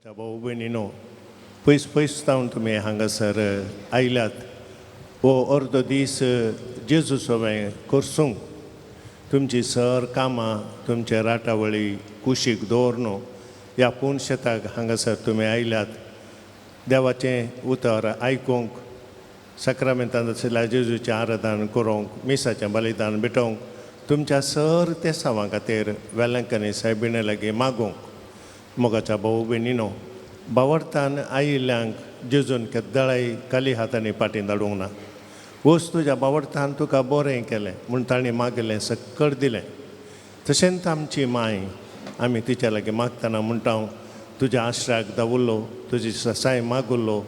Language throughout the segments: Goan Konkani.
भाऊ भयणीनो, पयस पयस जावन तुमी हांगासर आयल्यात. हो अर्दो दीस जेजू सवें करसूंक तुमची सर कामां, तुमचे राटावळी कुशीक दवर न्हू ह्या पूण शेताक हांगासर तुमी आयल्यात देवाचें उतर आयकूंक, साक्रामेंतांत आशिल्ल्या जेजूचें आराधन करूंक, मिसाचें बलिदान भेटोवंक, तुमच्या सर तेसांवां खातीर वेलंकनी सायबिणे लागीं मागूंक. मोगाच्या भाऊ भयणीनो, बावडतान आयिल्ल्यांक जेजून केद्दळाय खाली हातांनी फाटीं धाडूंक ना. वच, तुज्या बावडतान तुका बरें केलें म्हूण तांणी मागिल्लें सक्कड दिलें. तशेंच आमची माय, आमी तिच्या लागीं मागतना म्हणटा, तुज्या आश्राक दावुल्लो, तुजी ससाय मागुल्लो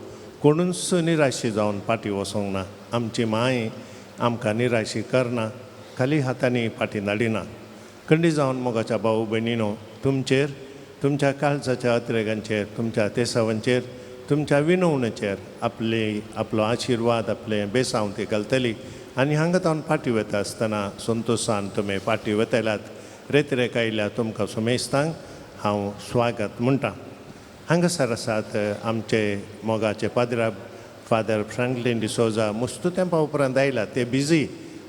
कोणूच निराशी जावन फाटीं वचोंक ना. आमची माय आमकां निराशी करना, खाली हातांनी फाटीं धाडिना. खंडी जावन मोगाच्या भाऊ भयणीनो, तुमचेर, तुमच्या काळजाच्या अत्रेगांचेर, तुमच्या तेसावांचेर, तुमच्या विनवणेचेर आपले आपलो आशिर्वाद, आपले बेसांव ती घालतली आनी हांगा तावन फाटीं वता आसतना संतोशान तुमी फाटीं वतल्यात. रेतिरेक आयल्या तुमकां सुमेस्तांक हांव स्वागत म्हणटा. हांगासर आसात आमचे मोगाचे पाद्राब फादर फ्रँकलीन डिसोजा. मस्तू तेंपा उपरांत आयला ते. Busy,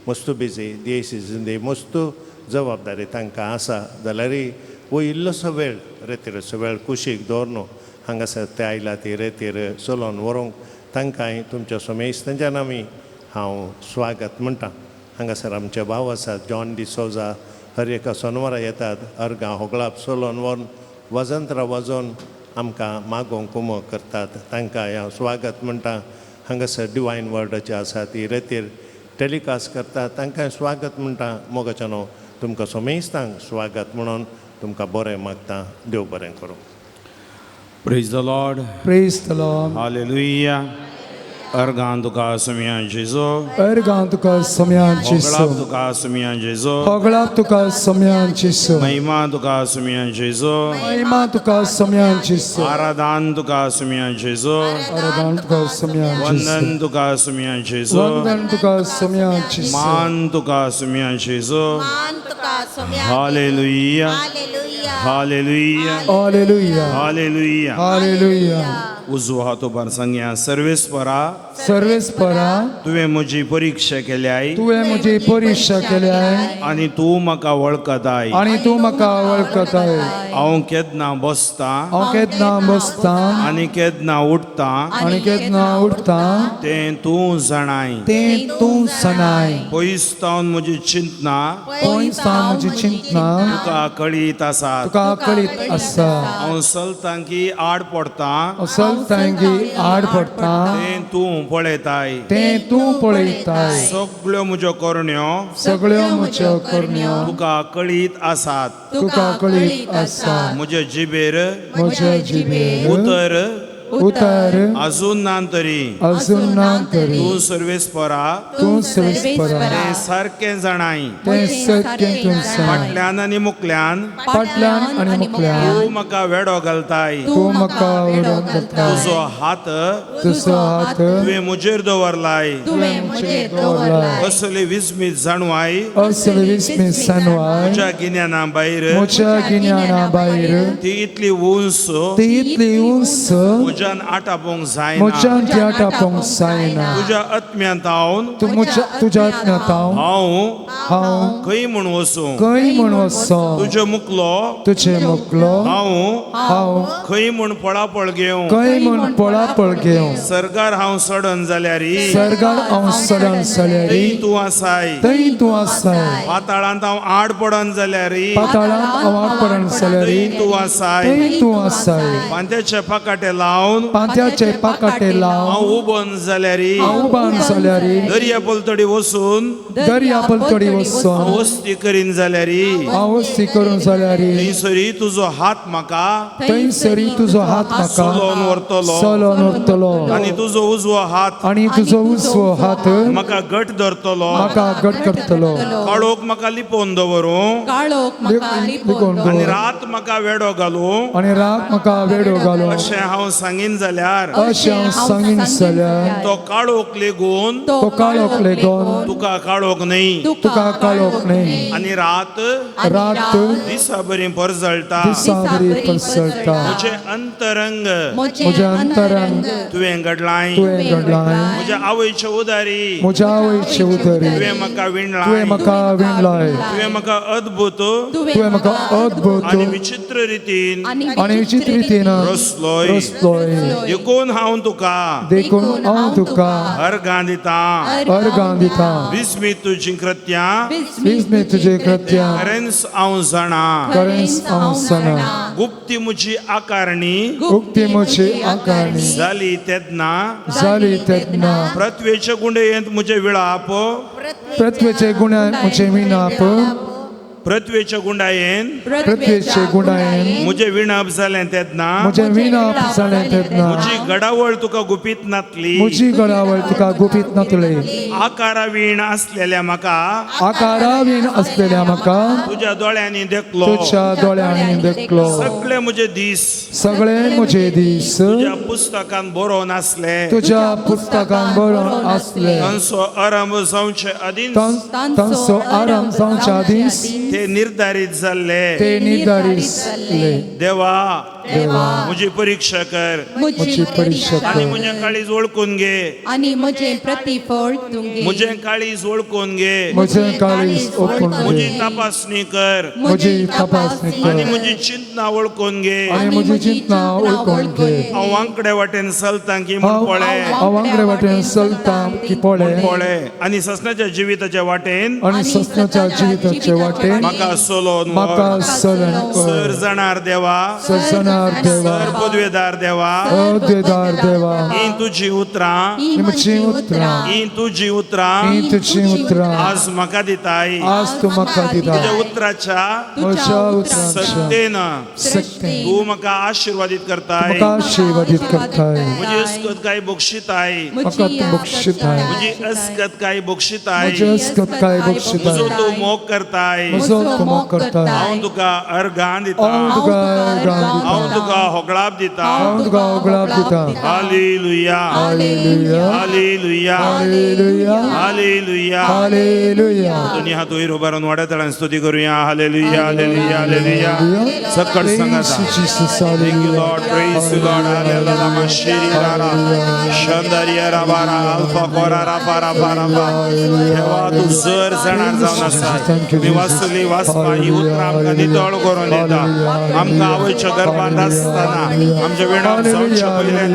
मस्तू busy. दियेसीज मस्तू जबाबदारी तांकां आसा, जाल्यारय वो इल्लोसो वेळ, रेतीरसो वेळ कुशीक दवर न्हू हांगासर ते आयला ती रेतीर चलोवन व्हरूंक. तांकांय तुमच्या सोमेस्तांच्या नामी हांव स्वागत म्हणटा. हांगासर आमचे भाव आसात जॉन डिसोजा. हर एका सोनवारा येतात, अर्गां होगळाप चलोवन व्हरून, वाजंत्रां वाजोवन आमकां मागोवंक कुमक करतात. तांकां हांव स्वागत म्हणटा. हांगासर डिवायन वर्डाचे आसा ती रेतीर टेलिकास्ट करतात, तांकां स्वागत म्हणटा. मोगाच्यानो, तुमकां सोमेस्तांक स्वागत म्हणून तुमकां बरें मागता. देव बरें करूं. Praise the Lord. Praise the Lord. Hallelujah. अर्गां तुका सुमया जेजो. अर्गां तुका सम्यान होगळाप जेसू. तुका सुमया जेजो. होगळाप तुका सम्यान जेसू. महिमा तुका सुमया जेजो. महिमा तुका सम्यान जेसू. आराधन तुका सुमया जेजो. आराधन तुका सम्यान जेसू. वंदन तुका सुमया जेजो. वंदन तुका सम्यान जेसू. मान तुका सुमया जेजो. मान तुका Saumya. Hallelujah. Hallelujah. Hallelujah. Hallelujah. Hallelujah. Hallelujah. उजवो हात उबार सांगया, सर्वेस्परा, सर्वेस्परा, तुवें म्हजी परिक्षा केल्याय तुवें म्हजी परिक्षा केल्याय आनी तूं म्हाका वळखताय. आनी तूं म्हाका वळखताय. हांव केन्ना बसतां हांव केन्ना बसतां आनी केन्ना उठतां आनी केन्ना उठतां तें तूं जाणाय. तें तूं सनाय. पयस तावन म्हजी चिंतना पयस सावन म्हजी चिंतना तुका कळीत आसात. तुका कळीत आसा. हांव चलतां की आड पडतां हांव चलतां की आड पडटा तें तूं पळयताय. तें तूं पळयताय. सगळ्यो म्हज्यो करण्यो सगळ्यो म्हज्यो करण्यो तुका कळीत आसात. तुका कळीत आसा. म्हज्या जिबेर म्हज्या जिबेर उतर उतर अजून ना तरी अजून ना तरी तूं सर्वेस्परा तूं सर्वेस्परा तें सारकें जाणाय. तें सारकें तूं सांग. फाटल्यान आनी मुकल्यान फाटल्यान आनी मुखल्यान तूं म्हाका वेडो घालताय. तूं म्हाका उडोवन घालता. तुजो हात तुजो हात तुवें म्हजेर दवरलाय. तुवें म्हजेर दवरलाय. असले विस्मीत जाणवाय असले विस्मीत सनवाय म्हज्या गिन्याना भायर. म्हज्या गिन्याना भायर. ती इतली उंच ती इतली उंच म्हज्यान आटापोवंक जायना. म्हज्यान ती आटापोवंक जायना. तुज्या आत्म्यांत हांव तूं म्हज्या तुज्या आत्म्यांत हांव हांव हांव खंय म्हूण वचूं? खंय म्हूण वचो? तुजे मुकलो तुजे मुकलो हांव हांव खंय म्हूण पळापळ घेवं? खंय म्हूण पळापळ घेवं? सरकार हांव सडन जाल्यार सर्गार हांव सडन जाल्यार थंय तूं आसाय. थंय तूं आसाय. पाताळांत हांव आड पडन जाल्यार पाताळांत हांव आड पडन जाल्यार थंय तूं आसाय. थंय तूं आसाय. पांत्याचे पाकाटे लावन पांत्याचे पाकाटे लावन हांव उबन जाल्यार हांव उबान जाल्यार दर्या पलतडी वचून दर्या पलतडी वचून हांव वस्ती करीन जाल्यार हांव वस्ती करून जाल्यार थंयसरी तुजो हात म्हाका थंयसरी तुजो हात म्हाका चलोवन व्हरतलो चलोवन व्हरतलो आनी तुजो उजवो हात आनी तुजो उजवो हात म्हाका घट धरतलो. म्हाका घट करतलो. काळोख म्हाका लिपोवन दवरूं काळोख म्हाका लिपोवन लिपोवन आनी रात म्हाका वेडो घालूं आनी रात म्हाका वेडो घालो अशें हांव सांगेन. सांगीन जाल्यार अशें हांव सांगीन जाल्यार तो काळोख लेगून तो काळोख लेगून तुका काळोख न्हय तुका काळोख न्हय आनी रात रात दिसा बरी परजळटा दिसा बरी पसरता. म्हजें अंतरंग म्हजें अंतरंग तुवें घडलाय तुवें घडलाय म्हज्या आवयच्या उदारी म्हज्या आवयचे उदरी तुवें म्हाका विणलाय तुवें म्हाका विणलाय तुवें म्हाका अद्भुत तुवें म्हाका अद्भुत आनी विचित्र रितीन आनी विचित्र रितीन रचलोय रचलोय देखून हांव तुका देखून हांव तुका अर्घां दितां अर्गां दिता. विस्मीत तुजी कृत्यां विस्मीत तुजे कृत्यां खरेंच हांव जाणा खरेंच हांव जाणा. गुप्ती म्हजी आकारणी उक्ती म्हजी आकारणी जाली तेन्ना जाली तेन्ना पृथ्वेच्या गुंडयेंत म्हजें विळाप पृथ्वेचे गुणान म्हजें विणाप पृथ्वेच्या गुंडायेन पृथ्वेचे गुणायेन म्हजें विणाप जालें तेन्ना म्हजें विणाप जालें तेन्ना म्हजी घडावळ तुका गुपीत नातली म्हजी गळावळ तुका गुपीत नातली. आकारावीण आसलेल्या म्हाका आकारावीण असलेल्या म्हाका तुज्या दोळ्यांनी देखलो तुज्या दोळ्यांनी देखलो. सगळे म्हजे दीस सगळे म्हजे दीस तुज्या पुस्तकान बरोवन आसले तुज्या पुस्तकान बरोवन आसले. तांचो आरंभ जावचे आदींच तांचो आराम जावच्या आदींच ते निर्धारीत जाल्ले. ते निर्धारितले. देवा देवा म्हजी परीक्षा कर म्हजी परीक्षा आनी कर म्हजें काळीज वळखून घे आनी म्हजें प्रतिफळ तूं घे म्हजें काळीज वळखून घे म्हजें काळीज ओकून म्हजी घे तपासणी कर म्हजी तपासणी आनी कर म्हजी चिंतना वळखून घे आनी म्हजी चिंतना ओळखून घे. हांव वांकडे वाटेन चलतां की म्हूण हांव पळय हांव वांगडे वाटेन चलता की पळय पळय आनी ससनाच्या जिविताच्या वाटेन आनी ससनाच्या जिविताचे वाटेन म्हाका सोलोवन म्हाका सरण सर कर. जाणार देवा सजनार देवा सर पदवेदार देवा अद्वेदार देवा ही तुजी उतरां ही म्हजी उतरां ही तुजी उतरां ही तुजी उतरां आज म्हाका दिताय आज तूं म्हाका दिता. तुज्या उतराच्या म्हज्या उतरांच्या सत्तेन सक्तेन तूं म्हाका आशिर्वादीत करताय म्हाका आशिर्वादीत करताय. म्हजी अस्कत काय बक्षिताय म्हाका तूं बक्षिताय म्हजी अस्कत काय बक्षिताय म्हजी अस्कत काय बक्षिताय म्हजो तूं मोग करताय म्हजो तूं मोग करताय. हांव तुका अर्घां दिता हांव तुका अर्घां दिता. हांव तुका होगळाप दिता. हांव तुका होगळाप दिता. Hallelujah hallelujah hallelujah hallelujah hallelujah hallelujah. दोन्ही हात वयर उबारून वाड्या स्तुती करूया. Hallelujah hallelujah hallelujah. सकट Praise सांगाता. you, Jesus. Thank you, Hallelujah. Lord. Praise you, Lord. Hallelujah. Shiri Rara. Shandarya Rabara. Alpha Kora Rafa Rafa Rafa. देवा तूं जर जाणार जावन आसा. मी वाचली वाचपा ही उतरां आमकां नितळ करून दिता. आमकां आवयच्या गर्भांत आसतना आमच्या वेणाक जावच्या पयल्यान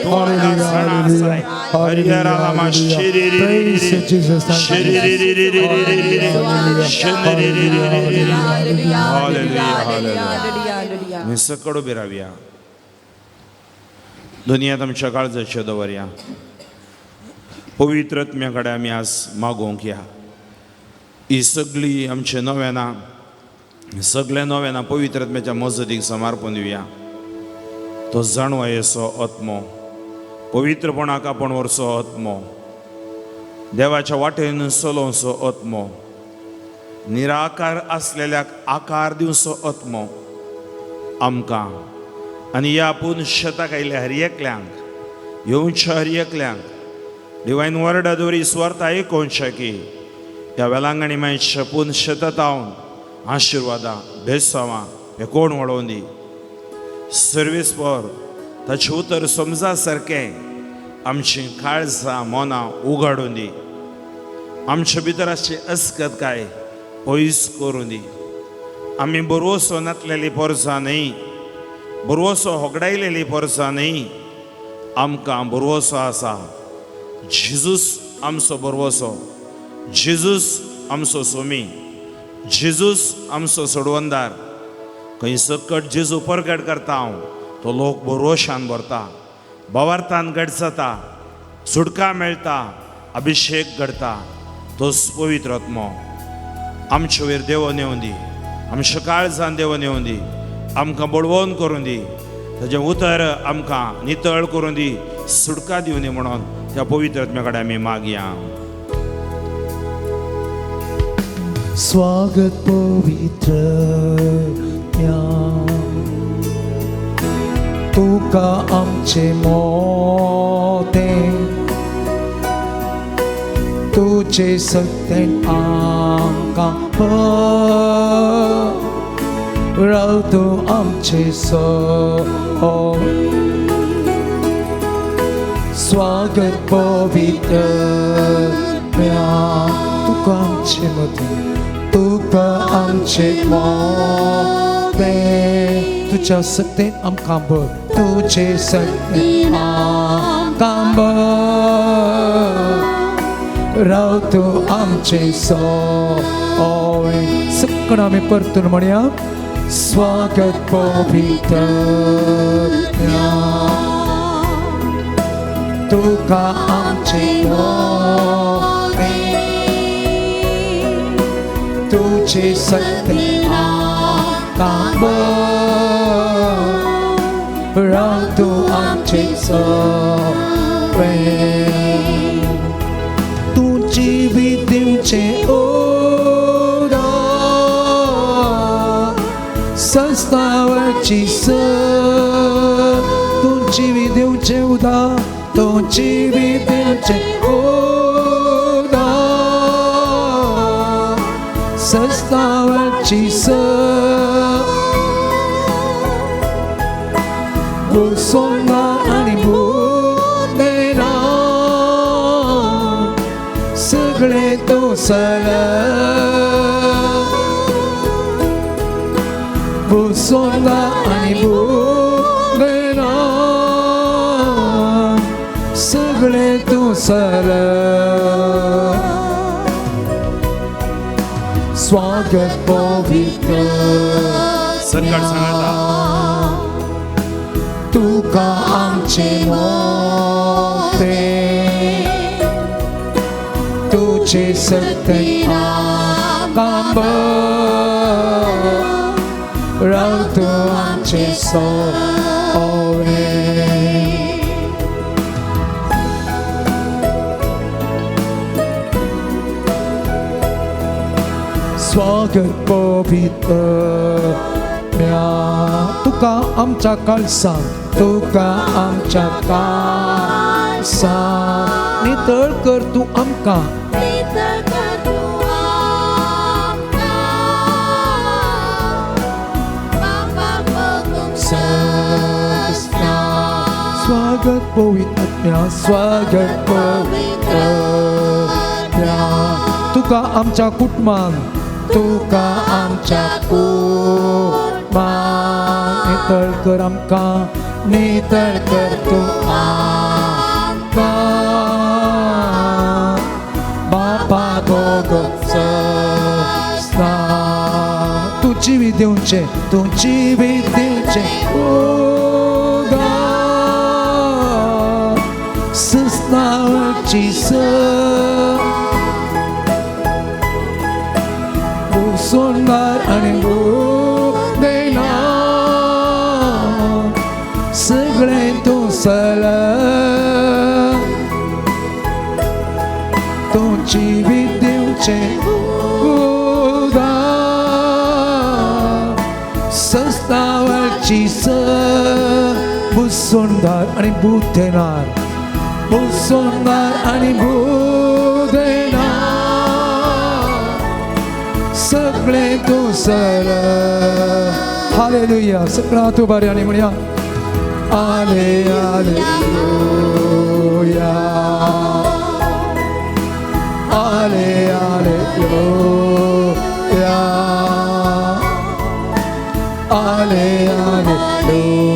तूं आमकां जाणा आसाय. हरिहरा रामा शिरी री री री शिरी री री री री री री री शंदरी री री री री री. Hallelujah hallelujah. मी सकड उबी रावया. दुनियांत आमच्या काळजाचेर दवरया. पवित्र आत्म्या कडेन आमी आज मागोवंक या. ही सगळी आमचे नव्याना सगळे नव्याना पवित्र आत्म्याच्या मजतीक समर्पण दिवया. तो जाणवायेचो आत्मो पवित्रपणाक आपूण व्हरचो आत्मो देवाच्या वाटेन चलोवचो आत्मो निराकार आसलेल्याक आकार दिवचो आत्मो आमकां आनी ह्या आपूण शेताक आयिल्ल्या हर एकल्यांक येवच्या हर एकल्यांक डिवायन वर्डा दवरी स्वर्थ आयकोवच्या की ह्या वेलांगणी मागीर शपून शेतात हांव आशिर्वादां बेसांवां हे कोण वळोवन दी सर्वीस पर ताचें उतर समजा सारकें आमचीं काळजां मनां उगाडून दी. आमचे भितर आसची अस्कत काय पयस करून दी. आमी बरोसो नातलेली पोरसां न्हय बरोसो होगडायलेली पोरसां न्हय. आमकां बरोसो आसा जेजूस आमचो बरवसो जेजूस आमचो सोमी जेजूस आमचो सोडवंदार. खंय सकट जेजू परगट करता हांव तो लोक बरोशान भरता भावार्थान घट जाता सुटका मेळटा अभिशेक घडता. तोच पवित्र आत्मो आमचे वयर देवोन येवन दी. आमच्या काळजान देवोन येवन दी. आमकां बळवण करून दी. ताजें उतर आमकां नितळ करून दी सुटका दिवनी म्हणून त्या पवित्र आत्म्या कडेन आमी मागया. स्वागत पवित्र तुका आमचे मोतें तुजे सत्तेन आमकां राव तूं आमचे स्वागत पवित्र तुका आमचे मदें तुका आमचे मोतें तुज्या सत्तेन आमकां भर तुजे सत्तेन आमकां भर राव तूं आमचे सोय सगळं आमी परतून म्हणया स्वागत पवित्र तुका आमचे मोतें तुजे सत्तेन आमकां भर राव तूं आमचे सोय तूं जिवीत दिवचें उदक संस्थावची स तूं जिवीत दिवचें उदक तूं जिवीत दिवचें उदक संस्थावची स भुसोना आनी भुदेना सगळें तूं सर भुसोना आनी भुदेना सगळें तूं सर स्वागत पवित्र संकट सांगाता तुका आमचे मोतें तुजे सत्तेन आमकां भर राव तूं आमचे सोय स्वागत पवित्र तुका आमच्या काळसां तुका आमच्या काळसां नितळ कर तूं आमकां स्वागत पवित्र स्वागत पवित्र तुका आमच्या कुटुंबान तुका आमच्या कुटुंबान नितळ कर आमकां नितळ कर तूं आमकां बापा भोगोचो तूं जिवीत दिवचें तूं जिवीत दिवचें उदक सस्नावची स भुसोनार आनी भुदेना सगळें तूं सर तूं जिवीत दिवचें उदक सस्तावची स भुसोनार आनी भुदेनार भुसोनार आनी भुदेनार सगळें तूं सर हालेलुया सगळं तूं बरें आनी म्हणया आले हालेलुया आले हालेलुया आले हालेलुया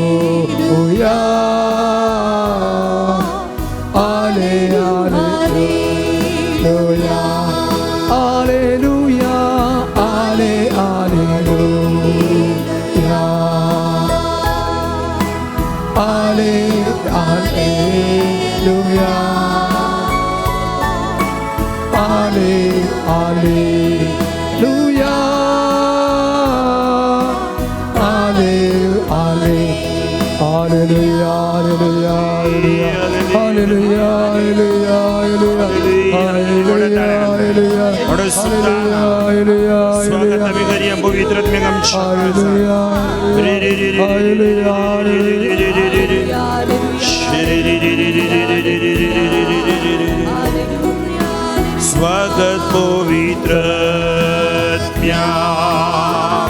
आले हालेलुया हालेलुया आले हालेलुया आले हालेलुया आले हालेलुया आले आले hallelujah. Hallelujah, hallelujah, hallelujah, hallelujah, hallelujah, hallelujah, स्वागत आमी करया पवित्र आत्म्याक आमच्या hallelujah, hallelujah, स्वागत पवित्र आत्म्या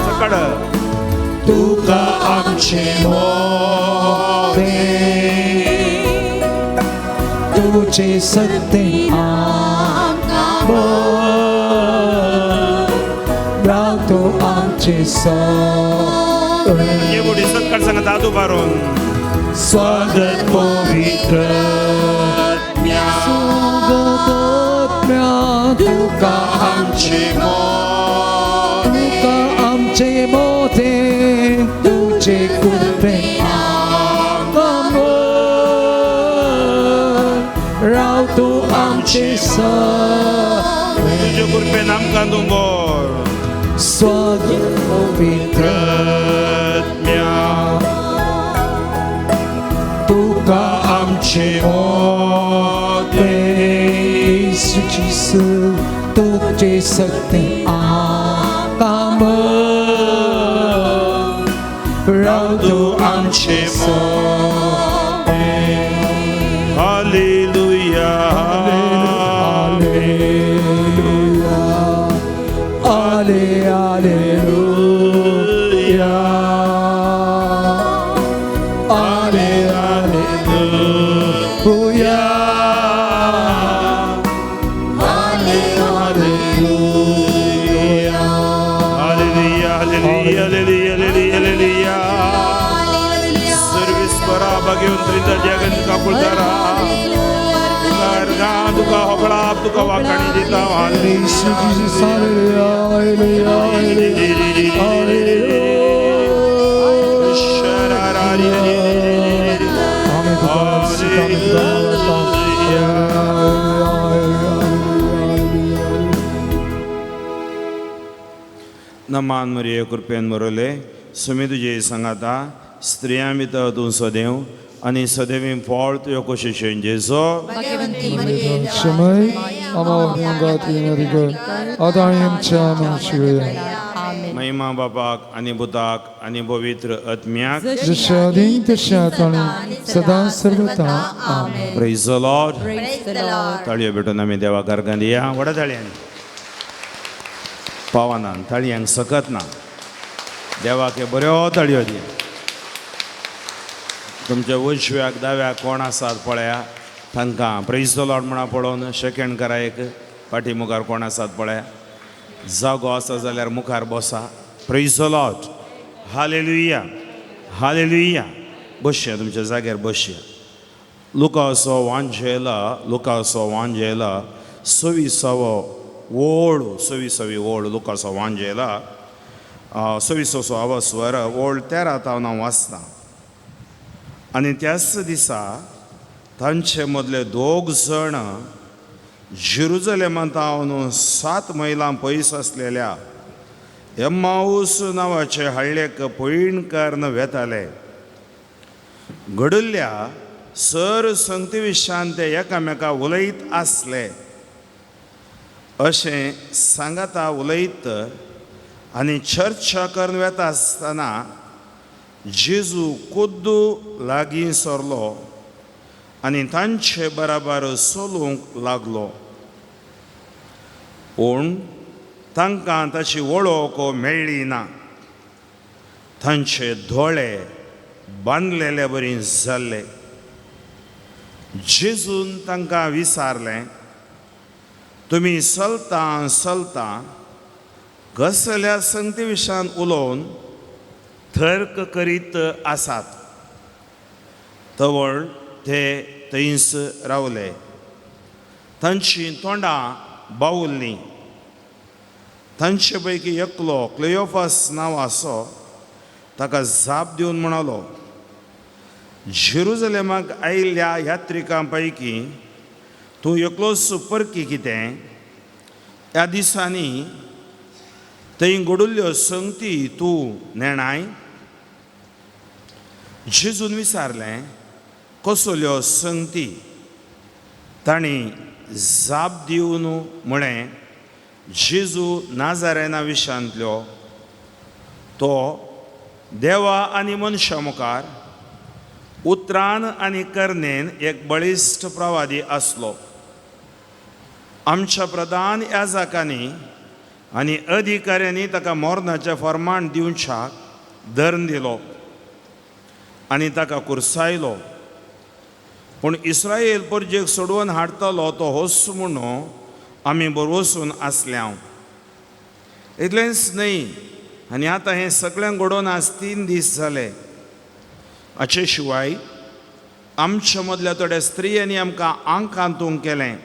सकड तुका आमचे मोरे तुझे सत्य रावतो आमचे सगळे ये बोटी सक्कड सांगा दादू बारोन स्वागत पवित्र आत्म्या स्वागत तुका आमचे मोरे तुका आमचे मोते तुझे कृपे राव तूं आमचे सगळे तुजे कृपेन आमकां तूं बोर स्वागत पवित्र आत्म्या तुका आमचे मोरे येशू जेसू तुझे सत्य आमकां राव तूं आमचे आमचे More hallelujah Alleluia, alle, alleluia, alle, alleluia, alleluia. Hallelujah hallelujah hallelujah hallelujah service करा बागेवन त्रिता जगन काकुळतारा तुका तुका होगळाप तुका वाकाणी दिता. Yesu Jesus, hallelujah, hallelujah, hallelujah. आम्ही तुका आम्ही तुका नमान मरिये कृपेन बरयले सुमी तुजे सांगाता स्त्रियां भितर तूं सदैव आनी सदैवी फळ तुज्यो कोशिशेन जेजो. भाग्यवंती मरिये क्षमय आम्हा विनंती कर आता आणि आमच्या मरणाच्या आमेन. महिमा बापाक आनी पुताक आनी पवित्र आत्म्याक. जशा आदी तशें आतां आनी सदां सर्वता. आमेन. Praise the Lord. Praise the Lord. ताळयो भेटून आमी देवाक अर्गां दिया. व्हडा ताळयांनी पावना, ताळयांक सकत ना. देवाक हे बऱ्यो ताळयो दिया. तुमच्या उजव्याक दाव्याक कोण आसात पळया तांकां प्रेज the Lord म्हणा पळोवन शेकेंड करा एक. फाटी मुखार कोण आसात पळया, जागो आसा जाल्यार मुखार बसा. Praise the Lord. Hallelujah hallelujah. बसया तुमच्या जाग्यार बसया. लुकासो वांजेला, लुकासो वांजेला सव्वीसावो ओळ, सव्वीसावी ओळ. लुकासो वांजेला सव्वीसवो स्वर ओळ 13 तावन हांव वाचतां. आनी त्याच दिसा तांचे मदले दोग जण जेरुजलेमांत 7 मैलां पयस आसलेल्या एम्माऊस नांवाचे हळ्ळेक पयण करून वेताले. घडिल्ल्या सर संगती विशान ते एकामेका उलयत आसले. अशें सांगाता उलयत आनी चर्चा करून वेता आसतना जेजू कोद्दू लागीं सरलो आनी तांचे बराबर चलूंक लागलो. पूण तांकां ताची वळख मेळ्ळी ना. तांचे दोळे बांदलेले बरी जाल्ले. जेजून तांकां विचारलें, तुमी चलता चलता कसल्या संगती विशयान उलोवन तर्क करीत आसात? तवळ ते थंयच रावले. तांचीं तोंडां बावुल्लीं. तांचे पैकी एकलो क्लेयोफास नांव आसो ताका जाप दिवन म्हणालो, जेरुजलेमाक आयिल्ल्या यात्रिकां पैकी तूं एकलोच परकी कितें? ह्या दिसांनी थंय घडिल्ल्यो संगती तूं नेणाय? जेजून विचारलें कसल्यो संगती. तांणी जाप दिवन म्हळें, जेजू नाजारेना विशांतल्यो, तो देवा आनी मनशा मुखार उतरान आनी करणेन एक बळिश्ट प्रवादी आसलो. आमच्या प्रधान याजकांनी आनी अधिकाऱ्यांनी ताका मरणाचें फर्माण दिवच्याक धरून दिलो आनी ताका कुर्सायलो. पूण इस्रायल परजेक सोडोवन हाडटलो तो होच म्हणून आमी बरवसून आसल्या. इतलेंच न्हय, आनी आतां हें सगळें घडोवन आज 3 दीस जाले. हाचे शिवाय आमच्या मदल्या थोड्या स्त्रियांनी आमकां आंकांतूंक केलें.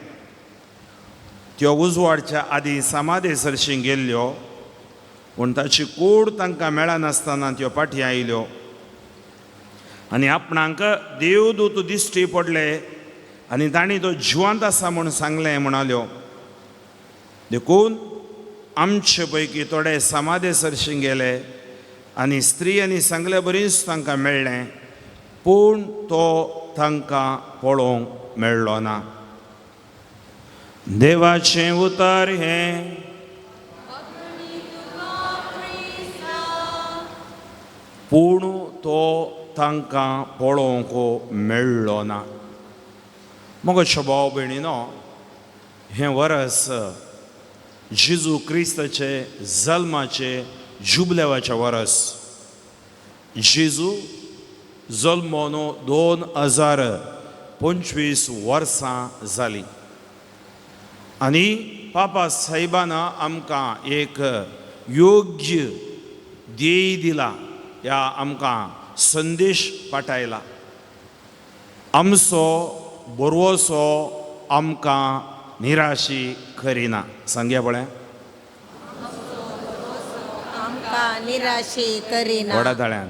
त्यो उजवाडच्या आदीं समाधे सरशीं गेल्ल्यो, पूण ताची कूड तांकां मेळनासतना त्यो फाटीं आयल्यो आनी आपणाक देवदूत दिश्टी पडले आनी तांणी तो जिवंत आसा म्हूण सांगलें म्हणाल्यो. देखून आमचे पैकी थोडे समाधे सरशीं गेले आनी स्त्रियांनी सांगले बरीच तांकां मेळ्ळें, पूण तो तांकां पळोवंक मेळ्ळो ना. देवाचें उतर हें. पूण तो तांकां पळोवंक मेळ्ळो ना. मगो भाव भयणीनो, हें वरस जेजू क्रिस्ताचे जल्माचे जुबलेवाचें वरस. जेजू जल्मोन 2025 वर्सां जालीं आनी पापा साहेबान आमकां एक योग्य ध्येय दिला, ह्या आमकां संदेश पाठयला. आमचो बरवसो आमकां निराशी करिना. सांगया पळय, आमकां निराशी करिना. व्हडा ताळ्यान.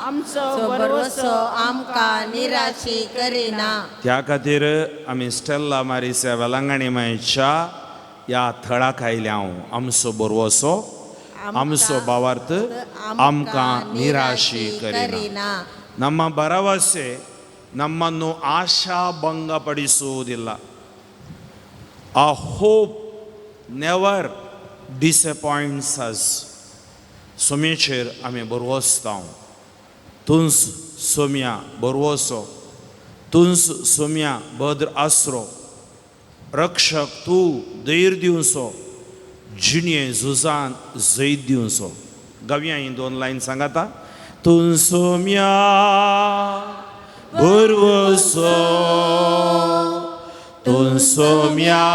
आमचो भरवसो आमकां निराशी करिना. त्या खातीर आमी स्टेल्ला मारिस्या वेलांगणी मायच्या ह्या थळाक आयल्या. हांव आमचो बरवसो, आमचो भावार्थ आमकां निराशी करिना. ನಮ್ಮ ಭರವಸೆ ನಮ್ಮನ್ನು ಆಶಾಭಂಗಪಡಿಸುವುದಿಲ್ಲ. ಆ ಹೋಪ್ ನೆवर डिसएपॉयंट्स अस. सोम्याचेर आमी बरवसता. तुंस सोम्या बरवसो, तुंस सोम्या भद्र आसरो, रक्षक तूं धैर्य दिवचो, जिणये झुजान जैत दिवचो. गावया ही 2 लायन सांगाता. तूं सोम्या भरवसो, तूं सोम्या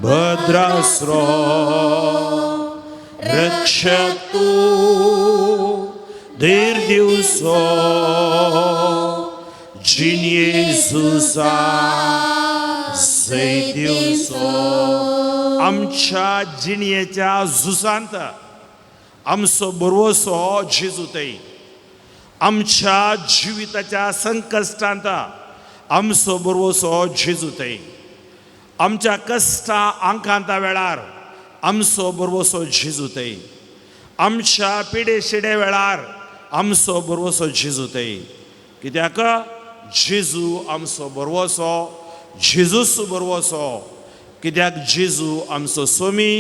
भद्रास्रो, रक्षक तूं धैर्य दिवचो, जिणये झुजान जैत दिवचो. आमच्या जिणयेच्या झुजांत आमचो बरवसो जेजू तय. आमच्या जिविताच्या संकश्टांत आमचो बरवसो जेजू तय. आमच्या कश्टा आंकांता वेळार आमचो बरवसो जेजू तय. आमच्या पिडे शिडे वेळार आमचो बरवसो जेजू तय. कित्याक जेजू आमचो बरवसो, जेजूच बरवसो. कित्याक जेजू आमचो सोमी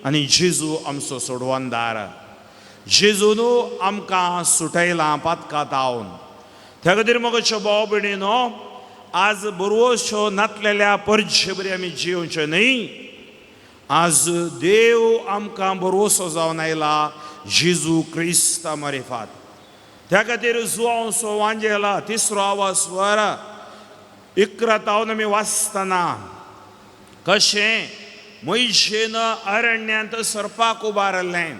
आनी जेजू आमचो सोडवणदार. जेजून आमकां सुटयलां पातकां तावन. त्या खातीर मगो भाव भयणीनो, आज बरवश्यो नातलेल्या परजे बरी आमी जियोवच्यो न्हय. आज देव आमकां बरवसो जावन आयला जेजू क्रिस्ता मारिफात. त्या खातीर जुआंव सो वांजेला 3रो आवाज स्वर 11 तावन आमी वाचतना कशें मैशेन अरण्यांत सरपाक उबारलें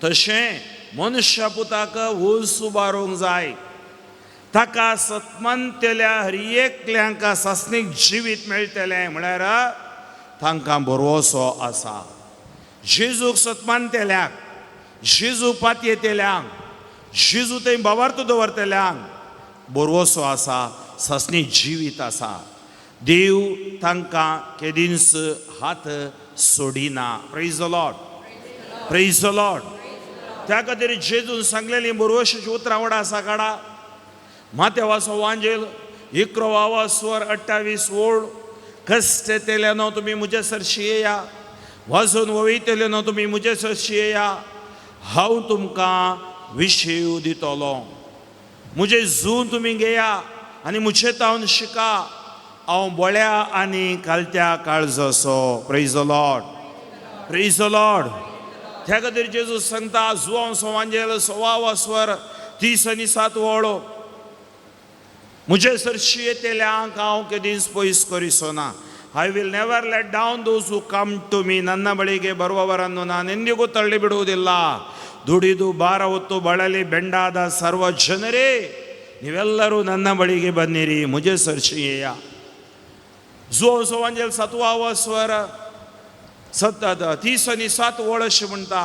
तशें मनुष्य पुताक वंस उबारूंक जाय. ताका सतमंतल्या हर एकल्यांक सासणीक जिवीत मेळटलें म्हळ्यार तांकां भरवसो आसा. जेजूक सतमानतेल्यांक, जेजू पातयेतेल्यांक, जेजू थंय भावार्थ दवरतेल्यांक भरवसो आसा, सासणी जिवीत आसा. देव तांकां केदींच हात सोडिना. Praise the Lord, praise the Lord. त्या खातीर जेजून सांगलेली बरवशाची उतरां व्हडा आसा काडा. माथ्यावाचो वांजेल 11 स्वर 28 ओळ. कश्ट येतेल्यानो तुमी म्हजे सरशी येया, वाजून वयतलेनो तुमी म्हजे सरशी येया, हांव तुमकां विशेव दितलो. म्हजें जून तुमी घेया आनी म्हजे तावन शिका, हांव बोळ्या आनी कालत्या काळजाचो. Praise the Lord, praise the Lord. त्या खातीर जेजू सांगता जुवांव सोवांजेल 16 स्वर 30 आनी 7 वळो, म्हजे सरशी येतेल्यांक हांव केदींच पयस करिसो ना. I will never let down those who come to me. ನನ್ನ ಬಳಿಗೆ ಬರುವವರನ್ನು ನಾನೆಂದಿಗೂ ತಳ್ಳಿ ಬಿಡುವುದಿಲ್ಲ. ದುಡಿದು ಭಾರ ಹೊತ್ತು ಬಳಲಿ ಬೆಂಡಾದ ಸರ್ವ ಜನರೇ, ನೀವೆಲ್ಲರೂ ನನ್ನ ಬಳಿಗೆ ಬನ್ನಿರಿ, ಮುಜೆ ಸರ್ಶಿಯೇಯ. जुवांव सोवांजेल 7 स्वर 30 आनी 7 वळ अशें म्हणटा,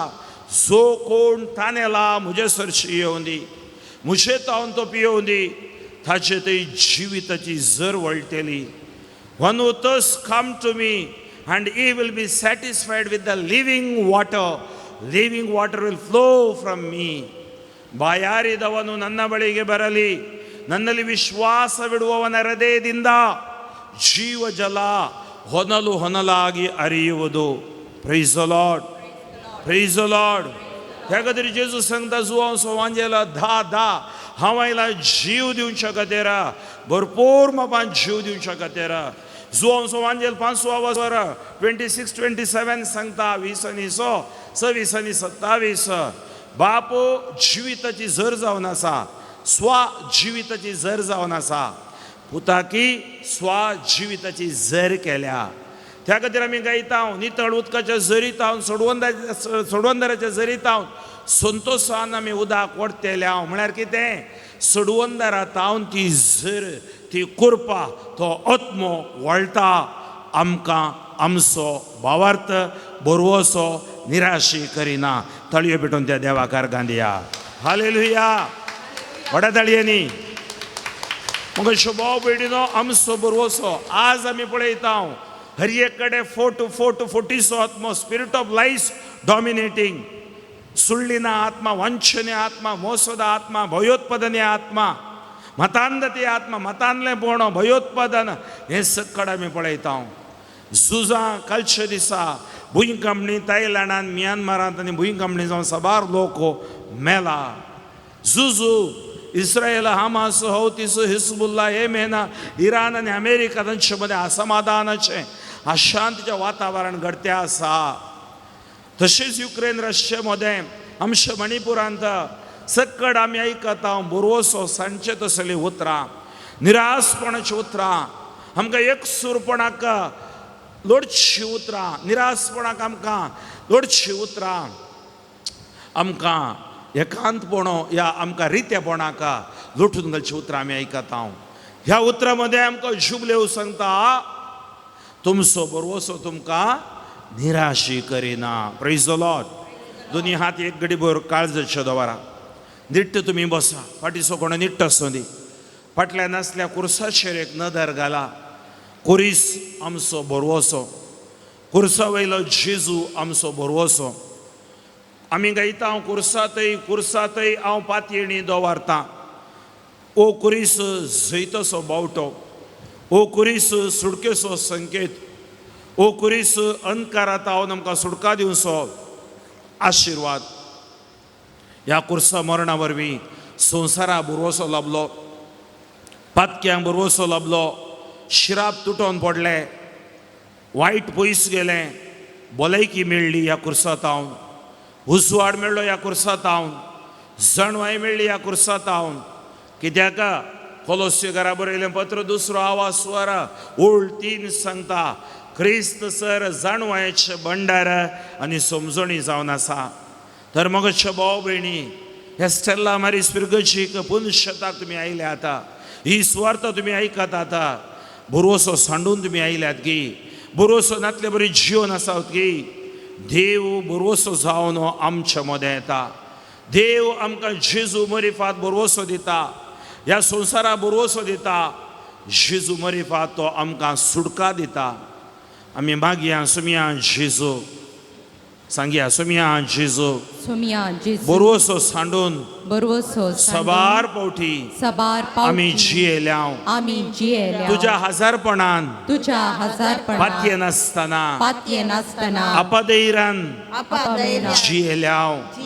जो कोण तानेला म्हजे सरशी येवंदी, म्हजे तावन तो पियोवंदी, ताचे थंय जिविताची जर वळटली. One who thirsts, come to me, and he will be satisfied with the living water. Living water will flow from me. ಬಾಯಾರಿದವನು ನನ್ನ ಬಳಿಗೆ ಬರಲಿ, ನನ್ನಲ್ಲಿ ವಿಶ್ವಾಸವಿಡುವವನ ಹೃದಯದಿಂದ ಜೀವಜಲ ಹೊನಲು ಹೊನಲಾಗಿ ಹರಿಯುವುದು. Praise the Lord, praise the Lord. ह्या खातीर जेजू सांगता जुवांव सोवांजेल 10 10, हांव आयला जीव दिवच्या खातीर, भरपूर मापान जीव दिवच्या खातीर. जुवांव सोवांजेल 5 वर 26 27 सांगता, 20 आनी 6 26 आनी 27, बाप जिविताची जर जावन आसा, स्वा जिविताची जर जावन आसा, पुताकी स्वा जिविताची जर केल्या. त्या खातीर आमी गायता, नितळ उदकाच्या जरीत हांव, सोडवंदराच्या जरीत हांव, संतोशान आमी उदक ओडटेले हांव. म्हळ्यार कितें, सोडवंदरा तावन ती जर, ती कुरपा, तो आत्मो वळटा आमकां, आमचो भावार्थ बरवसो निराशी करिना. तळयो पेटोवन त्या देवाकार गांधया. हालेलुया. व्हडा ताळयांनी. मग भाव भयणीनो, आमचो बरवसो आज आमी पळयता हर एक कडेन फोट फोट फोटीचो आत्मो, स्पिरिट ऑफ लायस डॉमिनेटींग, ಸುಳ್ಳಿನ ಆತ್ಮ, ವಂಚನೆ ಆತ್ಮ, ಮೋಸದ ಆತ್ಮ, ಭಯೋತ್ಪಾದನೆ ಆತ್ಮ, मतांधते आत्मा, मतांतलें भयोत्पादन, हें सक्कड आमी पळयता. झुजां कालच्या दिसा भुंयकांपणी थायलंडान, मियानमारांत आनी भुंयकांपणी जावन साबार लोक मेला. झुजू Israel, Hamas, Houthis, Hezbollah, Yemen, Iran आनी अमेरिका तांचे मदें असमाधानाचें, अशांतीचें वातावरण घडतें आसा. तशेंच युक्रेन रशिये मदें, आमच्या मणिपुरांत सक्कड आमी आयकता बोरवसो सांजचे तसलीं उतरां, निरासपणाचीं उतरां, आमकां एकसूरपणाक लोडचीं उतरां, निरासपणाक आमकां लोडचीं उतरां, आमकां एकांतपणो या आमकां रितेपणाक लोटून घालचीं उतरां आमी आयकता. ह्या उतरां मदें आमकां जुबलेव सांगता, तुमचो बरवसो तुमकां निराशी करिना. Praise the Lord. दोनी हात एक घडी भर काळजाच्या दवरा, निट्ट तुमी बसा, फाटीचो कोण निट्ट आसूं दी, फाटल्यान आसल्या कुर्साचेर एक नदर घाला. कुरीस आमचो बरवसो, कुर्सा वयलो जेजू आमचो बरवसो. आमी गायता हांव कुर्सातय कुर्सातय हांव पातयेणी दवरतां. ओ कुरीस जैतसो बावटो, ओ कुरीस सुडकेचो संकेत, ओ कुरीस अंधकारांत हांव आमकां सुटका दिवचो आशिर्वाद. ह्या कुर्सा मरणा वरवीं संवसारा भरवसो लाबलो, पातक्यांक भरवसो लाबलो, शिराप तुटोन पडले, वायट पयस गेलें, भलायकी मेळ्ळी ह्या कुर्सांत हांव, उजवाड मेळ्ळो ह्या कुर्सांत हांव, जाणवाय मेळ्ळी ह्या कुर्सांत हांव. कित्याक कोलोस्य घरा बरयलें पत्र 2 आवाज स्वर ओळ 3 सांगता, क्रिस्त सर जाणवायेचें भंडार आनी समजणी जावन आसा. तर मगच्या भाव भयणी, ह्या स्टेल्ला मारीस फिरगजीक पुनशताक तुमी आयल्या आतां, ही सुवार्थ तुमी आयकता आतां, भरवसो सांडून तुमी आयल्यात की, भरवसो नातले बरी जिवन आसात की, देव भरवसो जावन आमच्या मदें येता. देव आमकां जेजू मरिफात भरवसो दिता, ह्या संवसारा भरवसो दिता. जेजू मरिफात तो आमकां सुटका दिता. आमी मागया सुमया जेजू. सांगया सोमया जेजू सोमया जेजू बरोसो सांडून बरवसो सबार पावटी सबार आमी पावटी जियेल्या आमी जियेल्या तुज्या हजारपणान तुज्या हजारपणा पातये नासतना पातये नासतना अपदैरान अपादैर्यान जियेल्या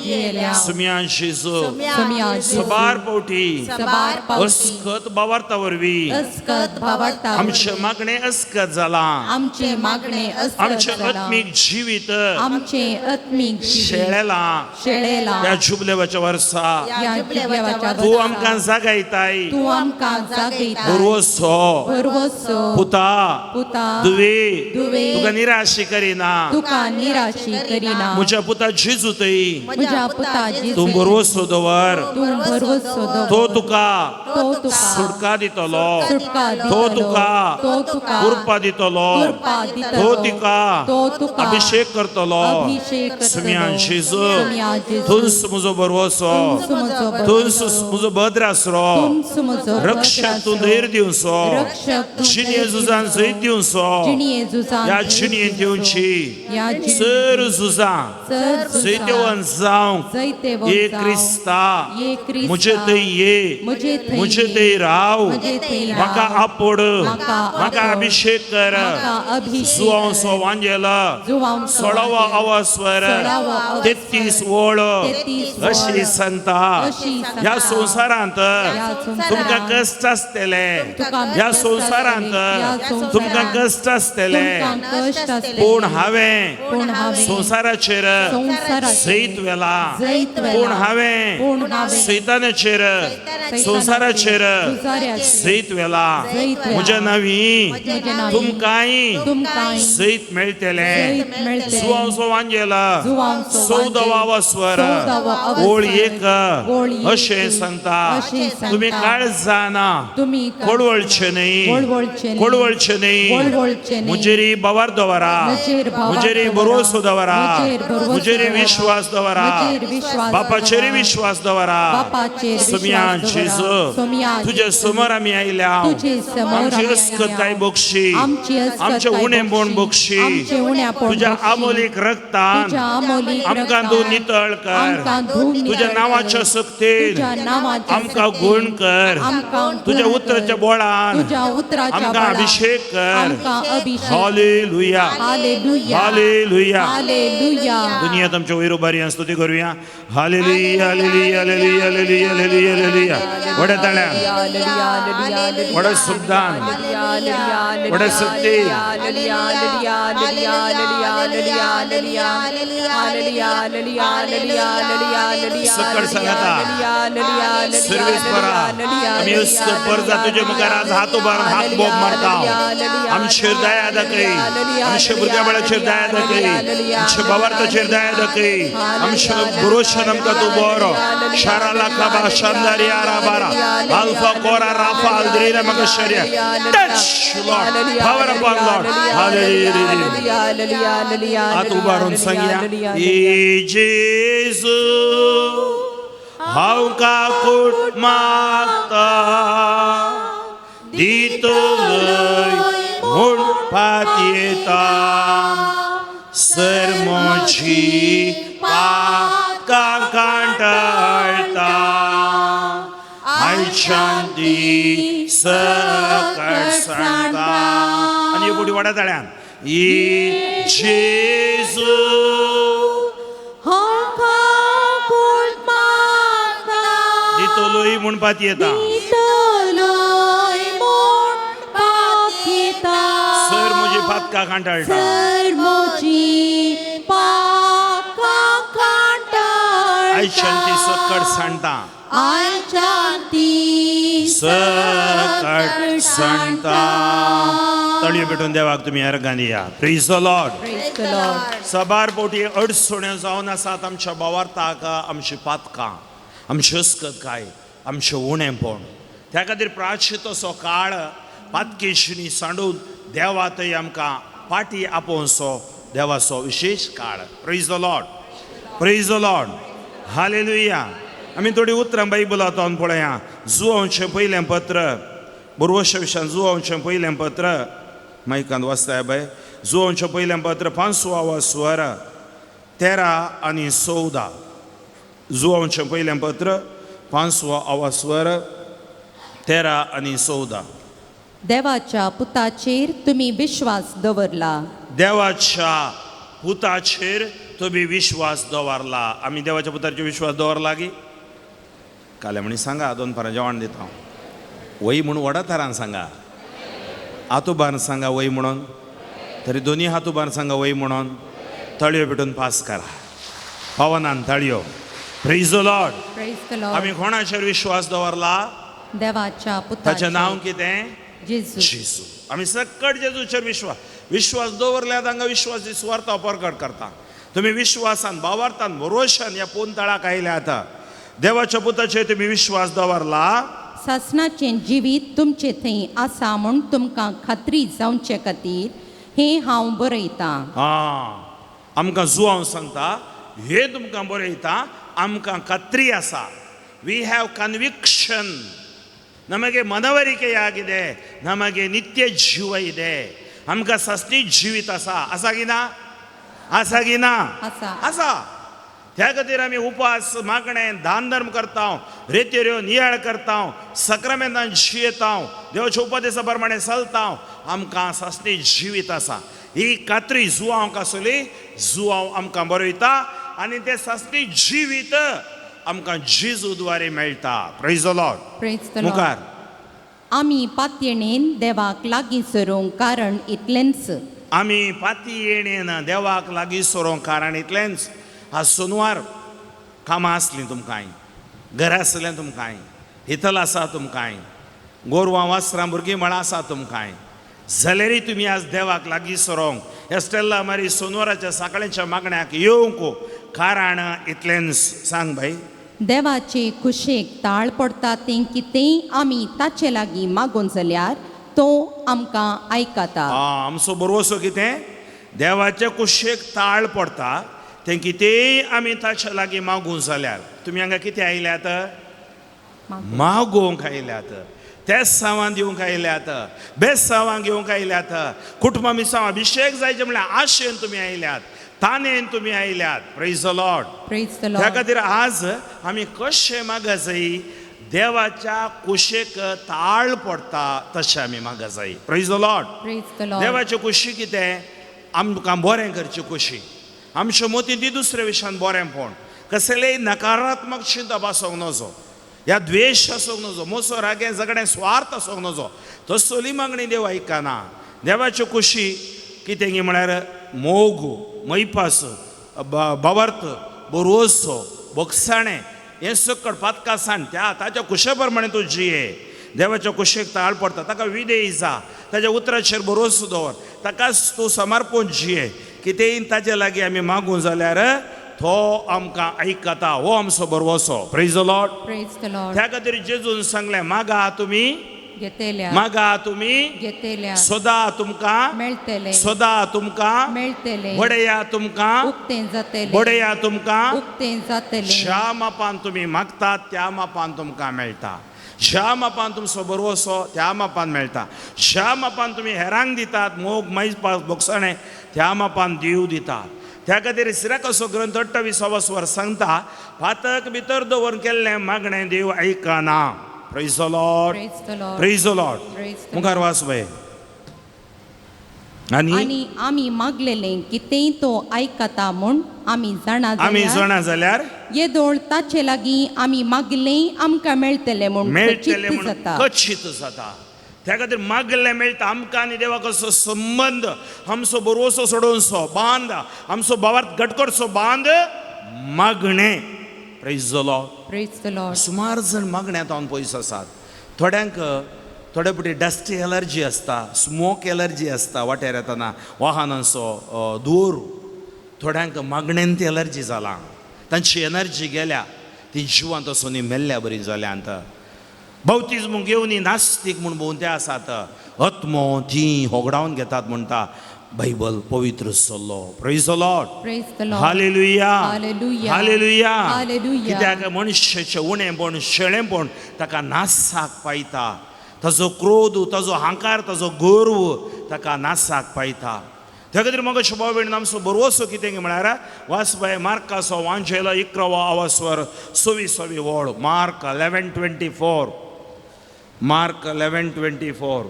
जियेल्या सुम्या जेजू सोमया जेजू सबार पावटी सबार पावटी अस्कत बावार्ता वरवीं अस्कत भावार्था आमचें मागणें अस्कत जालां आमचे मागणे अस्कत आमचें जालां. आत्मीक जीवित आमचे आत्मीक जिवीत शेळेलां शेळेला ह्या जुबलेवाच्या वर्सा ह्या जुबलेवाच्या तूं वर्सा आमकां जागयताय तूं आमकां जागयता बरोसो बरवसो पुता पुता दुवे दुवे तुका निराशी करिना तुका निराशी करिना म्हज्या पुता जेजू थंय म्हज्या पुता जेजू तूं बरोसो दवर तूं बरवसो तो दवर तुका तो तुका सुटका दितलो सुटका तो दितलो तुका तो तुका कृपा दितलो कृपा दितलो तो तिका तो तुका अभिषेक करतलो अभिषेक करतलो सुम्या जेजू सुम्या जेजू तूंच म्हजो बरवसो तूंच म्हजो तूंच बरवसो. म्हजो भद्र आसरो तूंच म्हजो रक्षक तूं धैर्य दिवचो रक्षक तूं जिणये धैर्य झुजान दिवचो. जैत दिवचो जिणये झुजान ह्या जैत जिणयेंत दिवचो. येवची ह्या जिणयेंत सर झुजां सर झुजां जैतवंत जावंक जैतेवंत ये जावंक. क्रिस्ता ये क्रिस्ता. म्हजे थंय ये म्हजे थंय म्हजे ये. थंय राव म्हजे थंय राव. म्हाका आपोड म्हाका म्हाका आपोड. अभिषेक कर म्हाका अभिषेक जुवांसो वांजेल जुवांसो सोळावो वांजेल. अवस्वर सोळावो अवस्वर. 33 ओळ 33 ओळ. अशी सांगता अशी सांगता. ह्या संवसारांत ह्या संवसारांत तुमकां कश्ट आसतले तुका ह्या कश्ट संवसारांत आसतले. ह्या संवसारांत तुमकां कश्ट आसतले तुमकां कश्ट आसतले. पूण हांवें पूण हांवें संवसाराचेर संवसाराचेर जैत व्हेला जैत व्हेला. पूण हांवें पूण हांवें सैतानाचेर संवसाराचेर झुजाऱ्याचेर जैत व्हेला जैत व्हेला. म्हज्या नांवी म्हज्या नांवी तुमकांय तुमकांय जैत मेळटलें जैत मेळटलें. जुवांसो वांजेला जुवांसो चवदावा वांजेल. अवस्वर चवदावो अवस्वर. ओळ एक ओळ एक. अशें सांगता अशें सांगता. तुमी काळजाना तुमी कोडवळचे न्हय कोडवळचे न्हय. कोडवळचे न्हय कोडवळचे न्हय. म्हजेरी बवार दवरा म्हजेर भावार्थ म्हजेरी दवरा. भरोसो दवरा म्हजेर भरवंसो म्हजेरी दवरा. विश्वास दवरा म्हजेर विश्वास बापाचेर दवरा. विश्वास दवरा बापाचेर सोमया विश्वास दवरा. जेजू सोमया तुजे जेजू. समोर आमी आयल्या तुजे समोर आमची आमी अस्कत आयल्या. काय बक्षी आमची अस्कत आमचें काय उणेंपण बक्षी आमचें उणेंपण तुज्या बक्षी. आमोलीक रक्तान तुज्या आमोलीक आमकां रक्तान. तूं नितळ कर आमकां धुवन नितळ तुज्या कर. नांवाच्या सक्तीन तुज्या नांवाच्या आमकां सक्तीन. गुण कर आमकां तुज्या गुण कर. उतराच्या बोळान तुज्या उतराच्या आमकां बळान. अभिषेक कर आमकां अभिषेक hallelujah hallelujah hallelujah hallelujah दुनिया तुमच्या वयर उबारी स्तुती करूया hallelujah hallelujah hallelujah hallelujah hallelujah hallelujah व्हड्या ताळ्यान व्हड्या शब्दान व्हड्या शक्तीन सकळ सांगाता सर्वीस परा आमी अस्कत परजा तुजे मुखार आज हात उबारून हात बोब मारता आमचेर दया दाखय आमच्या भुरग्या बाळाचेर दया दाखय आमच्या भावार्थाचेर दया दाखय आमच्या भरोशान आमकां तूं बरो शारा लाखा बा शांदारी आरा बारा अल्फा कोरा राफा अल्द्रीरा म्हाका शर्या touch Lord power upon Lord hallelujah हात उबारून सांगया ए जेजू हांव काकूट मागता दितलोय म्हूण पातयेता सर म्हजी पातकां कांटाळटा आयच्यान ती सकट सांगता आनी एक फावटी व्हडा ताळ्यान ए जेजू दितलोय म्हूण पातयेता सर म्हजी पातकां कांटाळटा आयच्यान ती सकट सांडटा सकट सांडटा तळयो पेटून देवाक तुमी अर्गां दिया प्रेज the Lord सबार पोटी अडचण्यो जावन आसात आमच्या भावार्थाक आमची पातकां आमची अस्कत काय आमचें उणेंपण त्या खातीर प्राचित असो काळ पातकेशिनी सांडून देवा थंय आमकां पाटी आपोवचो देवाचो विशेश काळ praise the Lord praise the Lord hallelujah आमी थोडी उतरां बायबलांत पळया जुवांचें पयलें पत्र बरवशा विशयान जुवांचें पयलें पत्र मायकांत वाचताय बाय जुवांचें पयलें पत्र पांचवा स्वर 13 आनी 14. जुवांचें पयलें पत्र, पांचवो आवास्वर, 13 आनी 14. देवाच्या पुताचेर तुमी विश्वास दवरला. देवाच्या पुताचेर तुमी विश्वास दवरला. आमी देवाच्या पुताचेर विश्वास दवरला की काल्या म्हणी सांगा. दोन परां जेवण दिता हांव. वय म्हूण व्हडा थरान सांगा. हात उबारून सांगा वय म्हणून. तरी दोनी हात उबारून सांगा वय म्हणून. ताळयो पेटून पास करा पवनान ताळयो. Praise the Lord. Praise the Lord. आमी कोणाचेर विश्वास दवरला? देवाच्या ताचें नांव पुताचेर. कितें? जेजू. जेजू. आमी सकट जेजूचेर विश्वास दवरल्यार हांगा विश्वास सुवार्थ परगट करता. तुमी विश्वासान, भावार्थान, भरोशान ह्या पोनतळाक आयल्या. आतां देवाच्या पुताचेर तुमी विश्वास दवरला. सासणाचें जिवीत तुमचे थंय आसा म्हूण तुमकां खात्री जावचे खातीर हें हांव बरयतां. आं, आमकां जुवांव सांगता, हे तुमकां बरयता, आमकां खात्री आसा. We have conviction. ನಮಗೆ ಮನವರಿಕೆಯಾಗಿದೆ, ನಮಗೆ ನಿತ್ಯ ಜೀವ ಇದೆ, आमकां सासणी जिवीत आसा. आसा की ना? आसा की ना? आसा. आसा. त्या खातीर आमी उपास, मागणें, दान धर्म करता, रेतेऱ्यो नियाळ करता, सक्रमेंतान जियेता, देवाच्या उपदेसा प्रमाणे चलता. आमकां सासणी जिवीत आसा ही कात्री जुवांक आसली. जुवांव आमकां बरयता आनी तें सासणी जिवीत आमकां जेजू द्वारे मेळटा. Praise the Lord. Praise the Lord. मुखार. आमी पातयेणेन देवाक लागीं सरूंक कारण इतलेंच. आमी पाती येणेन देवाक लागीं सरोंक कारण इतलेंच. आज सोनवार. कामां आसलीं तुमकां, घरा आसलें तुमकां, हितल आसा तुमकां, गोरवां, वासरां, भुरगीं मळां आसा तुमकां, जाल्यारय तुमी आज देवाक लागीं सरोंक ह्या स्टेल्ला मारी सोनवाराच्या सकाळच्या मागण्याक येवंक कारण इतलेंच. सांग बाई. देवाचे खुशेक ताळ पडटा तें कितेंय आमी ताचे लागीं मागून जाल्यार तो आमकां आयकता. आं, आमचो बरोसो कितें देवाचे कुशेक ताळ पडटा तें कितेंय आमी ताच्या लागीं मागूं जाल्यार. तुमी हांगा कितें आयल्यात? मागोवंक आयल्यात, तेसांवां दिवंक आयल्यात, बेसांवां घेवंक आयल्यात. कुटुंबा मिसांव अभिशेक जायचे म्हणल्यार आशेन तुमी आयल्यात, तानेन तुमी आयल्यात. Praise the Lord. Praise the त्या Lord. खातीर आज आमी कशें मागा जाय? देवाच्या कुशेक ताळ पडटा तशें आमी मागा जाय. Praise the Lord. Praise the Lord. देवाची खुशी कितें? आमकां बरें करची खुशी. आमच्या मतीं ती दुसऱ्या विशयान बरेंपण, कसलेय नकारात्मक चिंतप आसूंक नजो, ह्या द्वेश आसूंक नजो, मोसो, रागे, झगडें, स्वार्थ आसूंक नजो. तसली मागणी देव आयकना. देवाच्यो खुशी कितें गी म्हळ्यार मोग, मैपास, भावार्थ, बरोसो, भोगसाणें, हें सकट पातकासाण. त्या ताच्या कुशे प्रमाणे तूं जिये. देवाच्या कुशेक ताळ पडटा ताका विधेय जा. ताच्या उतराचेर भरोसो दवर, ताकाच तूं समर्पण जिये. कितेंय ताजे लागीं आमी मागूं जाल्यार तो आमकां आयकता. हो आमचो भरवसो. Praise the Lord. Praise the Lord. त्या खातीर जेजून सांगलें, मागा तुमी घेतल्या. मागा तुमी. घेतल्या. सोदा तुमकां. मेळटले. सोदा तुमकां. मेळटले. बडया तुमकां. उक्तें जातलें. बडया तुमकां. उक्तें जातलें. ज्या मापान तुमी मागतात त्या मापान तुमकां मेळटा. ज्या मापान तुमचो भरवसो त्या मापान मेळटा. ज्या मापान तुमी हेरांक दितात मोग, मैजपास, भोगसणें, त्या मापान देव दिता. त्या खातीर सिराकाचो ग्रंथ 28 वर सांगता, पातक भितर दवरून केल्लें मागणें देव आयकना. Praise the Lord. Praise the Lord. Praise the Lord. Praise the मुखार वाच बाय आनी आनी आमी मागलेलें कितेंय तो आयकता म्हूण आमी जाणा आमी जाल्यार जाणा जाल्यार येदोळ ताचे लागीं आमी मागलें आमकां मेळटलें म्हूण मेळटलें खचित म्हणून जाता. खचित जाता. त्या खातीर मागलें मेळटा. आमकां आनी देवाक असो संबंद, आमचो बरोसो सोडोवचो बांद, आमचो भावार्थ घट करचो बांद मागणें. Praise the Lord. Praise the Lord. सुमार जण मागण्यांत हांव पयस आसात. थोड्यांक थोडे फावटी डस्टी एलर्जी आसता, स्मोक एलर्जी आसता, वाटेर येतना वाहनांचो धूर. थोड्यांक मागणेन ती एलर्जी जाला, तांची एनर्जी गेल्या, ती जिवांत वचून मेल्ल्या बरी जाल्यांत. बाप्तीज्म घेवन नास्तीक म्हूण भोंवते आसात. आत्मो ती होगडावन घेतात म्हणटा बायबल पवित्र सल्लो. Praise the Lord. Praise the Lord. Hallelujah. Hallelujah. Hallelujah. Hallelujah. कित्याक मनशाचें उणेंपण, शेळेंपण ताका नासाक पायता. ताजो क्रोध, ताजो हांकार, ताजो गर्व ताका नासाक पायता. त्या खातीर म्हाका शोभावेण आमचो बरवसो कितें म्हळ्यार वासबाय मार्काचो वांजेलो इकरावो आवासवर सव्वीसावी वळ, मार्क 11:24, मार्क 11:24.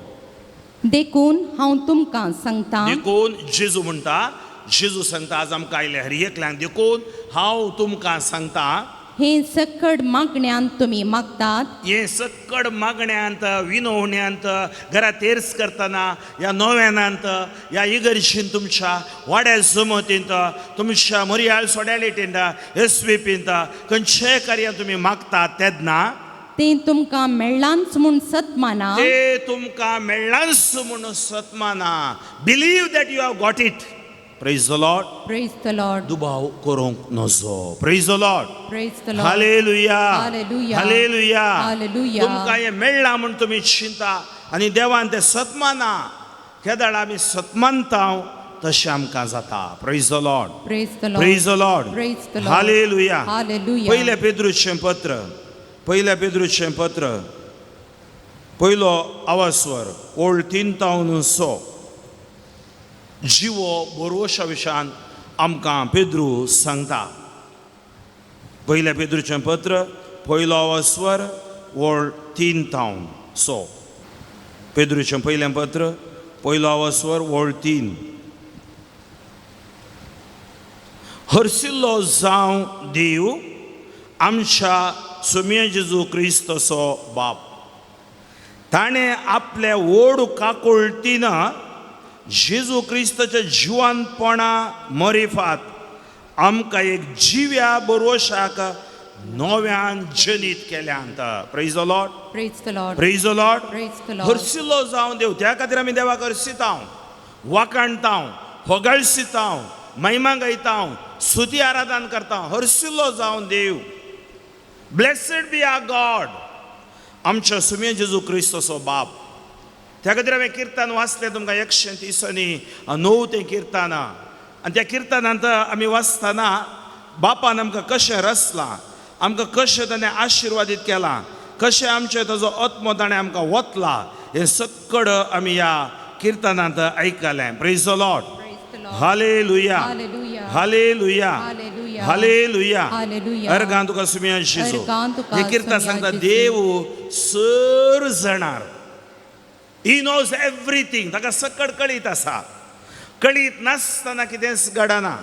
देखून हांव तुमकां सांगता, देखून जेजू म्हणटा, जेजू सांगता आज आमकां आयले हर एकल्यांक, देखून हांव तुमकां सांगता, हे सकड मागण्यान तुमी मागतात, हें सक्कड मागण्यांत, विनवण्यांत, घरा तेर्स करतना, ह्या नव्यानांत, ह्या इगर्शीन, तुमच्या वाड्या जमतींत, तुमच्या मोरियाळ सोड्यालिटींत, एस वी पींत, खंयचेय कार्य तुमी मागतात तेन्ना तें तुमकां मेळ्ळांच म्हूण सत माना, ते तुमकां मेळ्ळांच म्हूण सत माना. Believe that you have got it. Praise the Lord. Praise the Lord. दुबाव करूंक नजो. Praise the Lord. Praise the Lord. Hallelujah. Hallelujah. Hallelujah. Hallelujah. तुमकां हें मेळ्ळां म्हूण तुमी चिंता आनी देवान तें सतमाना. केदळ आमी सतमानता तशें आमकां जाता. Praise the Lord. Praise the Lord. Praise the Lord. Praise the Lord. Hallelujah. Hallelujah. पयल्या पेद्रूचें पत्र, पयल्या पेद्रूचें पत्र, पयलो आवास्वर, ओळ 3 तावन 6. जिवो बोरवशा विशयान आमकां पेद्रू सांगता. पयल्या पेद्रूचें पत्र, पयलो आवास्वर, ओळ 3 तावन 6. पेद्रूचें पयलें पत्र, पयलो आवास्वर, ओळ 3. हरसिल्लो जावं देव आमच्या सोम्या जेजू क्रिस्तचो बाप, ताणें आपल्या ओड काकुळतीन जेजू क्रिस्ताच्या जिवानपणा मरिफात आमकां एक जिव्या बरोशाक नव्यान जनीत केल्यांत. Praise the Lord. Praise the Lord. Praise the Lord. Praise the Lord. हरसिल्लो जावं देव. त्या खातीर आमी देवाक हरसितांव, वाकाणतांव, होगळसितांव, महिमा गायतांव, स्तुती आराधन करता. हरसिल्लो जावं देव. ब्लेसेड बी आर गॉड, आमच्या सुम्या जेजू क्रिस्तचो बाप. त्या खातीर हांवें किर्तन वाचलें तुमकां 139 तें किर्तनां. आनी त्या किर्तनांत आमी वाचतना बापान आमकां कशें रचलां, आमकां कशें ताणें आशिर्वादीत केलां, कशें आमचें ताजो आत्मो ताणें आमकां वतला, हें सक्कड आमी ह्या किर्तनांत आयकलें. Praise the Lord. Praise the Lord. Hallelujah. Hallelujah. Hallelujah. Hallelujah. Hallelujah. Hallelujah. अर्गां तुका सुम्या जेजू. अर्गां तुका हें किर्तन सुम्या सांगता जेजू. देव सर जाणार. He knows everything. ताका सकड कळीत आसा. कळीत नासतना कितेंच घडना.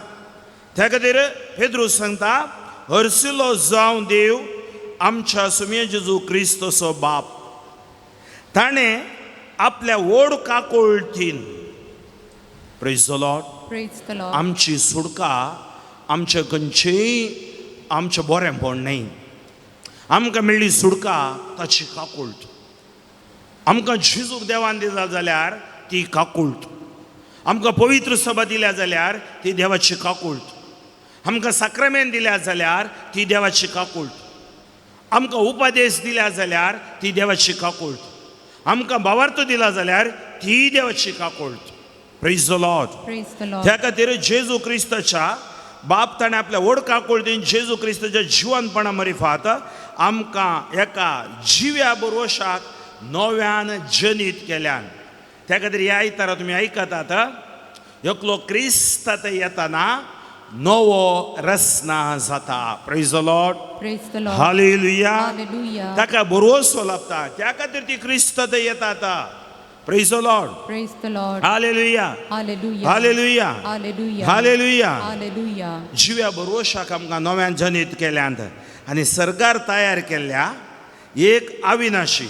त्या खातीर पेद्रू सांगता, हरसिलो जावं देव आमच्या सुम्या जेजू क्रिस्तचो बाप, ताणें आपल्या व्हड काकुळतीन. Praise the Lord. Praise the Lord. आमची सुडका आमचे खंयचेय आमचें बरेंपण न्हय. आमकां मेळ्ळी सुडका ताची काकुळट. आमकां जेजूक देवान दिला जाल्यार ती काकुळट. आमकां पवित्र सभा दिल्या जाल्यार ती देवाची काकुळट. आमकां साक्रामेंत दिल्या जाल्यार ती देवाची काकुळट. आमकां उपदेश दिल्या जाल्यार ती देवाची काकुळट. आमकां भावार्थ दिला जाल्यार ती देवाची काकुळट. Praise the Lord. Praise the Lord. त्या खातीर जेजू क्रिस्ताच्या बाप ताणें आपल्या व्हड काकुळतीन जेजू क्रिस्ताच्या जिवनपणा मरिफात आमकां एका जिव्या बरोशाक नव्यान जनीत केल्यान. त्या खातीर ह्या आयतारा तुमी आयकतात, एकलो क्रिस्त आतां येताना नवो रचना जाता. Praise the Lord. Praise the Lord. Hallelujah. Hallelujah. ताका बरोसो लाभता. त्या खातीर ती क्रिस्त थंय येता आतां. Praise the Lord. Praise the Lord. Hallelujah. Hallelujah. Hallelujah. Hallelujah. Hallelujah. Hallelujah. जिव्या बरोशाक आमकां नव्यान जनीत केल्यांत आनी सरकार तयार केल्ल्या एक अविनाशी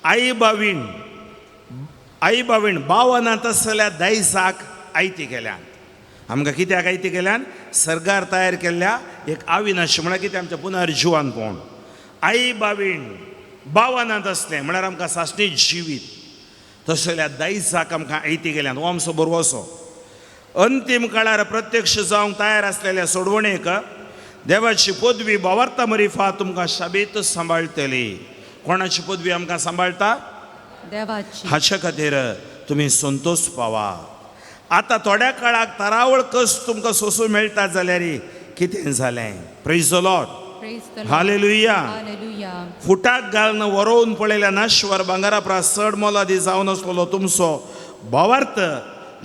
आई बावीण, आई बावीण बावना तसल्या दायजाक आयती केल्यान. आमकां कित्याक आयती केल्यान? सरकार तयार केल्ल्या एक अविनाशी म्हळ्यार कितें? आमच्या पुनर्जिवानपण. आई बावीण बावनांत आसलें म्हळ्यार आमकां सासणीत जिवीत तसल्या दायजाक आमकां आयती केल्यान. हो आमचो बरवसो. अंतीम काळार प्रत्यक्ष जावंक तयार आसलेल्या सोडवणेक देवाची पदवी बावार्ता मरिफा तुमकां शाबीत सांबाळटली. कोणाची पदवी आमकां सांबाळटा? देवाची. हाचे खातीर तुमी संतोश पावा. आतां थोड्या काळाक तरावळ कस तुमकां सोसूं मेळटा जाल्यार कितें जालें? Praise the Lord. Praise the Lord. Hallelujah. Hallelujah. फुटाक घालून वरोवन पळयल्या नाश्वर भांगरा प्रास चड मोलादी जावन आसलेलो तुमचो भावार्थ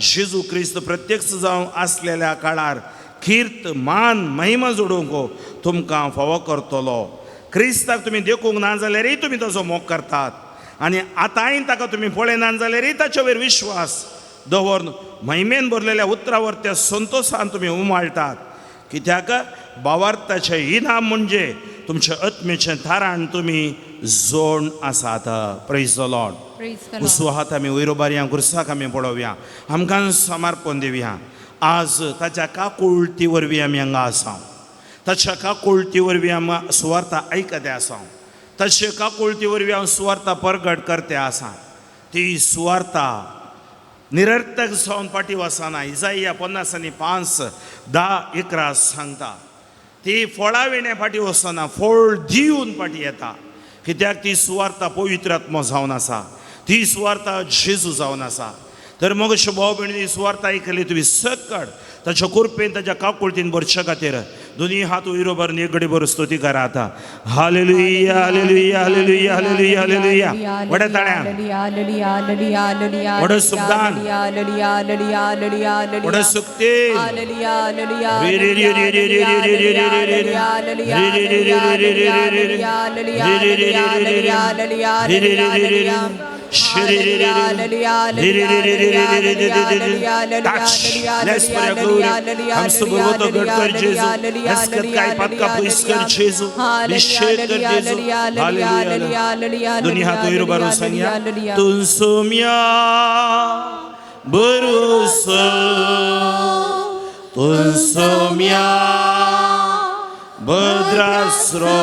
जेजू क्रिस्त प्रत्यक्ष जावन आसलेल्या काळार कीर्त मान महिमा जोडूंक तुमकां फावो करतलो. क्रिस्ताक तुमी देखूंक ना जाल्यारय तुमी ताचो मोग करतात आनी आतांय ताका तुमी पळयना जाल्यारय ताचे वयर विश्वास दवरून महिमेन भरलेल्या उतरावर त्या संतोशान तुमी उमाळटात. कित्याक भावार्थाचें इनाम म्हणजे तुमच्या आत्मेचें थारान तुमी जोड आसात. Praise the Lord. Praise the Lord. उसो हात आमी वयर उबारया, खुर्साक आमी पळोवया, आमकां समर्पण दिवया. आज ताच्या काकुळटी वरवीं आमी हांगा आसा, ताच्या काकुळटी वरवीं आमी सुवार्ता आयकते आसा, ताचे काकुळटी वरवीं हांव सुवार्ता परगट करते आसा. ती सुवार्ता निरर्थक जावन फाटीं वचना. इजाया 55, 10, 11 सांगता ती फळां विणें फाटीं वचना, फळ दिवन फाटीं येता. कित्याक ती सुवार्ता पवित्र आत्मो जावन आसा, ती सुवार्ता जेजू जावन आसा. तर मग अशें भाव भयणी सुवार्ता आयकली तुमी सकट ताच्या कृपेन ताच्या काकुळतीन भरच्या खातीर दोनी हात वयर उबारून एक घडी भर स्तुती करात. Hallelujah, hallelujah, hallelujah, hallelujah, hallelujah. व्हड्या ताळ्यान, व्हडा शब्दान, व्हडा शक्तीन. Touch. Let's for your glory. आमचो बरोबर घट कर जेजू. हसकत काय पातका पयस कर जेजू. निश्चय कर जेजू. हालेलुया. दोन्ही हात वयर उबारून सांगया, तुमसुम्या भरोसो, तुमसुम्या भद्रास्रो,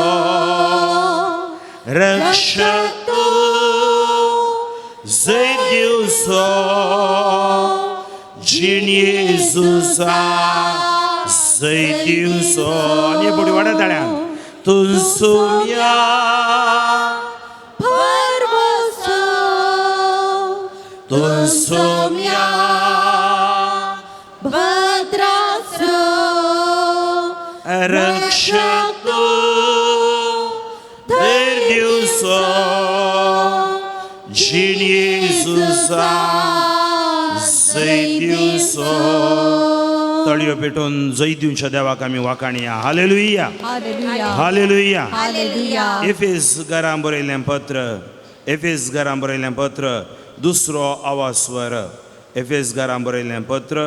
रक्षक जय दिवसो जिणेजुसा जय दिवसो. आनी पुढे वाडा ताळ्यान, तुमसुम्या तुमसुम्या रक्षक धैर्य दिवसो जिणेजुसा जय दिवसो. तळयो पेटोवन जय दिवच्या देवाक आमी वाखाणया. Hallelujah, hallelujah. एफेस घरां बरयलें पत्र, एफेस घरां बरयलें पत्र दुसरो आवास्वर, एफेस घरां बरयलें पत्र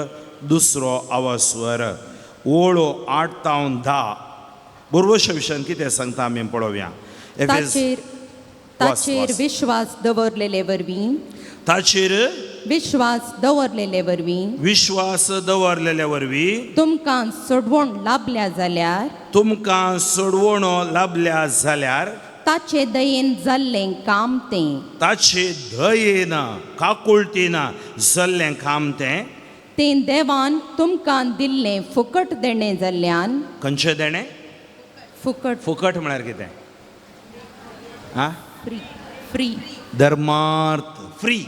दुसरो आवास्वर, ओळो 8 तावन 10 बरोबर विशयान कितें सांगता आमी पळोवया. एफेस ताचेर विश्वास दवरलेले वरवीं, ताचेर विश्वास दवरलेले वरवीं, विश्वास दवरलेले वरवीं तुमकां सोडवण लाभल्या जाल्यार, तुमकां सोडवण लाभल्या जाल्यार, ताचे दयेन जाल्लें काम तें, ताचे दयेन काकुळतीन जाल्लें काम तें, तें देवान तुमकां दिल्लें फुकट देणें जाल्ल्यान. खंयचें देणें? फुकट. फुकट म्हळ्यार कितें? आं, फ्री, फ्री, धर्मार्थ फ्री.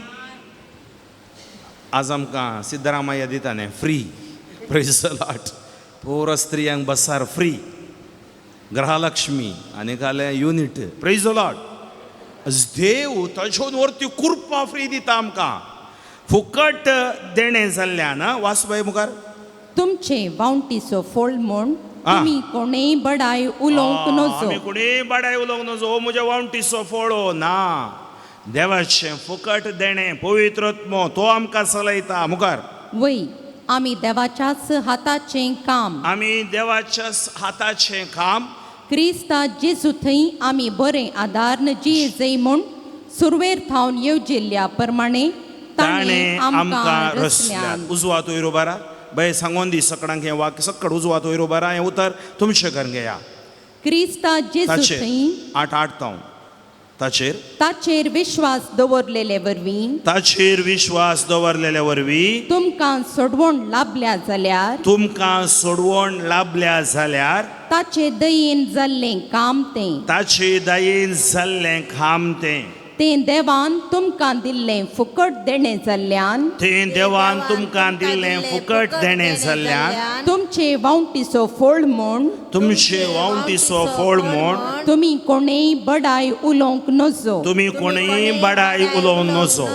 आज आमकां सिद्धरामय्या दिता न्ही फ्री. प्रेज the Lord. पुरो स्त्रियांक बसार फ्री, गृहलक्ष्मी आनी काले युनिट. Praise the Lord. देव ताचे वरती कृपा फ्री दिता आमकां, फुकट देणें जाल्ल्यान. वासबाय मुखार, तुमचे वावंटीचो फोळ म्हूण तुमी कोणेय बडाय उलोवंक नजो. आमी कोणीय बडाय उलोवंक नजो. हो म्हज्या वावंटीचो फोळो ना. देवाचें फुकट देणें, पवित्र आत्मो तो आमकां चलयता. मुखार, वय आमी देवाच्याच हाताचें काम, आमी देवाच्याच हाताचें काम, क्रिस्ता जेजू थंय आमी बरें आदारन जिये म्हूण सुरवेर थावन येवजिल्ल्या प्रमाणे ताणें आमकां रचल्यात. उजवात वयर उबारा बाय, सांगोन दी सकडांक हें वाक्य. सकड उजवात वयर उबारा, हें उतर तुमचें करून घेया. क्रिस्ता जेजू ताचेर थंय 8 8 तावन ताचेर, ताचेर विश्वास दवरलेले वरवीं, ताचेर विश्वास दवरलेले वरवीं, तुमकां सोडवण लाभल्या जाल्यार, तुमकां सोडवण लाभल्या जाल्यार, ताचे दयेन जाल्लें काम तें, ताचे दयेन जाल्लें काम तें, तें देवान तुमकां दिल्लें फुकट देणें जाल्ल्यान, तें देवान तुमकां दिल्लें फुकट देणें जाल्ल्यान, तुमचे वावंटीचो फोळ म्हूण, तुमचे वावंटीचो फोळ म्हूण, तुमी कोणेय बडाय उलोवंक नजो. तुमी कोणीय बडाय उलोवंक नजो.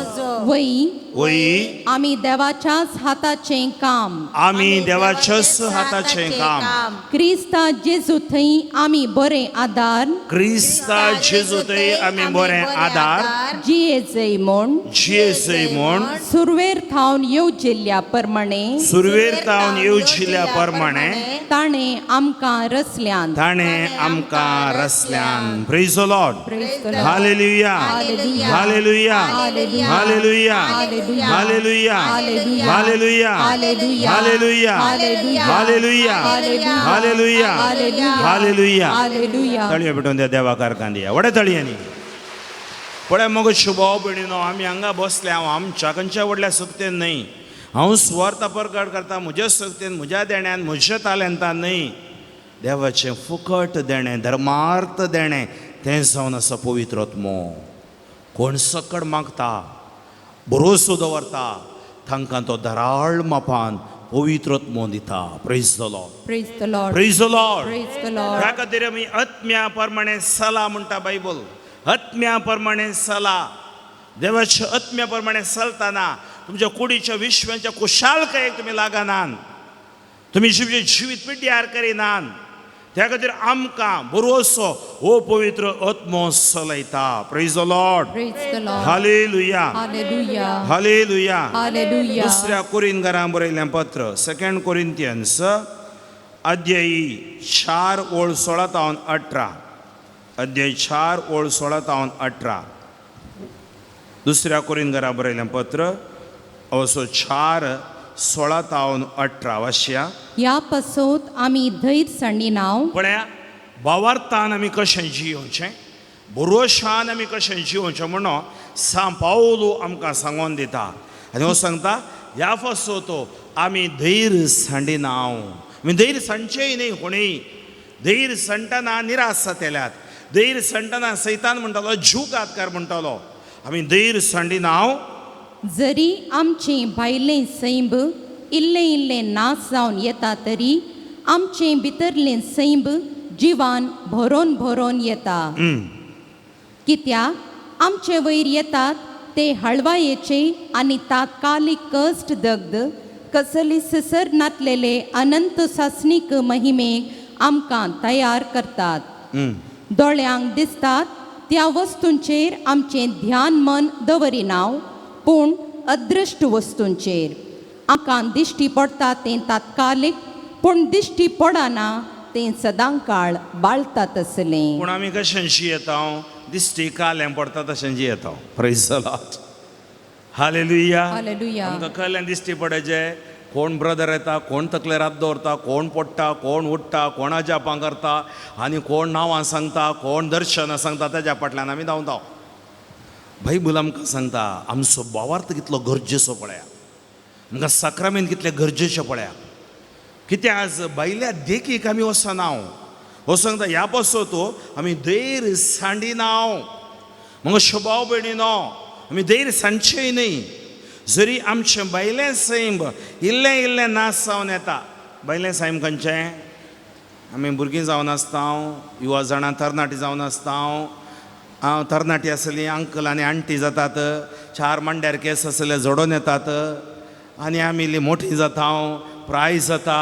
वय वय आमी देवाच्याच हाताचें काम आमी देवाच्याच हाताचें काम क्रिस्ता जेजू थंय आमी बरें आदार क्रिस्ता जेजू थंय आमी बरें आदार जियेजय म्हूण जियेजय म्हूण सुरवेर थावन येवजिल्ल्या प्रमाणे सुरवेर तावन येवजिल्ल्या प्रमाणे ताणें आमकां रचल्यान. ताणें आमकां रसल्यान. Praise the Lord. Praise the Lord. Hallelujah. Hallelujah. Hallelujah. Hallelujah. Hallelujah. Hallelujah. Hallelujah. Hallelujah. Hallelujah. Hallelujah. Hallelujah. Hallelujah. Hallelujah. Hallelujah. Hallelujah. Hallelujah. तळयो पेटोवन त्या देवा कारखान दिया व्हड्या तळयांनी. पळय मगो शुभाव भयणीनो, आमी हांगा बसले. हांव आमच्या खंयच्या व्हडल्या सक्तेन न्हय, हांव सुवार्थ परगट करता म्हज्या सक्तेन, म्हज्या देण्यान, म्हज्या तालेंतान न्हय. देवाचें फुकट देणें, धर्मार्थ देणें, तें जावन आसा पवित्र आत्मो. कोण सकड मागता, भरोसो दवरता, तांकां तो धराळ मापान पवित्र आत्मो दिता. Praise the Lord. Praise the Lord. Praise the Lord. Praise the Lord. ह्या खातीर आमी आत्म्या प्रमाणे सला म्हणटा बायबल. आत्म्या प्रमाणे सला. देवाच्या आत्म्या प्रमाणे चलतना तुमच्या कुडीच्या विश्वाच्या कुशालकायेक तुमी लागनात, तुमी तुमचें जिवीत पिड्ड्यार करिनात. त्या खातीर आमकां भरोसो हो पवित्र आत्मो चलयता. Praise the Lord. Praise the Lord. Hallelujah. Hallelujah. Hallelujah. Hallelujah. दुसऱ्या कोरिंदकारांक बरयल्लें पत्र, सेकंड कोरिंथियन्स, अध्यायी 4 ओळ 16 तावन 18. अध्याय 4 ओळ 16 तावन 18. दुसऱ्या कोरिंदकारांक बरयल्लें पत्र असो 4 16 तावन 18 वाचया. ह्या पासत आमी धैर्य सांडिनाव. पळया, भावार्थान आमी कशें जियोवचें, भरोशान आमी कशें जियोवचें म्हणून सांव पावलू आमकां सांगोन दिता. आनी हो सांगता ह्या फसोतो आमी धैर्य सांडिनाव. आमी धैर्य सांडचेय न्हय. कोणूय धैर्य सांडटना निराश जातल्यात. धैर्य सांडटना सैतान म्हणटालो, जीव घातकार म्हणटालो. आमी धैर्य सांडिनाव. जरी आमचें भायलें सैंब इल्लें इल्लें नाश जावन येता तरी आमचें भितरलें सैंब जिवान भरोन भरोन येता. कित्याक आमचे वयर येतात ते हळवायेचे आनी तात्कालीक कश्ट दग्ध कसली ससर नातलेले अनंत सासणीक महिमेक आमकां तयार करतात. दोळ्यांक दिसतात त्या वस्तूंचेर आमचें ध्यान मन दवरिनाव, पूण अदृश्ट वस्तूंचेर. आमकां दिश्टी पडटा तें तात्कालीक, पूण दिश्टी पडना तें सदांकाळ बाळता तसलें. पूण आमी कशें जियेता? दिश्टी कालें पडटा तशें जियेता. Praise the Lord. Hallelujah. Hallelujah. आमकां कहलें दिश्टी पडचें? कोण ब्रदर येता, कोण तकलेर हात दवरता, कोण पडटा, कोण उठ्ठा, कोण अजापां करता आनी कोण नांवां सांगता, कोण दर्शनां सांगता, तेज्या फाटल्यान आमी धांवता. बायबल आमकां सांगता आमचो भावार्थ कितलो गरजेचो पळया, आमकां साक्रामेंत कितलें गरजेचें पळया. कित्याक आज भायल्या देखीक आमी वचना. हो सांगता ह्या पासत आमी धैर्य सांडिनाव. मगो शोभाव भयणीनो, आमी धैर्य सांडचेय न्हय. जरी आमचें भायलें सैम इल्लें इल्लें नाश जावन येता. भायलें सैम खंयचें? आमी भुरगीं जावन आसता, युवा जाणां तरणाटीं जावन आसता. हांव तरणाटी आसली अंकल आनी आण्टी जातात, चार मांड्यार केंस आसले जोडोन येतात आनी आमी इल्ली मोठी जाता, प्राय जाता,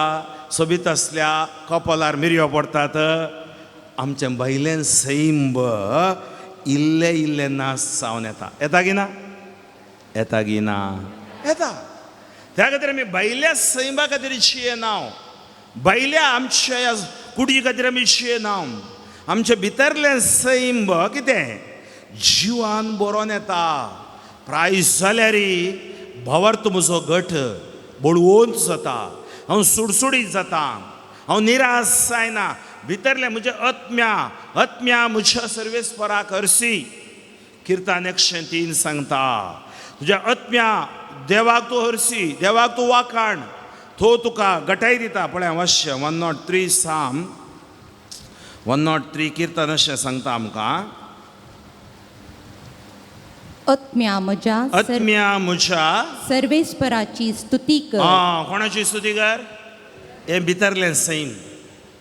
सोबीत आसल्या कपलार मिरयो पडटात. आमचें भायलें सैम इल्लें इल्लें नाश जावन येता. येता की ना? येता की ना? येता. त्या खातीर आमी भायल्या सैमा खातीर जियेना, भायल्या आमच्या ह्या कुडी खातीर आमी जियेना. आमच्या भितरलें सैम कितें जिवान बरोवन येता. प्राय जाल्यार भावार्थ म्हजो घट बळवंत जाता, हांव सुडसुडीत जाता, हांव निराश जायना. भितरलें म्हज्या आत्म्या, आत्म्या म्हज्या सर्वेस्पराक हरसी. किर्तन 103 सांगता तुज्या आत्म्या देवाक तूं हरसी, देवाक तूं वाखाण, तो तुका गटाय दिता. पळय अवश्य 103 साम, 103 किर्तन अशें सांगता आमकां. आत्म्या म्हज्या आत्म्या म्हज्या सर्वेस्पराची स्तुती कर. आं, कोणाची स्तुती कर? हें भितरलें सैम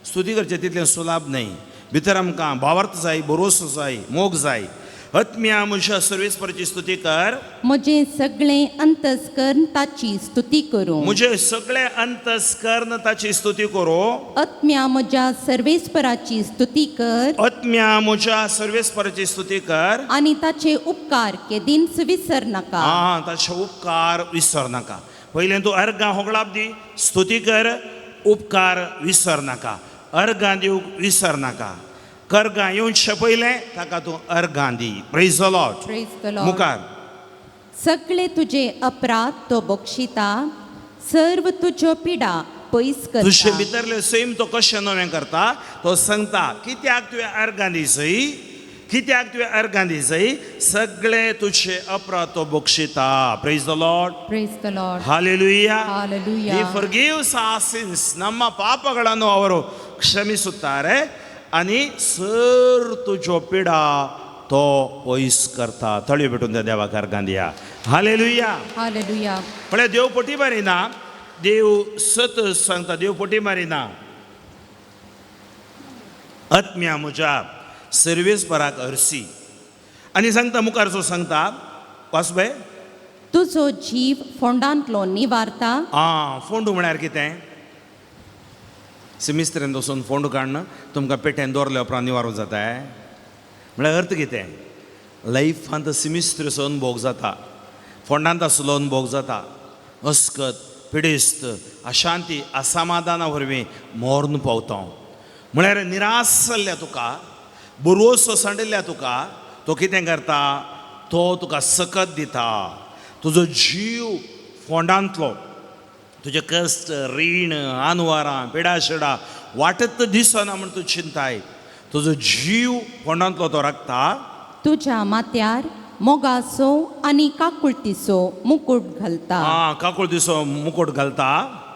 स्तुती करचें तितलें सुलाभ न्हय. भितर आमकां भावार्थ जाय, भरोसो जाय, मोग जाय. आत्म्या म्हज्या सर्वेस्पराची स्तुती कर. म्हजें सगळें अंतस्कर्ण ताची स्तुती करूं. म्हजे सगळे अंतस्कर्ण ताची स्तुती करूं. आत्म्या म्हज्या सर्वेस्पराची स्तुती कर. आत्म्या म्हज्या सर्वेस्पराची स्तुती कर. आनी ताचे उपकार केदींच विसर नाका. आं, ताचे उपकार विसर नाका. पयलें तूं अर्गां होगळाप दी, स्तुती कर, उपकार विसर नाका. अर्गां दिवंक विसर नाका. कर्गां येवचें पयलें ताका तूं अर्गां दी. Praise the Lord. Praise the Lord. मुखार. सगळे तुजे अपराध तो बक्षिता, सर्व तुज्यो पिडा पयस तुजे करता. भितरले सैम तो कशें नवें करता तो सांगता. कित्याक तुवें अर्गां दी सई, कित्याक तुवें अर्गां दी सई, सगळे तुजे अपराध तो बक्षिता. Praise the Lord. Praise the Lord. Hallelujah. Hallelujah. He forgives our sins. ನಮ್ಮ ಪಾಪಗಳನ್ನು ಅವರು ಕ್ಷಮಿಸುತ್ತಾರೆ आणि सर तुज्यो पिडा तो पयस करता. तळयो भेटून त्या देवाक अर्गां दिया. हालेलुया. हालेलुया. म्हळ्यार देव पटी मारिना, देव सत सांगता, देव पटी मारिना. आत्म्या म्हज्या सर्वेस्पराक हरसी आनी सांगता, मुखारचो सांगता वासबाय. तुजो जीव फोंडांतलो निवारता. आं, फोंडू म्हळ्यार कितें? सिमिस्त्रेन वचून फोंडू काडून तुमकां पेट्यान दवरल्या उपरांत निवारो जाता. म्हळ्यार अर्थ कितें? लायफांत सिमिस्त्रेचो अनुभव जाता, फोंडांत आसलो अनुभव जाता. अस्कत, पिडेस्त, अशांती, असमाधाना वरवीं मर्ण पावता. म्हळ्यार निराश जाल्ल्या तुका, बरोसो सांडिल्ल्या तुका तो कितें करता? तो तुका सकत दिता. तुजो जीव फोंडांतलो, तुजे कश्ट, रीण, आनवारां, पिडाशिडा वाटत दिसना म्हण तूं चिंताय, तुजो जीव फोंडांतलो तो राखता. तुज्या माथ्यार मोगाचो आनी काकुळतीचो मुकूट घालता. आं, काकूळ दिसो मुकोट घालता.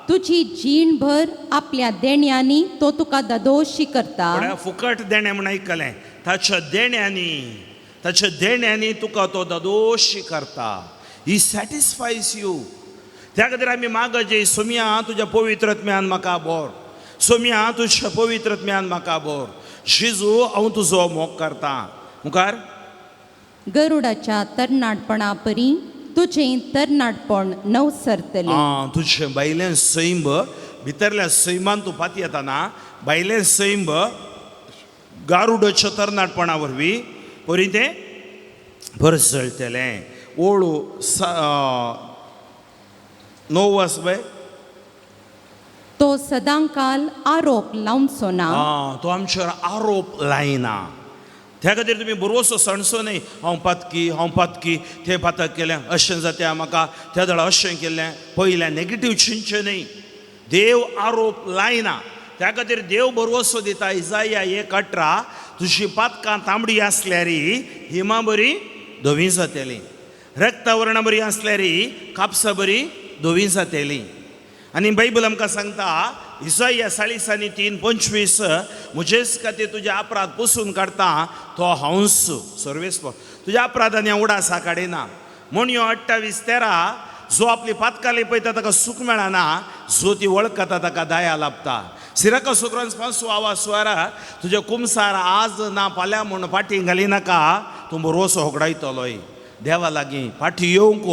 तुजी जीणभर आपल्या देण्यांनी तो तुका ददोशी करता. म्हळ्यार फुकट देणें म्हण आयकलें, ताच्या देण्यांनी, ताच्या देण्यांनी तुका तो दादोशी करता. ही सॅटिस्फायज you. त्या खातीर आमी मागचे, सोमया तुज्या पवित्र ज्ञान म्हाका बोर, सोमया तुज्या पवित्र ज्ञान म्हाका बोर. जेजू हांव तुजो मोग करता. मुखार. गरुडाच्या तरणाटपणा परी तुजें तरणाटपण नवसरतलें. आं, तुजें भायलें सैम, भितरल्या सैमान तूं फाती येताना भायलें सैम गारुडाच्या तरणाटपणा वरवीं परी तें भरसळटलें. ओळू 9 वाजबाय. तो सदांकाल आरोप लावचो ना. आं, तो आमचेर आरोप लायना. त्या खातीर तुमी बरोसो सणसो न्हय, हांव पातकी, हांव पातकी, तें पातक केलें, अशें जाता म्हाका, त्या दळा अशें केलें, पयलें नेगेटीव चिंतचें न्हय. देव आरोप लायना. त्या खातीर देव बरोसो दिता. इजाया 1:18, तुजी पातकां तांबडी आसल्यार हिमा बरी धवी जातली, रक्तवर्णा बरी आसल्यार कापसा बरी धवी जातली. आनी बायबल आमकां सांगता इसाया 43:25, म्हजेच खातीर तुजे अपराध पुसून काडटा तो हांवच सर्वेस्पर, तुज्या अपराधांनी हांव उडासा काडिना. म्हण ह्यो 28:13, जो आपली पातकां लिपयता ताका सूख मेळना, जो ती वळखता ताका दया लाभता. सिराका सुक्रांस पांचवो आवाज स्वारा, तुजे कुमसार आज ना फाल्यां म्हूण फाटीं घालिनाका, तूं बरोसो होगडायतलोय. देवा लागीं फाटीं येवंक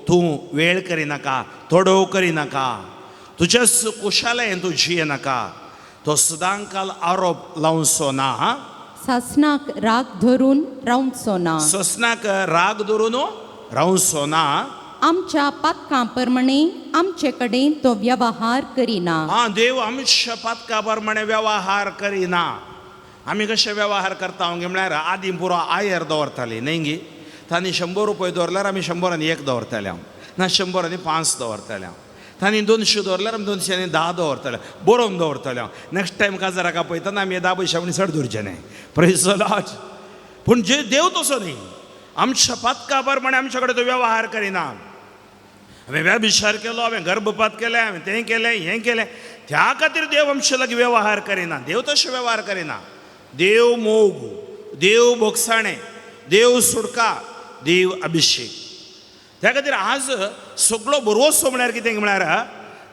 तूं वेळ करिनाका, थोडो करिनाका, तुज्याच कुशालायेन तूं जियेनाका. तो सदांकाल आरोप लावचो ना. सासणाक राग धरून रावचो ना. ससनाक राग धरून रावचो ना. आमच्या पातकां प्रमाणे आमचे कडेन तो व्यवहार करिना. आं, देव आमच्या पातका प्रमाणे व्यवहार करिना. आमी कशे व्यवहार करता गे म्हळ्यार आदीं पुरो आयर दवरताली न्हय गी. तांणी 100 रुपये दवरल्यार आमी 100 आनी 1 दवरताले, हांव ना 100 आनी 5 दवरताले. हांव तांणी 200 दवरल्यार आमी 200 आनी 10 दवरताले, बरोवन दवरताले. हांव नेक्स्ट टायम काजाराक पळयतना आमी 10 पयशे आमी चड दवरचे न्हय. Praise the Lord. पूण जे देव तसो न्ही, आमच्या पातका प्रमाणे आमच्या कडेन तो व्यवहार करिना. हांवें व्यभिचार केलो, हांवें गर्भपात केलें, हांवें तें केलें, हें केलें, त्या खातीर देव आमचे लागीं व्यवहार करिना. देव तशें व्यवहार करिना. देव मोग, देव भोगसाणें, देव सुटका, देव अभिशेक. त्या खातीर आज सगळो बरोसो म्हळ्यार कितें म्हळ्यार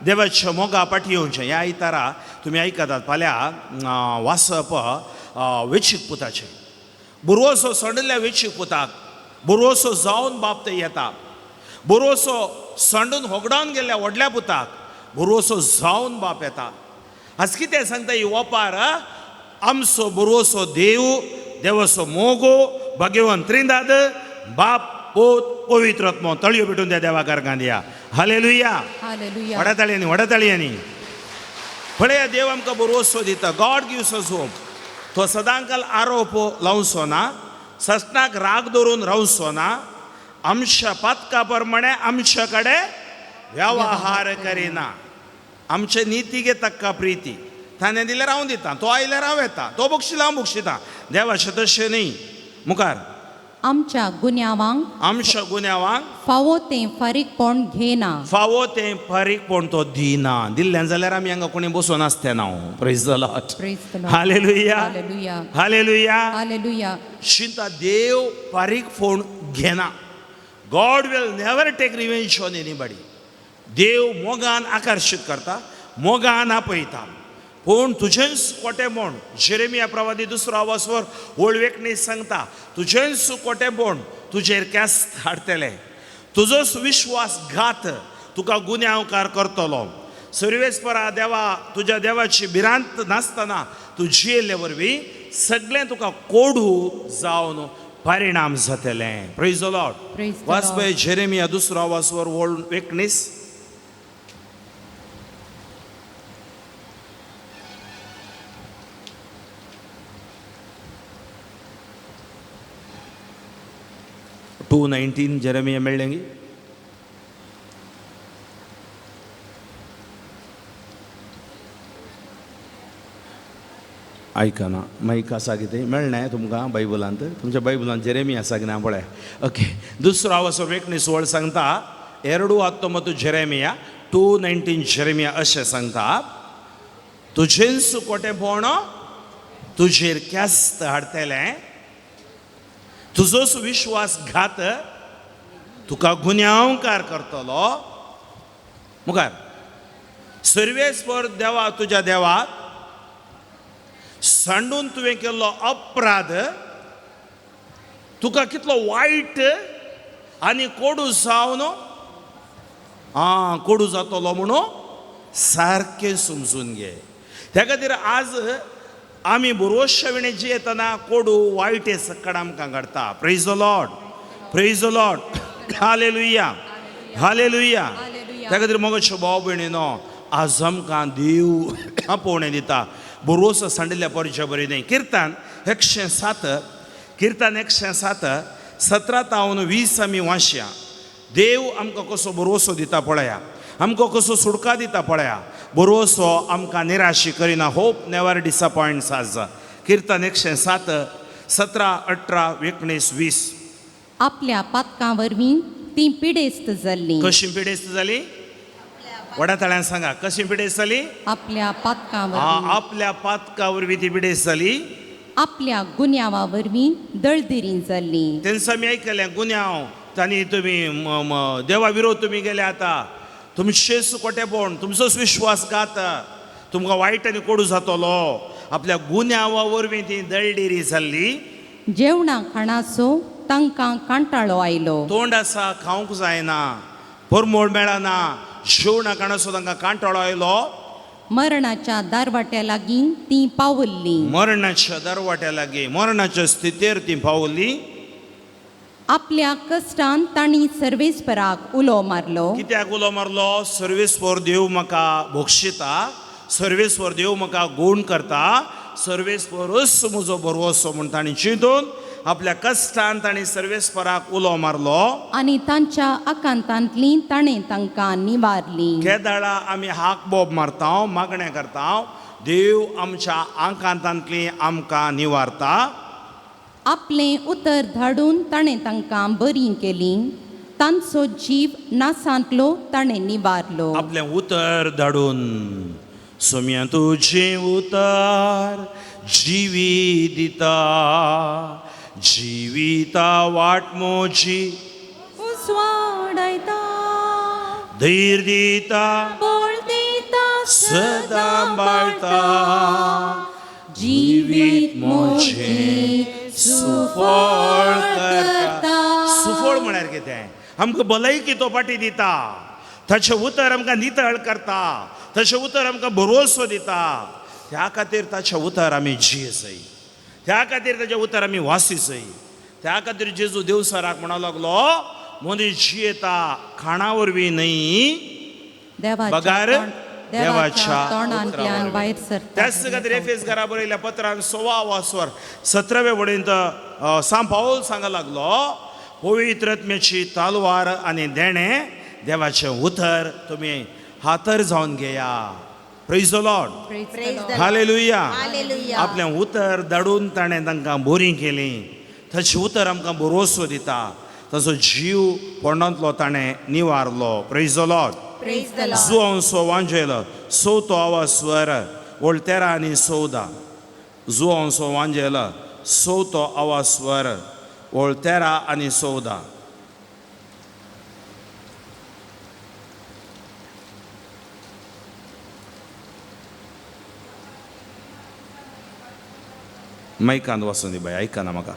देवाच्या मोगा फाटी येवचें. ह्या आयतारा तुमी आयकतात फाल्यां वाचप वेचीक पुताचें. बुरवसो सणिल्ल्या वेचीक पुताक बुरवसो जावन बाप थंय येता. बुरवसो सांडून होगडावन गेल्ल्या व्हडल्या पुताक बुरवसो जावन बाप येता. आज कितें सांगता ही ओपार? आमचो बुरवसो देव, देवाचो मोगो, भाग्यवान त्रिंदाद, बाप, पोत, पवित्र आत्मो. तळयो पेटून त्या देवा कारकान दिया. हालेलुया. हालेलुया. व्हडा ताळयांनी, व्हडा ताळयांनी. पळया, देव आमकां बरोसो दिता. God gives us hope. तो सदांकाल आरोप लावचो ना, ससनाक राग धरून रावचो ना, आमच्या पातका प्रमाणे आमच्या कडेन व्यवहार करिना. आमचे नितीगे तक्का प्रिती. ताणें दिल्यार हांव दिता, तो आयल्यार हांव येता, तो बक्षिला हांव बक्षिता. देवाचें तशें न्ही. मुखार. आमच्या गुन्यांवांक आमच्या गुन्यांवांक फावो तें फारीकपण घेना. फावो तें फारीकपण तो दिना. दिल्ल्यान जाल्यार आमी हांगा कोणी बसून आसते ना. Praise the Lord. Praise the Lord. Hallelujah. Hallelujah. Hallelujah. Hallelujah. चिंता, देव फारीकपण घेना. God will never take revenge on anybody. देव मोगान आकर्शीत करता, मोगान आपयता, पूण तुजेंच कोटेपण. जेरेमिया प्रवादी दुसरो आवाजवर वळवेकणी सांगता, तुजेंच कोटेपण तुजेर केस्त हाडटले, तुजोच विश्वासघात तुका गुन्यांवकार करतलो. सर्वेस्परा देवा, तुज्या देवाची भिरांत नासतना तूं जियेल्ले वरवीं सगळें तुका कोडू जावन परिणाम जातलें. Praise the Lord. Praise the वाच Lord. पळय, जेरेमिया दुसरो आवाजवर वळ 19. 2:19 जेरेमिया मेळ्ळें गी? आयकना माईक आसा कितें मेळना तुमकां बायबलांत? तुमच्या बायबलांत जेरेमी आसा की ना पळय. ओके, दुसरो आवाज 19 वळ सांगता, 2:19 जेरेमिया, 2:19 जेरेमिया अशें सांगता, तुजेंच कोटेपण तुजेर केस्त हाडटलें, तुजोच विश्वासघात तुका गुन्यांवकार करतलो. मुखार, सर्वेस्पर देवा तुज्या देवाक सांडून तुवें केल्लो अपराध तुका कितलो वायट आनी कोडू जावन आं कोडू जातलो म्हणून सारकें समजून घे. त्या खातीर आज आमी बोरवश्य विणे जियेतना कोडू वायट हें सक्कड आमकां घडता. Praise the Lord. Praise the Lord. Hallelujah. Hallelujah. त्या खातीर मोगाच्यो भाव भयणीनो, आज आमकां देव आपोवणें दिता बोरोस सांडिल्ल्या परच्या बरी न्ही. किर्तन 107, किर्तन 107, 17 तावन 20 आमी वाचया. देव आमकां कसो बरोसो दिता पळया, आमकां कसो सुटका दिता पळया. बरोसो आमकां निराशी करिना. Hope never disappoints. आज किर्तन 107, 17, 18, 19, 20. आपल्या पातकां वरवीं ती पिडेस्त जाल्ली. कशी पिडेस्त जाली? व्हडा ताळ्यान सांगा, कशी पिडेस्त जाली? आपल्या पातकां वरवीं. आपल्या पातका वरवीं ती पिडेस्त जाली. आपल्या गुन्यांवा वरवीं दळदिरी जाल्ली. तेंच आमी आयकलें, गुन्यांव तांणी तुमी देवा विरोध तुमी गेले. आतां तुमचेच कोटेपण, तुमचोच विश्वासघात तुमकां वायट आनी कोडू जातलो. आपल्या गुन्यांवा वरवीं ती दळडिरी जाल्ली. जेवणा खाणाचो तांकां कांटाळो आयलो. तोंड आसा, खावंक जायना, परमोळ मेळना, जेवणा खाणाचो तांकां कांटाळो आयलो. मरणाच्या दारवाट्या लागीं ती पावल्ली. मरणाच्या दरवाट्या लागीं, मरणाच्या स्थितीर ती पावली. आपल्या कश्टान तांणी सर्वेस्पराक उलो मारलो. कित्याक उलो मारलो? सर्वेस्पर देव म्हाका भोगशिता, सर्वेस्पर देव म्हाका गूण करता, सर्वेस्परूच म्हजो भरवसो म्हूण तांणी चिंतून आपल्या कश्टान तांणी सर्वेस्पराक उलो मारलो. आनी तांच्या आकांतांतली ताणें तांकां निवारली. केदाळा आमी हाक बोब मारता, मागणें करता, देव आमच्या आकांतांतली आमकां निवारता. आपलें उतर धाडून ताणें तांकां बरीं केलीं, तांचो जीव नासांतलो ताणें निवारलो. आपलें उतर धाडून. सोम्या तुजें उतर जिवी दिता, जिविता वाट म्हजी उजवाडायता, धैर्य दिता, बळ दिता, सदां बाळता, जिवीत म्हजें. सुफळ करता. सुफळ म्हळ्यार कितें? आमकां भलायकी तो पाटी दिता. ताचें उतर आमकां नितळ करता. ताचें उतर आमकां भरोसो दिता. त्या खातीर ताचें उतर आमी जियेसय. त्या खातीर ताचें उतर आमी वासीसय. त्या खातीर जेजू देवसराक म्हणो लागलो, मनीस जियेता खाणा वरवीं न्हय बगार देवाच्या तोंडांतल्यान भायर सरता. त्याच खातीर एफेस घरा बरयल्या पत्रान 16 वासवर 17 वळींत सांत पावल सांगा लागलो, पवित्र आत्म्याची तलवार आनी देणें देवाचें उतर तुमी हातर जावन घेया. Praise the Lord. Praise the Lord. Hallelujah. Hallelujah. आपलें उतर धाडून ताणें तांकां बोरीं केलीं. ताचें उतर आमकां भरोसो दिता. ताचो जीव पोंडांतलो ताणें निवारलो. Praise the Lord. Praise the Lord. Joao वांजेल चवथो आवाज स्वर ओळ 13 आनी 14. जुआंव वांजेल चवथो आवाज स्वर ओळ 13 आनी 14. मायकांत वाचून दी बाय, आयकना म्हाका.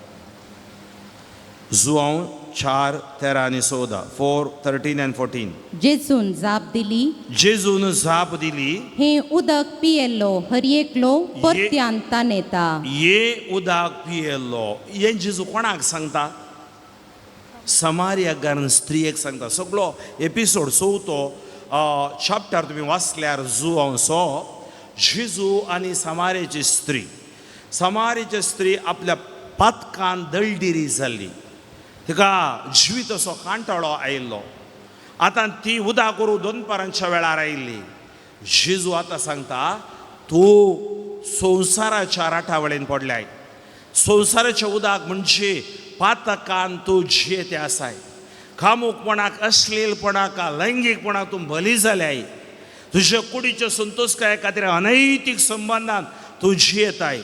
जुआंव 4, 13 आनी 14. 4, 13 आनी 14. जेजून जाप दिली. जेजून जाप दिली, हें उदक पियेल्लो हर एकलो परत्यान तानेता. ये उदक पियेल्लो. हें जेजू कोणाक सांगता? समारिया स्त्रियेक सांगता. सगळो एपिसोड चवथो चॅप्टर तुमी वाचल्यार जुआंव जेजू आनी समारियाची स्त्री. समारियाची स्त्री आपल्या पातकान दळडिरी जाल्ली. तिका जिवीत असो कांटाळो आयिल्लो. आतां ती उदक करूं दनपारांच्या वेळार आयिल्ली. जेजू आतां सांगता, तूं संवसाराच्या राटावळीन पडल्याय. संवसाराच्या उदक म्हणजे पातकान तूं जियेते आसाय. कामुकपणाक, अश्लीलपणाक, लैंगीकपणाक तूं बली जाल्याय. तुज्या कुडीच्या संतोशकाये खातीर अनैतीक संबंदान तूं जियेताय.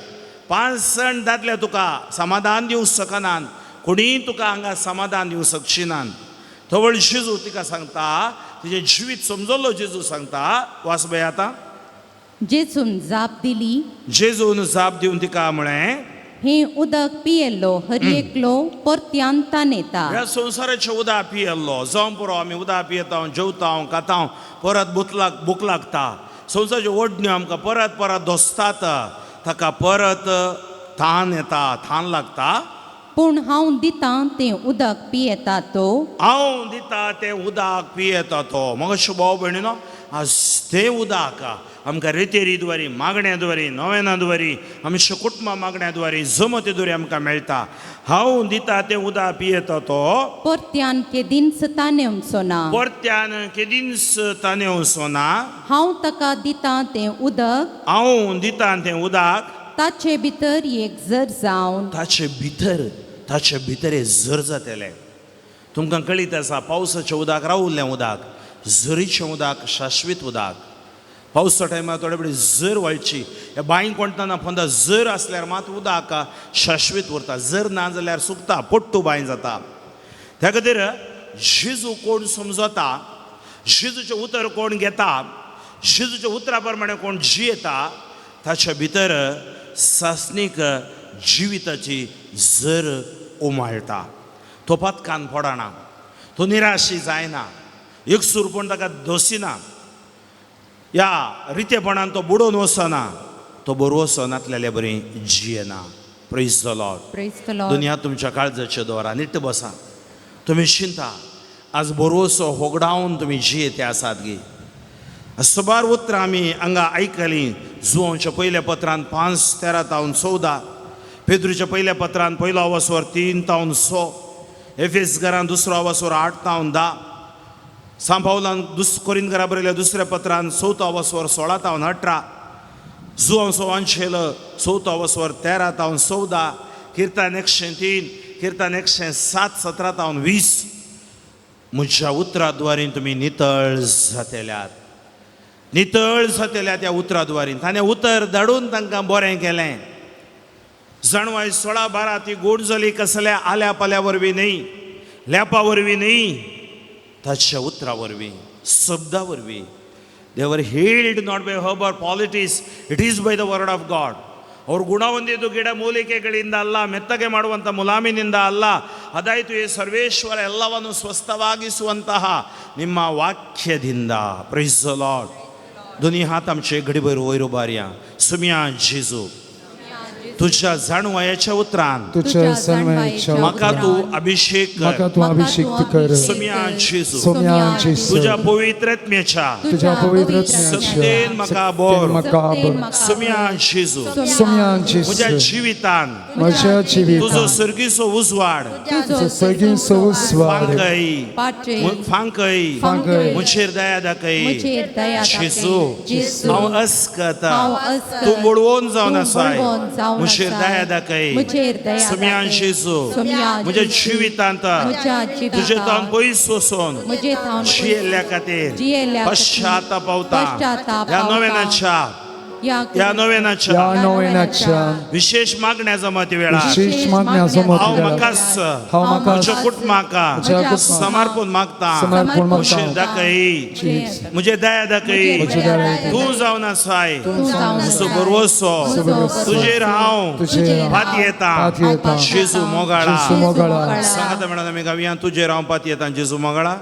5 जाण दादले तुका समाधान दिवंक शकनात. कोणीय तुका हांगा समाधान दिवंक शकची नात. तवळ जेजू तिका सांगता, तिजें जिवीत समजलो जेजू सांगता. वास बाय आतां. जेजून जाप दिली. जेजून जाप दिवन तिका म्हळें, हें उदक पियेल्लो हर एकलो परत्यान तानेता. ह्या संवसाराचें उदक पियेल्लो जावं पुरो. आमी उदक पियेता, जेवता, खाता, परत भूक लागता. संवसाराच्यो ओडण्यो आमकां परत परत दोसतात. ताका परत तान येता, थान लागता. पूण हांव दितां तें उदक पियेता तो. हांव दिता तें उदक पियेता तो. मग भाव भयणीनो, आज तें उदक आमकां रेतेरी द्वारी, मागण्या द्वारी, नोवेना द्वारी, आमच्या कुटुंबा मागण्या द्वारी, जमते द्वारी आमकां मेळटा. हांव दिता तें उदक पियेता तो परत्यान केदींच तानेवचो ना. परत्यान केदींच तानेवचो ना. हांव ताका दितां तें उदक. हांव दिता तें उदक ताचे भितर एक जर जावन. ताचे भितर, ताचे भितर एक झर जातलें. तुमकां कळीत आसा, पावसाचें उदक रावल्लें उदक, झरीचें उदक शाश्वीत उदक. पावसा टायमार थोडे कडेन झर व्हाळची. ह्या बांय कोणतना पोंदा झर आसल्यार मात उदक शाश्वीत उरता. झर ना जाल्यार सुकता, पोट्टू बांय जाता. त्या खातीर जेजू कोण समजता, जेजूचें उतर कोण घेता, जेजूच्या उतरा प्रमाणे कोण जियेता, ताच्या भितर सासणीक जिविताची झर उमाळटा. तो पातकान पडना, तो निराशी जायना, एकसूरपण ताका दोसिना, ह्या रितेपणान तो बुडोवन वचना, तो बरो नातलेले बरी जियेना. Praise the Lord. Praise the Lord. दुनिया तुमच्या काळजाचे दवरा, नीट बसा. तुमी चिंता आज बरोसो होगडावन तुमी जियेते आसात गी. सबार उतरां आमी हांगा आयकलीं. जुवांच्या पयल्या पत्रान 5, 13 तावन 14, पेद्रूच्या पयल्या पत्रान पयलो आवासवर 3 तावन 6, एफेस घरान दुसरो आवासवर 8 तावन 10, सांपावलान कोरीन घरा बरयल्या दुसऱ्या पत्रान चवथो आवासवर 16 तावन 18, जुवांव वांशेल चवथो आवासवर 13 तावन 14, किर्तन 103, किर्तन 107, 17 तावन 20. म्हज्या उतरा द्वारीन तुमी नितळ जातेल्यात, नितळ जातेल्या त्या उतरा द्वारीन. ताणें उतर धाडून तांकां बरें केलें. जाणवाय 16, 12 ती गोड जाली कसल्या आल्या पाल्या वरवीं न्हय, लेपा वरवीं न्हय, ताच्या उतरा वरवीं, शब्दा वरवीं. They were healed not by herb or politics, it is by the word of God. ಅವರು ಗುಣ ಹೊಂದಿದ್ದು ಗಿಡ ಮೂಲಿಕೆಗಳಿಂದ ಅಲ್ಲ, ಮೆತ್ತಗೆ ಮಾಡುವಂಥ ಮುಲಾಮಿನಿಂದ ಅಲ್ಲ. ಅದಾಯಿತು ಈ ಸರ್ವೇಶ್ವರ ಎಲ್ಲವನ್ನು ಸ್ವಸ್ಥವಾಗಿಸುವಂತಹ ನಿಮ್ಮ ವಾಕ್ಯದಿಂದ. Praise the lord. दोन्ही हात आमचे घडीभर वयर उबारया. सुम्या जेजू, तुझ्या जाणवायाच्या उतरान तुझ्या जाणवायेच्या म्हाका तूं अभिषेक कर. म्हाका तूं अभिषेक कर. सुम्या जेजू, सोम्या जेजू, तुझ्या पवित्र आत्म्याच्या तुझ्या पवित्र सत्तेन म्हाका बोर. म्हाका बोर. सुम्या जेजू, सोम्या म्हज्या जेजू, जिवितान म्हज्या तुजो जिवितान सर्गीचो उजवाड तुजो सगळींचो उजवाड फांकय फांकय, फांकय. म्हजेर दया दाखय. म्हजेर दया दाखय. जेजू, जेजू, हांव अस्कत, हांव अस्कत, तूं बडवोन जावन तूं आसाय, बडवोन जावन म्हजेर आसाय. दया दाखय. म्हजेर दया सुम्या दाखय. जेजू, सोम्या म्हज्या जेजू, जिवितांत म्हज्या तुजे तावन जिवितांत पयस वचून म्हजे थावन जियेल्ल्या खातीर जियेल्ल्या खातीर पश्चाताप पावता. पश्चाताप ह्या पावता. नोवेनाच्या, ह्या ह्या नोवेनाच्या ह्या नोवेनाच्या विशेष मागण्या जमती वेळार विशेष मागण्या जमती हांव वेळार म्हाकाच हांव म्हाका म्हज्या कुटुंबाक म्हज्या कुटुंबाक समर्पण मागता. समर्पण म्हजेर मागता. दाखय, म्हजेर दया दाखय. म्हजेर दया दाखय. तूं जावन आसाय तूं जावन म्हजो आसाय. भरवसो, भरवसो. तुजेर हांव तुजेर हांव पातयेता. पातयेता. जेजू मोगाळा. जेजू मोगाळा. सांगाता म्हणून आमी गावया, तुजेर हांव पातयेता जेजू मोगाळा.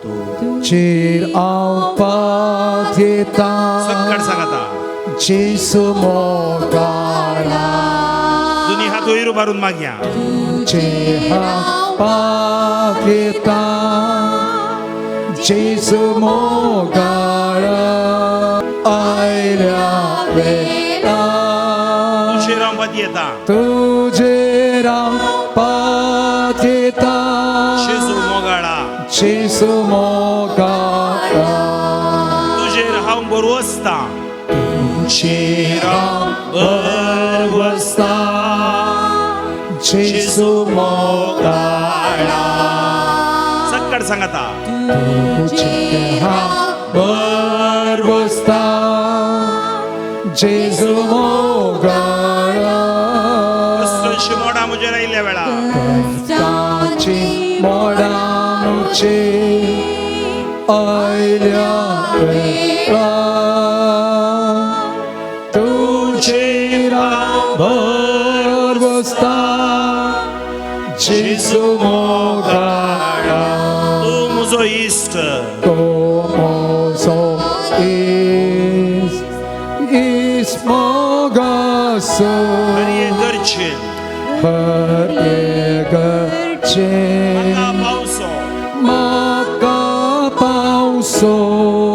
तूं चेर हांव पातयेता सक्कड सांगाता. जेजू मोगाळा. दोनी हात वयर उबारून मागया. तुजेर हांव पातयेता जेजू मोगाळा. आयल्या वेळा तुजेर हांव पातयेता तुजेर हांव पातयेता जेजू मोगाळा. जेजू मोगाळा. तुजेर हांव बरवसता. तुजेर हांव बरवसता जेजू मोगाळा. सक्कड सांगाता. तुजेर हांव बरवसता जेजू मोगाळा. कश्टांची मोडां म्हजेर आयिल्ल्या वेळा कश्टांची मोडां म्हजेर आयल्या वेळा तुजेर हांव बरवसता जेजू मोगाळा. तूं म्हजो इश्ट, तूं म्हजो इश्ट, इश्ट मोगाचो. हर एक गरजेन हर एक गरजेन म्हाका पावसो. म्हाका पावसो.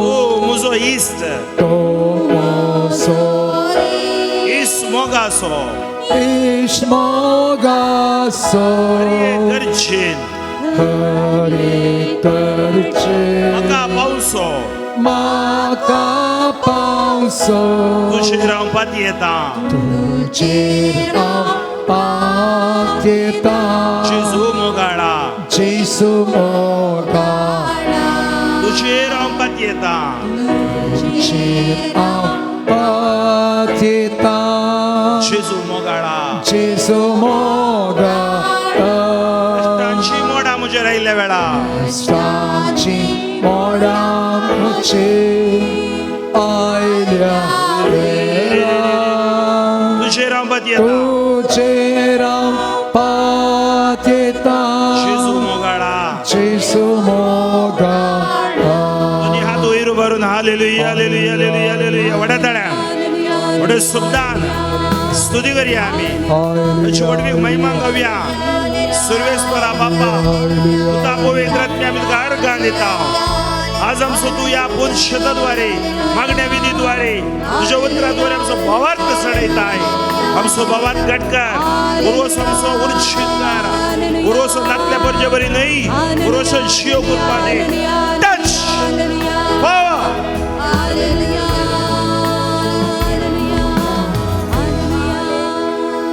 तूं म्हजो इश्ट, तूं म्हजो इश्ट मोगाचो. इश्ट मोगाचो. हर एक गरजेन हर एक गरजेन म्हाका पावसो. म्हाका पावसो. तुजेर हांव पातयेता तुजेर हांव पातयेता जेजू मोगाळा. जेजू मोगाळा. तुजेर हांव पातयेता तुजेर हांव पातयेता जेजू मोगाळा. जेजू मोगाळा. कश्टांची मोडां म्हजेर आयिल्ल्या वेळा कश्टांची मोडां म्हजेर आयल्या वेळा तुजेर हांव पातयेता तुजेर हांव पातयेता जेजू मोगाळा. जेजू मोगाळा. दोनी हात वयर उबारून हालेलुया हालेलुया हालेलुया हालेलुया. व्हड्या ताळ्यान व्हड्या शब्दान स्तुती करया आमी. ताची व्हडवीक महिमा गावया. सर्वेस्परा बापा, तुका पवित्र आत्म्या आमी तुका अर्घां दिता. आज आमचो तूं ह्या पुनशताद्वारे, मागण्या विधीद्वारे, तुज्या उतराद्वारे आमचो भावार्थ चडयताय. आमचो भावार्थ घटकर, पुरवसो आमचो उर्जीत कर, पुरवसो नातल्या बरजे बरी न्हय, पुरवसो जियो करपा दी. Touch power.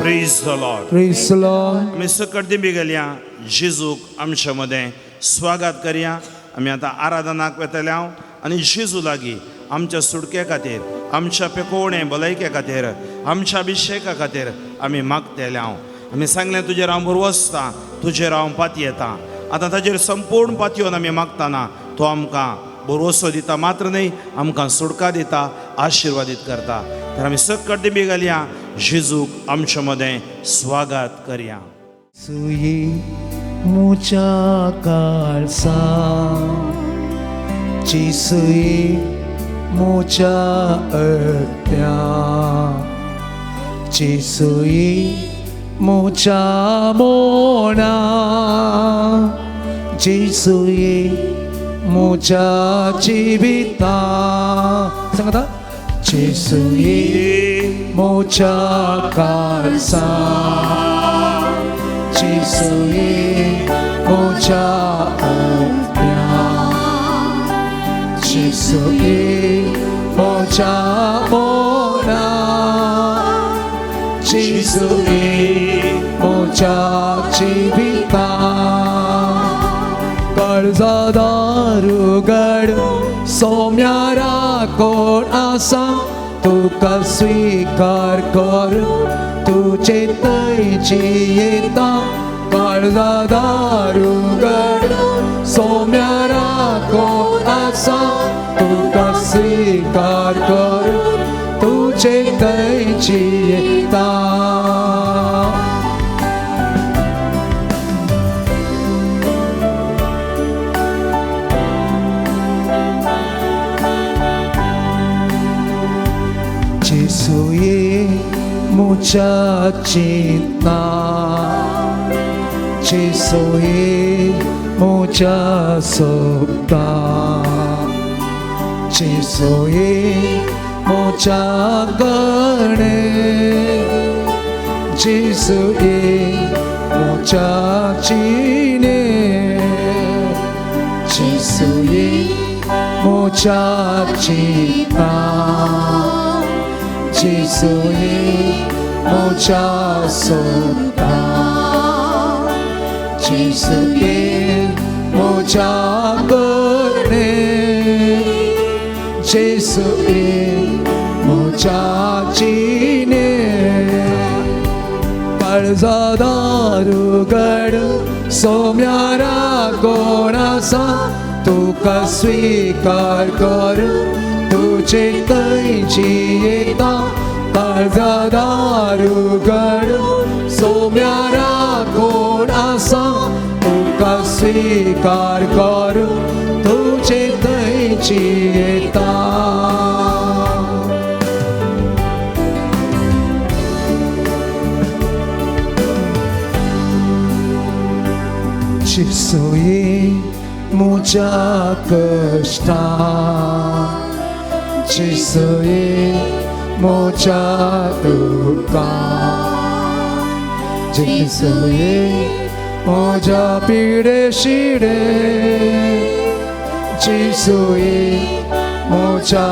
Praise the Lord. Praise the Lord. आमी सकट दिंबी गेल्या जेजूक आमच्या मदें स्वागत करया. आमी आतां आराधनाक वेतले हांव आनी जेजू लागीं आमच्या सुटके खातीर, आमच्या पेकोवणे भलायके खातीर, आमच्या अभिशेका खातीर आमी मागतले हांव. आमी सांगलें तुजेर हांव भरवसता, तुजेर हांव पातयेता. आतां ताजेर संपूर्ण पातयेवन आमी मागतना तो आमकां भरवसो दिता मात्र न्हय, आमकां सुटका दिता, आशिर्वादीत करता. तर आमी सकट दिंबी घालया. जेजूक आमच्या मदें स्वागत करया. सुये मुच्या काळसा चिसुये मुच्या अत्या चिसुये मुच्या मोना चिसुये मुच्या जिविता सांगता चिसुये मुच्या काळसा चिसुये मुच्या आत्म्या चिसुये मुच्या मोना चिसुये मुच्या जिविता काळजा दारुगड सोम्यारा कोण आसा तुका स्वीकार कर तुजे तैची येता काळजा दारुगड सोम्यारा कोण आसा तुका स्वीकार कर तुजे तैची येता. चिसुये मुच्या चिंतना चिसुये मुच्या सोबता चिसुये मुच्या गणे चिसुये मुच्या चिने चिसुये मुच्या चिंतना चिसुये मुच्या सोबता चिसुये मुच्या करणे चिसुये मुच्या चिने काळजा दारुगड सोम्यारा कोण आसा तुका स्वीकार कर तुजे तैची येता काळजा दारुगड सोम्यारा कोण आसा तुका स्वीकार कर तुजे तैची येता. चिसुये मुच्या कश्टा चिसुये मुच्या दुःखा चिसुये मुझ्या पिडे शिडे चिसुये मुझ्या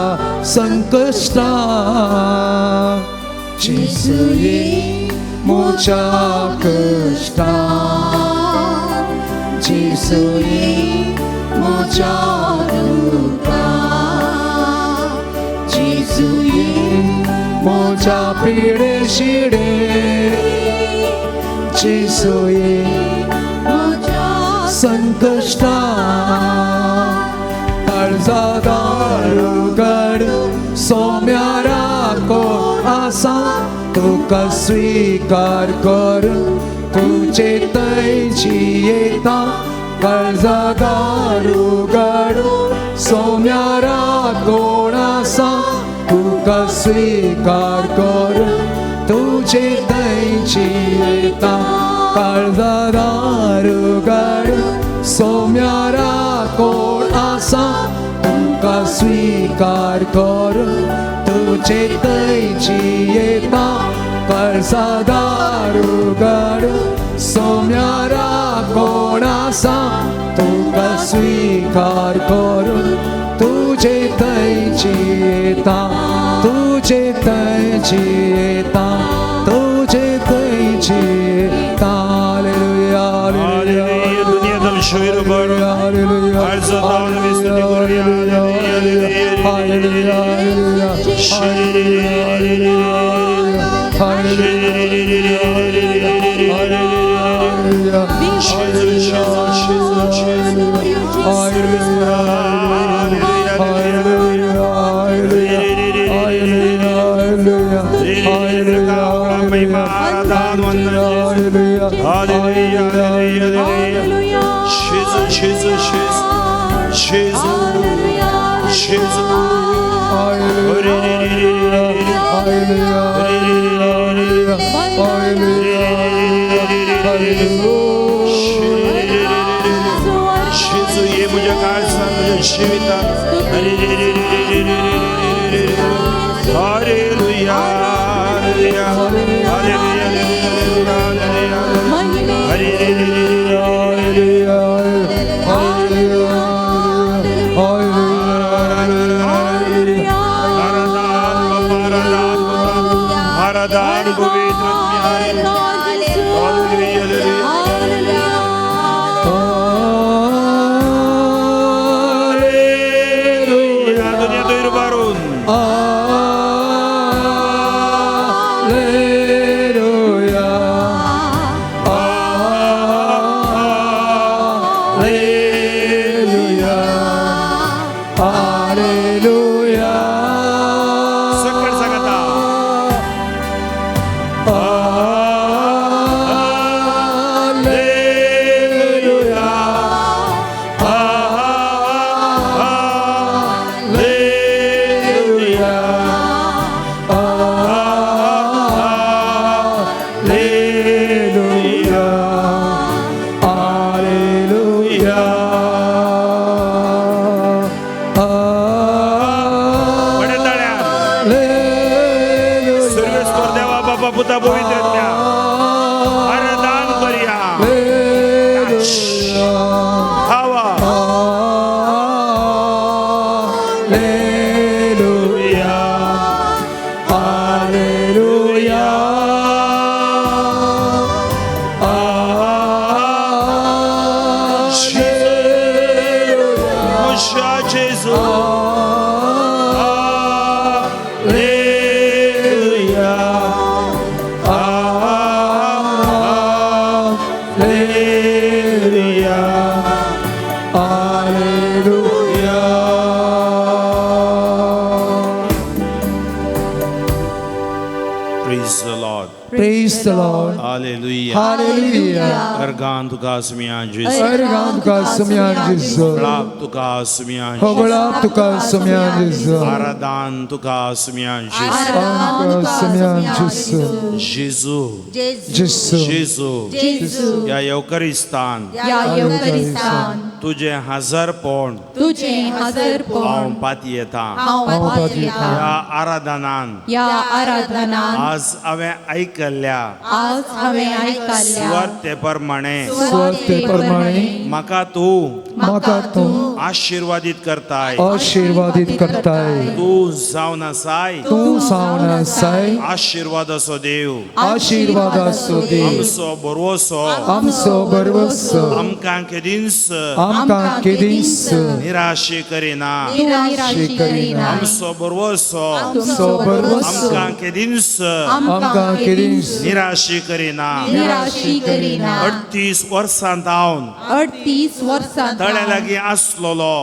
संकश्टा चिसुये मुझ्या कश्टा चिसुये मुझ्या दुःखा चिसुये मुझ्या पिडे शिडे चिसुये मुझ्या संकश्टा काळजा दारुगड सोम्यारा कोण आसा तुका स्वीकार कर तुजे तैची येता काळजा दारुगड सोम्यारा कोण आसा तुका स्वीकार कर तुजे तैची येता काळजा दारुगड सोम्यारा कोण आसा तुका स्वीकार कर तुजे तैची येता काळजा दारुगड सोम्यारा कोण आसा तुका स्वीकार कर तुजे तैची येता तुजे तैची येता तुजे तैची येता. हालेलुया हालेलुया दुनियेंतलो शोयर hallelujah hallelujah hallelujah hallelujah hallelujah hallelujah. जेजू जेजू जेजू ये म्हज्या काळजान म्हज्या जिवितान. Hallelujah hallelujah hallelujah आराधन पवित्र आराधन तुका जेजू जेजू ह्या येवकरिस्तान तुजें हजारपण हांव पातयेता. ह्या आराधनान आज हांवें आयकल्ल्या सुवार्ते प्रमाणे म्हाका तूं आशिर्वादीत करताय. तूं जावन आसाय आशिर्वादाचो देव आमचो भरवसो आमकां केदींच निराशे करिना. आमचो भरवसो आमकां केदींच निराशे करिना. 38 वर्सां जावन तळ्या लागीं आसलोलो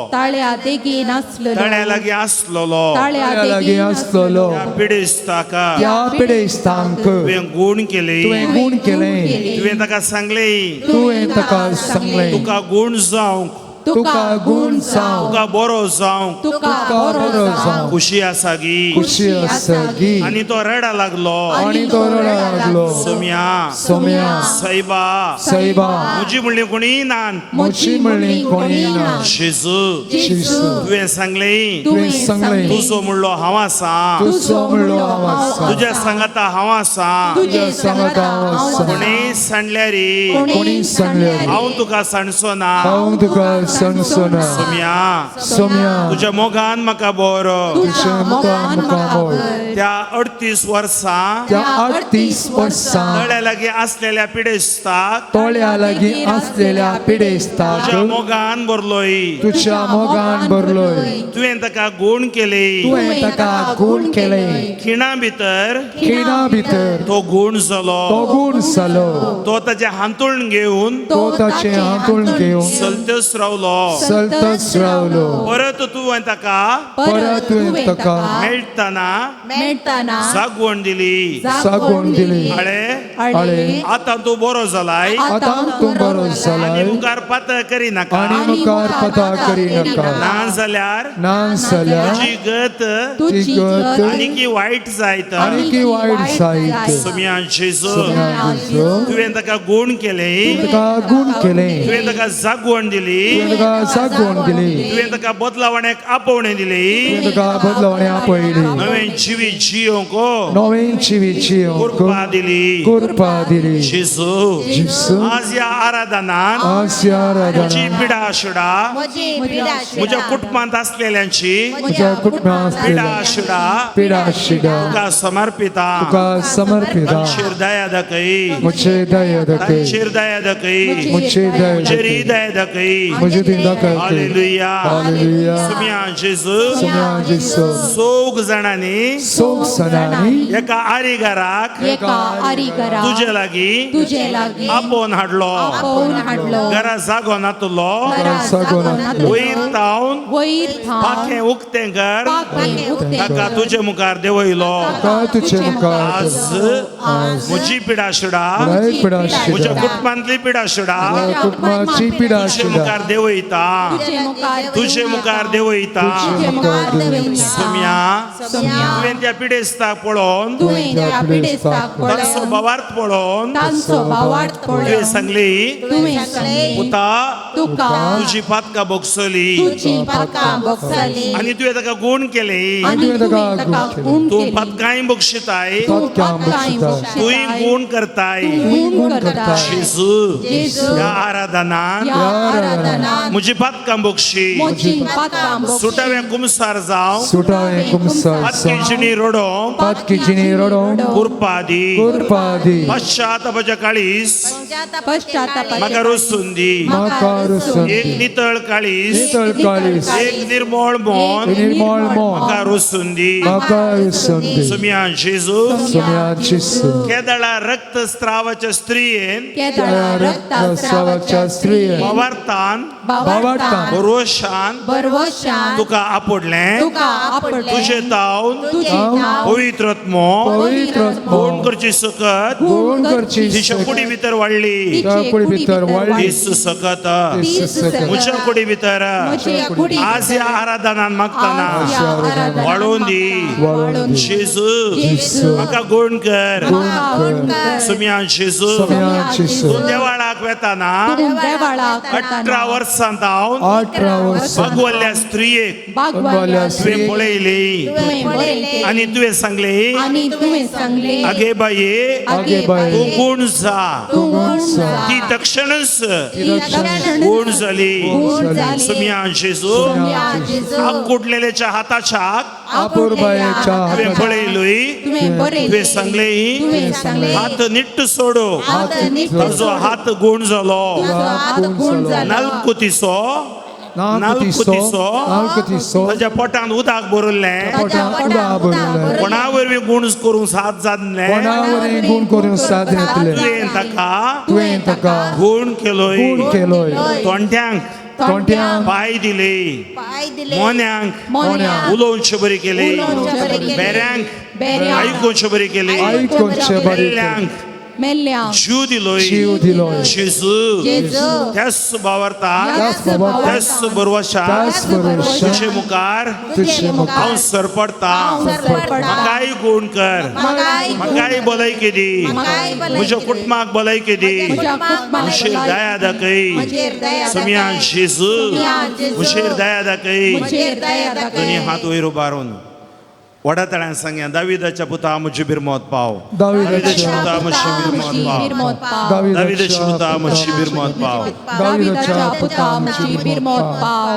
त्या पिडेस्ताक तुवें गूण केले. तुवें ताका सांगलें तुका गूण जावंक तुका बरो जावंक खुशी आसा गी. आनी तो रडा लागलो. सोम्या सायबा म्हजी म्हणली कोणी ना. जेजू तुवें सांगलें तुजो म्हणलो हांव आसा तुज्या सांगाता हांव आसा. कोणी सांडल्यार हांव तुका सांडचो ना. सोम्या तुज्या मोगान म्हाका बरो. त्या 38 वर्सां तळ्या लागीं आसलेल्या पिडेस्ताक तुज्या मोगान भरलोय. तुवें ताका गूण केले. खिणा भितर तो गूण जालो. तो ताचें हांतुळण घेवन चलतच रावलो. रावलो, चलतच रावलो. परत तुवें ताका परत तुवें ताका मेळटना मेळटना जागवण दिली. सागवण दिली. अळे अळे आतां तूं बरो जालाय आतां तूं बरो आनी जालाय मुखार पातळ करिनाका, आनी मुखार पता करिनाका, ना जाल्यार ना जाल्यार तुजी गत तुजी गत आनीकी वायट जायत. आनीकी वायट जायत. सोम्या जेजू, सोम्या जेजू, तुवें ताका गूण केलें, तुका गूण केलें, तुवें ताका जागवण दिली, तुवें ताका सागवण दिली, तुवें ताका बदलावण्याक आपोवणें दिली, तुवें ताका बदलावणे आपयली, नवें जिवीत जियोंक नवें जिवीत जियोंक कृपा दिली. कृपा दिली. जेजू, जेजू, आज ह्या आराधनान आज ह्या म्हजी आराधनान पिडा शिडा, म्हज्या कुटुंबांत आसलेल्यांची म्हज्या कुटुंबांत पिडा आसलेल्या शिडा पिडा शिडा तुका समर्पिता. तुका समर्पिता. तांचेर दया दाखय, म्हजे दया दाखय, तांचेर दया दाखय, म्हजे दया म्हजेर दाखय, दया दाखय. म्हजे ती दाखय. हालेलुया. हालेलुया. सुम्या जेजू, सोम्या जेजू, चौग जाणांनी सोग सणांनी एका आरीगाराक एका आरीगरा तुजे लागीं तुजे लागीं आपोवन हाडलो, आपोवन हाडलो, घरा जागो नातलो, घरा जागो जागो नातलो, वयर तावन वयर थावन पाखें उक्तें कर, पाखें उक्तें ताका कर, तुजे मुखार देंवयलो. ताका तुजे मुखार आज म्हजी पिडा शिडा, म्हजी पिडा म्हज्या शिडा, कुटुंबांतली पिडा शिडा, म्हज्या कुटुंबाची पिडा तुजे शिडा, मुखार देंवयता, तुजे मुखार तुजे मुखार देंवयता. तुजे मुखार देंवयता. सोम्या, सोम्या, तुवें त्या पिडेस्ताक पळोवन, तुवें त्या पिडेस्ताक तांचो पळोवन, भावार्थ पळोवन तांचो भावार्थ तुवें पळोवन सांगली, तुवें सांगली, पुता तुका तुजी पातकां भोगसली तुजी पातकां भोगसली आनी तुवें ताका गूण केली, आनी तुवें ताका तुवें ताका गूण गूण तूं केली, पातकांय बक्षिताय, तूं पातकां पातकांय बक्षिताय, तूंय गूण करताय. तूं गूण करताय. जेजू, जेजू, ह्या आराधनान ह्या आराधनान म्हजी पातकां भोगशी, म्हजी पातकां भोगशी, सुटाव्या कुमसार जावं, सुटावें कुमसार पातकी जिणी रडोवंक पातकी जिणी रडोवंक कृपा दी, कृपा दी, पश्चातापाच्या काळीस पश्चातापाच्या म्हाका रोसून दी, म्हाका रोसून एक दी, नितळ काळीस, नितळ काळीस, एक निर्मळ मन निर्मळ मन म्हाका रोसून दी. म्हाका रोसून दी. सुम्या जेजू, सोम्या जेजू, केदळा रक्तस्रावाच्या स्त्रियेन केदळा रक्तस्रावाच्या स्त्रियेन भावार्थान भावार्थान रोशान बरवशान तुका आपडलें, तुका आपडलें, तुजे तावन तुजे नांव पवित्र आत्मो पवित्र आत्मो गुण करची सकत गुण करची तिच्या कुडी भितर वाडली, तिचे कुडी भितर वाडली, तीच सकत तीच सकत म्हज्या कुडी भितर म्हजे कुडी आज ह्या आराधनान मागतना आज ह्या आराधनान वाडोवन दी. वाडोवन दी. जेजू, जेजू, म्हाका गुण कर. म्हाका गुण कर. सुम्या जेजू, सोम्या जेजू, तूं देवाळाक वेताना तूं देवाळाक 18 वर्सां तावन 18 वर्सां बागवल्ल्या स्त्रियेक बागवाल्या तुवें स्त्रियेक पळयली तुवें पळयली आनी तुवें सांगले, आनी तुवें सांगले, आगे बाये आगे बाये, तूं गुण जा, तूं गुण जा, ती तक्षणच ती तक्षणच गुण जाली. गुण जाली. सुम्या जेजू, सुम्या जेजू, आकुडलेल्याच्या हाताच्या अपुरबायेच्या तुवें हाताच्या पळयलूय, तुवें बरयली, तुवें सांगले, तुवें सांगले, हात निट्ट सोडो, हात निट्ट ताजो हात गुण जालो, तुजो हात गुण जालो, नालकुतीचो नालकुतीचो नालकुतीचो ताज्या पोटांत उदक भरिल्लें, पोटांत उदक भरिल्लें, कोणा वरवीं गुण करूंक साथ जाल्लें, कोणा वरवीं गुण करूंक साथ येतलें, तुवें ताका तुवें ताका गुण केलोय, गुण केलोय, तोंड्यांक तोंड्यांक पांय दिले, मोन्यांक मोन्यांक उलोवचे बरी केली, उलोवचे बरी केली, बेऱ्यांक बेऱ्यांक आयकुचे बरी केली, आयकुचे बरी केली, मेल्ल्यांक मेल्ल्यांक जीव दिलोय. जीव दिलोय, जेजू, जेजू, त्याच भावार्थान, त्याच भावार्थान, त्याच बरवशान, त्याच भरवशान, तुजे मुखार तुजे मुखार हांव सरपडटा, म्हाकाय गुण कर, म्हाकाय भलायकी दी, म्हज्या कुटुंबाक भलायकी दी, म्हजेर दया दाखय. सुम्या जेजू, म्हजेर दया दाखय. दोनी हात वयर उबारून व्हडा ताळ्यान सांगया, दाविदाच्या पुता म्हजी बिरमोत पाव, दाविदाच्या पुता म्हजी बिरमोत पाव, दाविदाच्या पुता म्हजी बिरमोत पाव. दाविदाच्या पुता म्हजी बिरमोत पाव.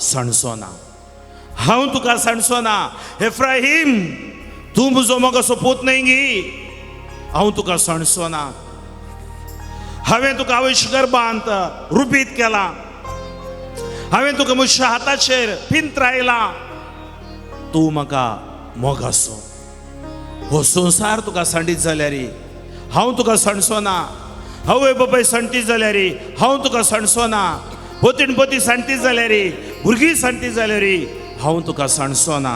सांडचो ना, हांव तुका सांडचो ना. एफ्राहीम तूं म्हजो मोगाचो पूत न्हय गी, हांव तुका सांडचो ना. हांवें तुका आवयच्या गर्भांत रुपीत केला, हांवें तुका म्हज्या हाताचेर पिंत्रायला, तूं म्हाका मोगाचो. हो संवसार तुका सांडीत जाल्यार हांव तुका सांडचो ना. आवय बापाय सांडटी जाल्यार हांव तुका सांडचो ना. पोतीण पोती सांडटी जाल्यार, भुरगीं सांडटी जाल्यार हांव तुका सांडचो ना,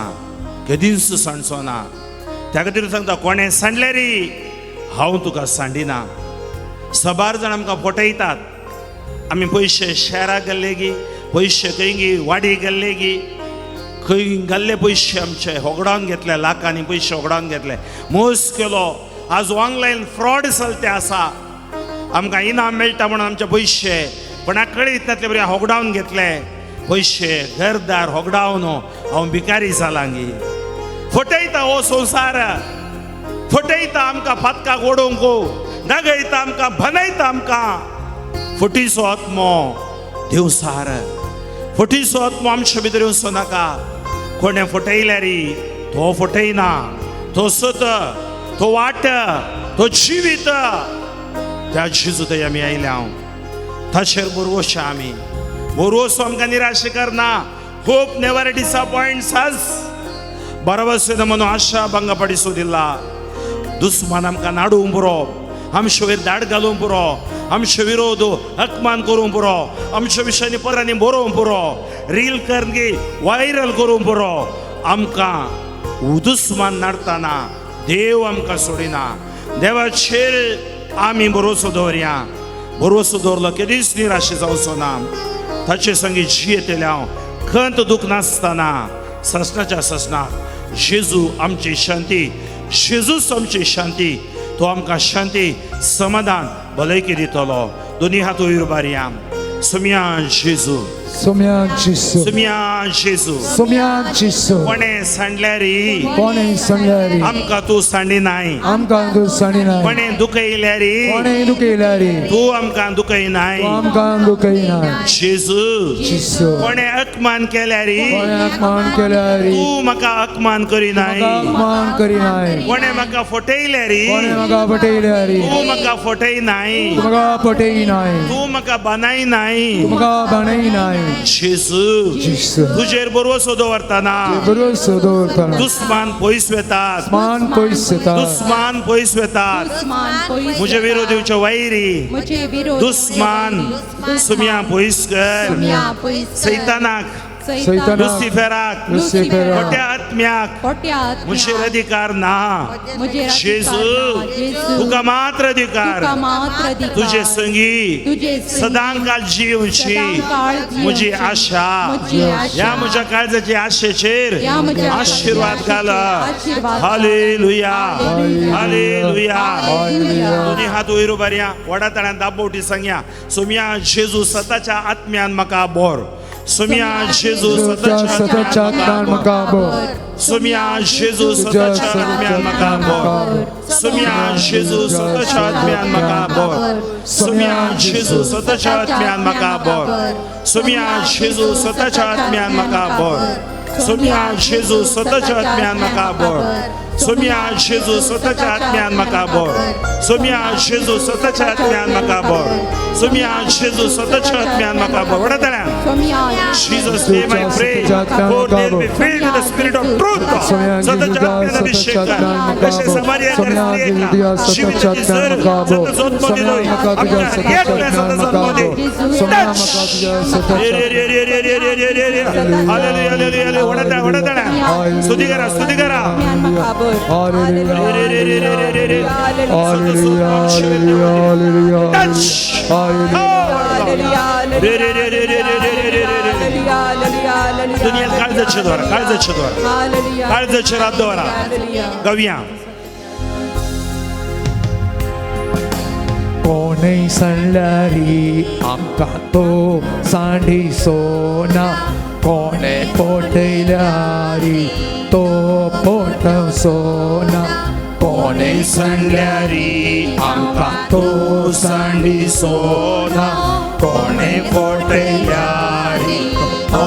केदींच सांडचो ना. त्या खातीर सांगता, कोणें सांडल्यार हांव तुका सांडिना. सबार जाण आमकां फटयतात. आमी पयशे शहराक गेल्ले गी, पयशे खंय गी वाडी गेल्ले गी, खंय घाल्ले पयशे आमचे होगडावन घेतले, लाखांनी पयशे होगडावन घेतले, मोस केलो. आज ऑनलायन फ्रॉड चलते आसा. आमकां इनाम मेळटा म्हणून आमचे पयशे पण कळीत नातले बरें होगडावन घेतले पयशे, घरदार होगडावन हांव भिकारी जालां गी. फटयता हो संवसार, फटयता आमकां, फातकाक ओडोवंक दागयता आमकां, बनयता आमकां. फटीचो आत्मो देवसार, फटीचो आत्मो आमचे भितर येवचो नाका. कोणें फटयल्यार तो फटयना, तो सत, तो वाट, तो जिवीत. त्या जेजू थंय आमी आयल्या, हांव ताचेर भरवंशा. आमी भरवंसो आमकां निराश करना. Hope never disappoints us. ಭರವಸೆ ನಮ್ಮನ್ನು ಆಶಾ ಭಂಗಪಡಿಸುವುದಿಲ್ಲ. दुस्मान आमकां नाडूंक पुरो, आमचे वयर दाड घालूंक पुरो, आमचे विरोध अपमान करूंक पुरो, आमच्या विशयांनी परांनी बरोवंक पुरो, रील करून व्हायरल करूंक पुरो. आमकां दुस्मान नाडतना देव आमकां सोडिना. देवाचेर आमी भरोसो दवरया. भरोसो दवरलो केदीच निराशे जावचो ना. ताचे संगी जियेतले हांव खंत दुख नासतना ससनाच्या ससनाक. जेजू आमची शांती, जेजूच आमची शांती. तो आमकां शांती, समाधान, भलायकी दितलो. दोनी हात वयर बारया. सुम्या जेजू, सोम्या जेजू, सुम्या जेजू, सोम्या जेजू. कोणें सांडल्यार, कोणें सांडल्यार आमकां तूं सांडिनाय, आमकां तूं सांडिनाय. कोणें दुखयल्यार, कोणें दुखयल्यार तूं आमकां दुखयनाय. तूं आमकां दुखयनाय. जेजू, जेजू. कोणें अपमान केल्यार, कोणें अपमान केल्यार तूं म्हाका अपमान करिनाय. म्हाका अपमान करिनाय. कोणें म्हाका फटयल्यार, कोणें म्हाका फटयल्यार तूं म्हाका फटयनाय. तूं म्हाका फटयनाय. तूं म्हाका बानायनाय. तूं म्हाका बाणयनाय. जेजू, जेजू. तुजेर भरवंसो दवरतना भरवंसो दवरतना दुस्मान पयस वेतात, मान पयस येता, दुस्मान पयस वेतात. दुस्मान पयस म्हजे विरोध येवचे वैरी, म्हजे विरोध दुस्मान सुम्या पयस कर. सुम्या पयस कर. सैतानाक, सैतानाक, लुसिफेराक, लुसिफेराक, खोट्या आत्म्याक खोट्या आत्म्याक म्हजेर अधिकार ना. म्हजेर अधिकार जेजू, ना. जेजू, तुका मात्र अधिकार. तुका मात्र अधिकार. तुजे संगी तुजे संगी सदांकाळ जिवची सदांकाळ जिवची म्हजी आशा. म्हजी आशा. ह्या म्हज्या काळजाची आशेचेर ह्या म्हज्या आशिर्वाद घाल. आशिर्वाद घाल. Hallelujah, hallelujah. हालेलुया. दोन्ही हात वयर उबारया, व्हडा ताळ्यान दाबोवटी सांगया, सोम्या जेजू स्वताच्या आत्म्यान म्हाका बोर. सोम्या जेजू तुझ्या स्वताच्या सततच्या आत्म्यान म्हाका बोर. सोम्या जेजू तुझ्या स्वताच्या आत्म्यान म्हाका बोर. सोम्या जेजू स्वताच्या आत्म्यान म्हाका बोर. सोम्या जेजू स्वताच्या आत्म्यान म्हाका बोर. सोम्या जेजू स्वताच्या आत्म्यान म्हाका बोर. सोम्या जेजू स्वताच्या आत्म्यान म्हाका बोर. सोम्या जेजू स्वताच्या आत्म्यान म्हाका बोर. सोम्या जेजू स्वताच्या आत्म्यान म्हाका बोर. सोम्या जेजू स्वताच्या आत्म्यान म्हाका बोर. व्हडा ताळ्यान. Saumya Jesus name I pray for they'll be filled with the spirit of truth. स्वतःच्या आत्म्यान अभिषेक कर. कशे समार्याकर स्त्रियेका जिविताची सर संत जोतमो दिलोय आमच्या हरएकल्या संत जोतमो दे. टच. रे रे रे रे रे रे रे रे रे. Hallelujah, hallelujah, hallelujah. व्हडा ताळ्यान, व्हडा ताळ्यान. स्तुती करा, स्तुती करा. आत्म्यान म्हाका बोर. हालेलुया, रे रे रे रे रे रे रे. Hallelujah, hallelujah, hallelujah. Touch. Hallelujah. रे रे रे रे रे रे रे रे रे रे. दुनियेत काळजाचे द्वारा, काळजाचे द्वारा, काळजाचे रात द्वारा गवया. कोणें सांडल्यार आमकां तो सांडिसो ना, कोणें पोटयल्यार तो पोटवचो ना. कोणें सांडल्यार आमकां तो सांडिसो ना, कोणें पोटयल्यार तो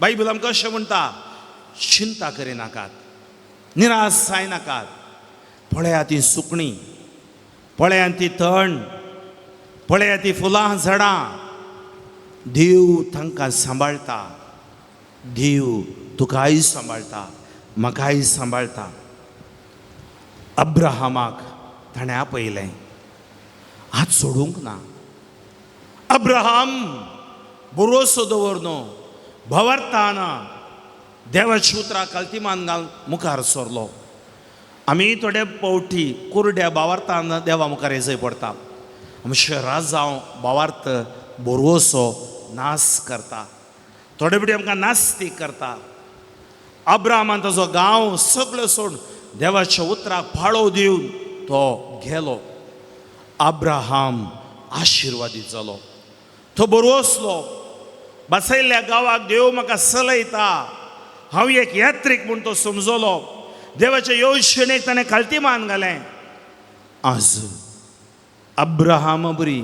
बायबल आमकां अशें म्हणटा, चिंता करिनाकात, निराश जायनाकात. पळयात ती सुकणीं, पळयात ती तण, पळयात ती फुलां झाडां, देव तांकां सांबाळटा. देव तुकाय सांबाळटा, म्हाकाय सांबाळटा. अब्राहमाक ताणें आपयलें, हात सोडूंक ना. अब्राहम बरोसो दवर न्हू भवार्थान देवाच्या उतराक कल्तिमान घाल मुखार सरलो. आमी थोडे पावटी कुरड्या भावार्थान देवा मुखार येजय पडटा. आमचे राजांव भावार्थ बरोसो नाश करता, थोडे फावटी आमकां नास्तीक करता. अब्राहमान ताजो गांव सगळो सोडून देवाच्या उतराक पाळो दिवन तो गेलो. अब्राहम आशिर्वादीत जालो, तो बरोसलो. बसयल्ल्या गांवाक देव म्हाका चलयता, हांव एक यात्रीक म्हूण तो समजलो. देवाच्या येवजणेक ताणें खालती मान घालें. आज अब्राहमा बरी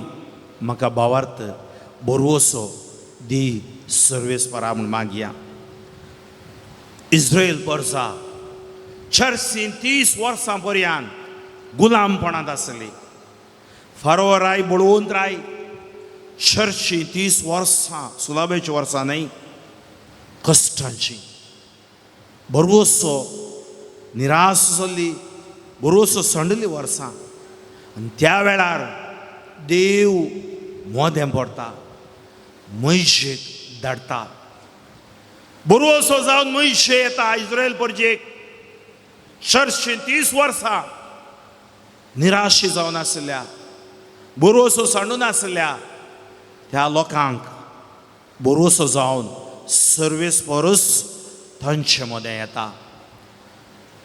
म्हाका भावार्थ बरोसो दी सर्वेस्परा म्हूण मागया. इस्रायल परजा 430 वर्सां पर्यंत गुलामपणांत आसली. फारो राय बळवंत राय 430 वर्सां, सुलाबेची वर्सां न्हय, कश्टांची, बरोसो निराश जाल्ली, बरोसो सांडली वर्सां. आनी त्या वेळार देव मोदें पडटा, मैशेक धाडटा. बरोसो जावन मैशे येता इस्रायल परजेक. 430 वर्सां निराशी जावन आशिल्ल्या, बरोसो सांडून आशिल्ल्या त्या लोकांक बरोसो जावन सर्वेस्परूच तांचे मदें येता.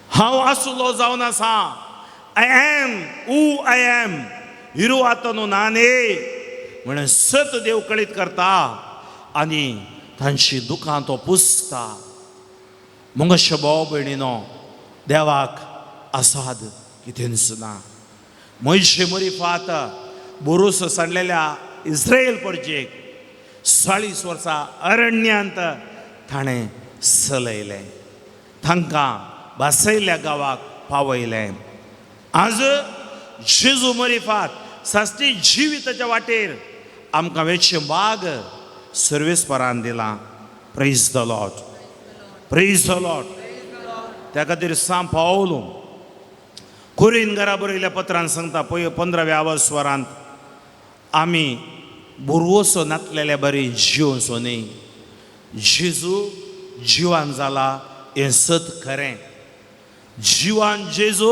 हांव आसलो जावन आसा, I am who I am, Hiru आतां न्हू नाने म्हणून सत देव कळीत करता आनी तांची दुकां तो पुसता. मंगश भाव भयणीनो, देवाक आसाद कितेंच ना. म्हयशे मरिफात बोरोस सांडलेल्या इस्रायल परजेक 40 वर्सां अरण्यांत ताणें चलयलें, तांकां भासयल्ल्या गांवाक पावयलें. आज जेजू मरिफात साश्टी जिविताच्या वाटेर आमकां वेचें बाग सर्वेस्परान दिलां. Praise the Lord, praise the Lord. त्या खातीर सांव पावल कोरीन घरा बरयल्या पत्रान सांगता, पळय 15व्या आवस्वरांत, आमी बुरवसो नातलेल्या बरी जिवचो न्ही. जेजू जिवान जाला हें सत खरें. जिवान जेजू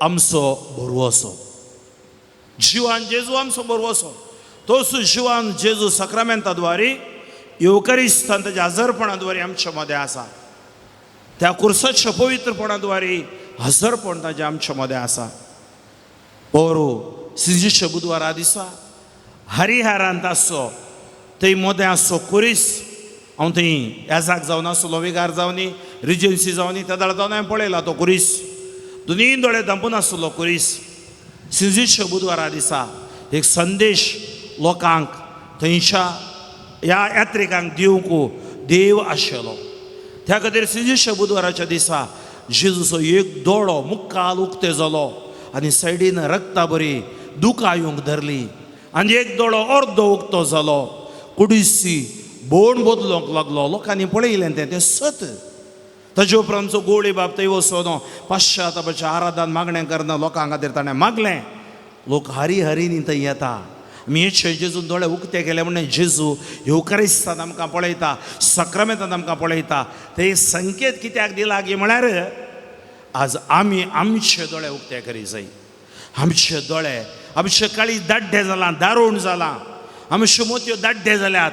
आमचो बरवसो, जिवान जेजू आमचो बरवसो. तोच जिवान जेजू सक्रामेंता द्वारे, येवकारिस्तान ताच्या हजरपणा द्वारे आमच्या मदें आसा. त्या कुर्साच्या पवित्रपणा द्वारे हजरपण ताजें आमच्या मदें आसा. पोरू सिंजीच्या बुधवारा दिसा हरिहरांत आसचो, थंय मदें आसचो कुरीस. हांव थंय एजाक जावन आसलो, विगार जावनी, रिजन्सी जावनी, त्या दाळ जावन हांवें पळयला तो कुरीस. दोनूय दोळे धांपून आसलो कुरीस. सिंजीच्या बुधवारा दिसा एक संदेश लोकांक थंयच्या ह्या यात्रिकांक दिवंक देव आशिल्लो. त्या खातीर सिंजीच्या बुधवाराच्या दिसा जेजूचो एक दोळो मुक्काल उक्ते जालो आनी सायडीन रक्ता बरी दुकां येवंक धरली आनी एक दोळो अर्दो उक्तो जालो. कुडीसी बोण बदलूंक लागलो. लोकांनी पळयलें तें, तें सत. ताजे उपरांत गोळी बाब थंय वचून पाश्चातापाच्या आराधन मागणें करना लोकां खातीर ताणें मागलें. लोक हरी हरीनी थंय येता. आमी हेचे जेजून दोळे उक्ते केले म्हणून जेजू येवकारिस्तान आमकां पळयता, सक्रामेंतान आमकां पळयता. ते संकेत कित्याक दिला की म्हळ्यार आज आमी आमचे दोळे उक्ते करी जाय. आमचे दोळे, आमचे काळी दाड्डे जालां, दारूण जालां, आमच्यो मोतयो दाड्डे जाल्यात.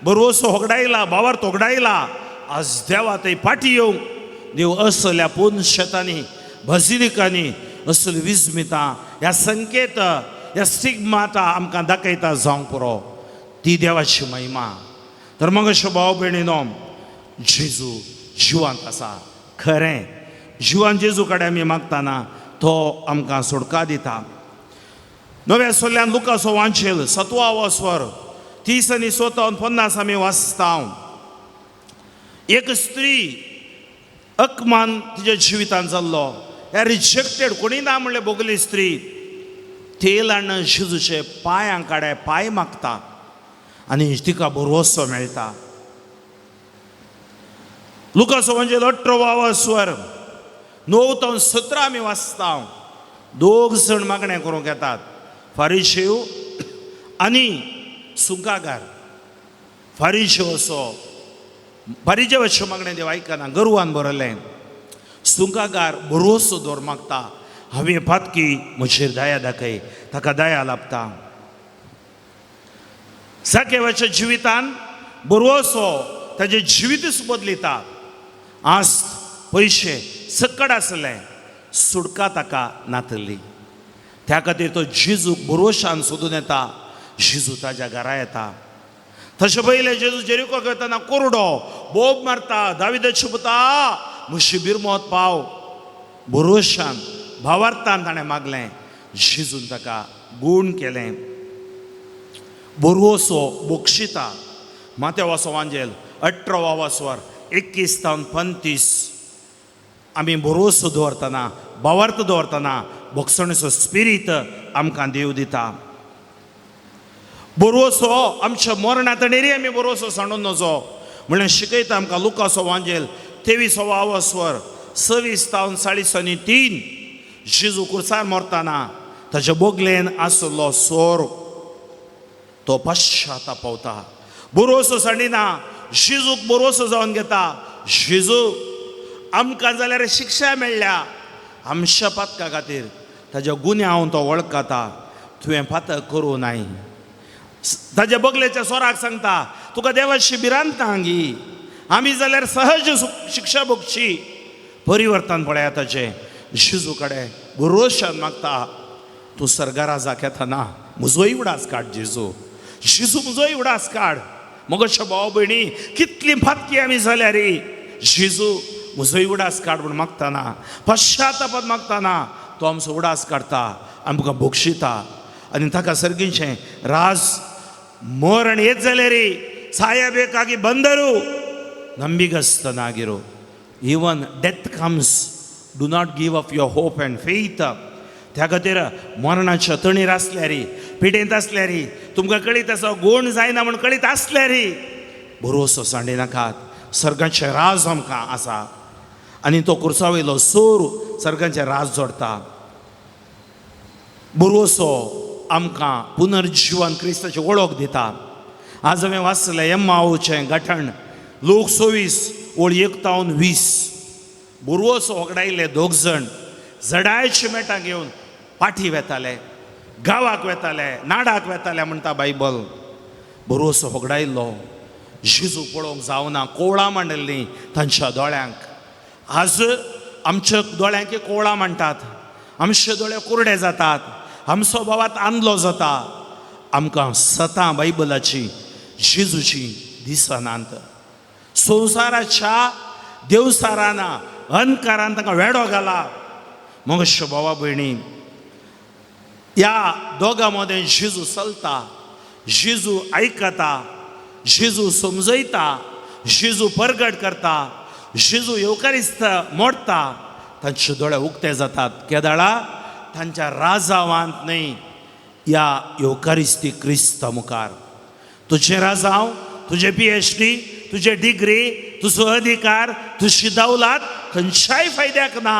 बरोसो होगडायला, भावार्थ होगडायला. आज देवा थंय फाटी येवंक देव असल्या पोन शेतांनी, बजिलिकांनी असली विस्मितां, ह्या संकेत, ह्या स्टिग्माता आमकां दाखयता जावंक पुरो. ती देवाची महिमा. तर मग अशें भाव भयणीनो, जेजू जिवांत आसा खरें. जिवान जेजू कडेन आमी मागतना तो आमकां सोडका दिता. नव्या सोल्ल्यान लुकासो वांचेल 7वो स्वर 30 आनी 57 आमी वाचता. एक स्त्री अकमान तिच्या जिवितांत जाल्लो ह्या रिजेक्टेड कोणी ना म्हणलें बोगली स्त्री तेल हाडून जेजूचे पांयां काडे पांय मागता आनी तिका भरवसो मेळटा. लुकासो म्हणजे 18 स्वर 9 ते 17 आमी वाचता. दोग जाण मागणें करूंक येतात, फारीशेव आनी सुंकागार. फारीशेव असो फारीजेवाच्यो मागणें देव आयकना, गर्वान बरयलें. सुंकागार भरवसो दवर मागता, हांवें पातकी म्हजेर दया दाखय, ताका दया लाभता. जाकेवाच्या जिवितान भरवसो ताजें जिवीतच बदलिता. आस्त पयशे सकट आसले, सुटका ताका नातली. त्या खातीर तो जेजूक भरवशान सोदून येता. जेजू ताज्या घरा येता. तशें पयलें जेजू जेरिकोक वतना कोरडो बोब मारता, दाविदाचे पुता म्हशी बिरमोत पाव. भरवशान भावार्थान ताणें मागलें, जेजून ताका गूण केलें. भरवसो बक्षिता. मातेवाचो वांजेल 18 स्वर 21 ते 35 आमी भरवसो दवरतना, भावार्थ दवरतना भोगसणेचो स्पिरीत आमकां देव दिता. भरवसो आमच्या मरणा तणेरी आमी भरवसो सांडून नजो म्हणल्यार शिकयता आमकां लुकासो वांजेल 23 स्वर 26 ते 43. जेजू कुर्सार मरतना ताच्या बोगलेन आसलो सोर तो पश्चाताप पावता. भरवसो सांडिना, जेजूक भरवसो जावन घेता. जेजू आमकां जाल्यार शिक्षा मेळ्ळ्या आमच्या पातका खातीर, ताज्या गुन्यांव तो वळखता, तुवें पातक करूं नाय. ताज्या बगलेच्या सोराक सांगता, तुका देवाची भिरांत ना गी, आमी जाल्यार सहज शिक्षा भोगची. परिवर्तन पळया ताजें. जेजू कडेन भरवशान मागता, तूं सर्गाराजाक येतना म्हजोय उडास काड जेजू, जेजू म्हजोय उडास काड. मगोश्या भाव भयणी कितली फातकी आमी जाल्यार जेजू म्हजोय उडास काड म्हूण मागतना, पश्चातापात मागतना तो आमचो उडास काडटा, आमकां बक्षिता आनी ताका सर्गीचें राज मरण येत जाल्यार ಸಾಯಬೇಕಾಗಿ ಬಂದರೂ ನಂಬಿಗಸ್ತನಾಗಿರು. Even death comes, do not give up your hope and faith. त्या खातीर मरणाच्या तणीर आसल्यार, पिडेंत आसल्यार, तुमकां कळीत आसा गूण जायना म्हूण कळीत आसल्यार भरोसो सांडिनाकात. सर्गाचें राज आमकां आसा आनी तो कुर्सा वयलो सोर सर्गाचें राज जोडटा. भरवसो आमकां पुनर्जिवन क्रिस्ताची वळख दिता. आज हांवें वाचलें एम्मावचें गठण लोक 26 ओळ 1 ते 20. भरवसो होगडायले दोग जाण जडायची मेटां घेवन पाठी वेताले, गांवाक वेताले, नाडाक वेताले म्हणटा बायबल. भरवसो होगडायल्लो जेजू पळोवंक जावना, कोवळां मांडल्लीं तांच्या दोळ्यांक. आज आमच्या दोळ्यांक कोवळां मांडटात, आमचे दोळे कुरडे जातात, आमचो भावात आंदलो जाता. आमकां सतां बायबलाची जेजूची दिसनात. संवसाराच्या देवसारान अंधकारान तांकां वेडो घाला. मगश्यो भावा भयणी ह्या दोगां मदें जेजू चलता, जेजू आयकता, जेजू समजयता, जेजू परगट करता, जेजू येवकारिस्त मोडटा. तांचे दोळे उक्ते जातात. केदाळा तांच्या राजावांत न्हय, ह्या येवकारिस्ती क्रिस्ता मुखार. तुजें राजांव, तुजें PhD, तुजें डिग्री, तुजो अधिकार, तुजी दौलत खंयच्याय फायद्याक ना.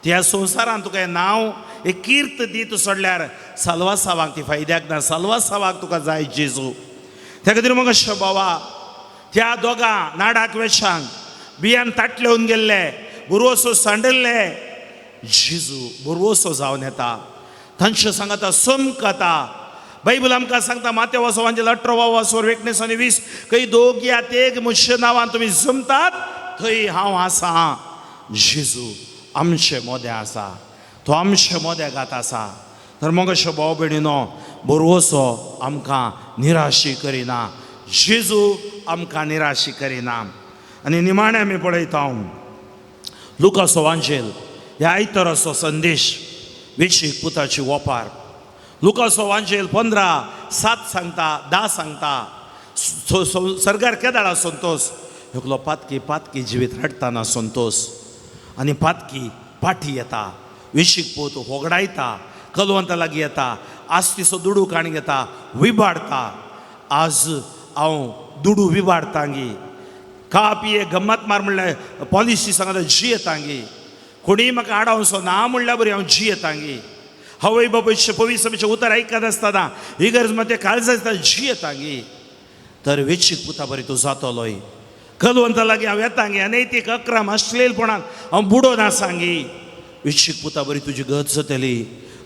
त्या संवसारान तुका हें नांव एक कीर्त दी तूं सोडल्यार साल्वासावाक ती फायद्याक ना. साल्वासावाक तुका जाय जेजू. त्या खातीर मग अशें बाबा त्या दोगां नाडाक वेशांक बियान ताटलेवन गेल्ले, भरवसो सांडल्ले, जेजू भरवसो जावन येता, तांचे सांगता समकता. बायबल आमकां सांगता मातेवाचो वांजेल 18 वासोर 19 आनी 20, खंय दोग या तेग म्हज्या नांवान तुमी जमतात थंय हांव आसा. जेजू आमचे मोदें आसा, तो आमचे मोदें गात आसा. तर मग अशें भाव भयणीनो भरवसो आमकां निराशी करिना, जेजू आमकां निराशी करिना. आनी निमाणें आमी पळयता लुकासो वांजेल ह्या आयतराचो संदेश वेशीक पुताची वोपार. लुकासो वांजेल 15:7 सांगता, 10 सांगता, सरकार केदाळा संतोष एकलो पातकी पातकी जिवीत रडटाना संतोश आनी पातकी पाठी येता, विशीक पोत होगडायता, कलवंता लागीं येता, आस्तीचो दुडू काण घेता, विबाडता. आज हांव दुडू विबाडतांगी, खा पिये गम्मत मार म्हणल्यार पॉलिसी सांगता जियेतांगी, कोणीय म्हाका आडावचो ना म्हणल्यार बरी हांव जियेतांगी. हवय बाबा पवित्र उतर आयकत आसतना ही गरज मात काळजा आसतना जियेतांगी. तर वेचीक पुता बरी तूं जातलोय, कलवंता लागीं हांव येतांगी, अनैतीक अक्रम अश्लीलपणान हांव बुडोन आसांगी. वेचीक पुता बरी तुजी गत जातली.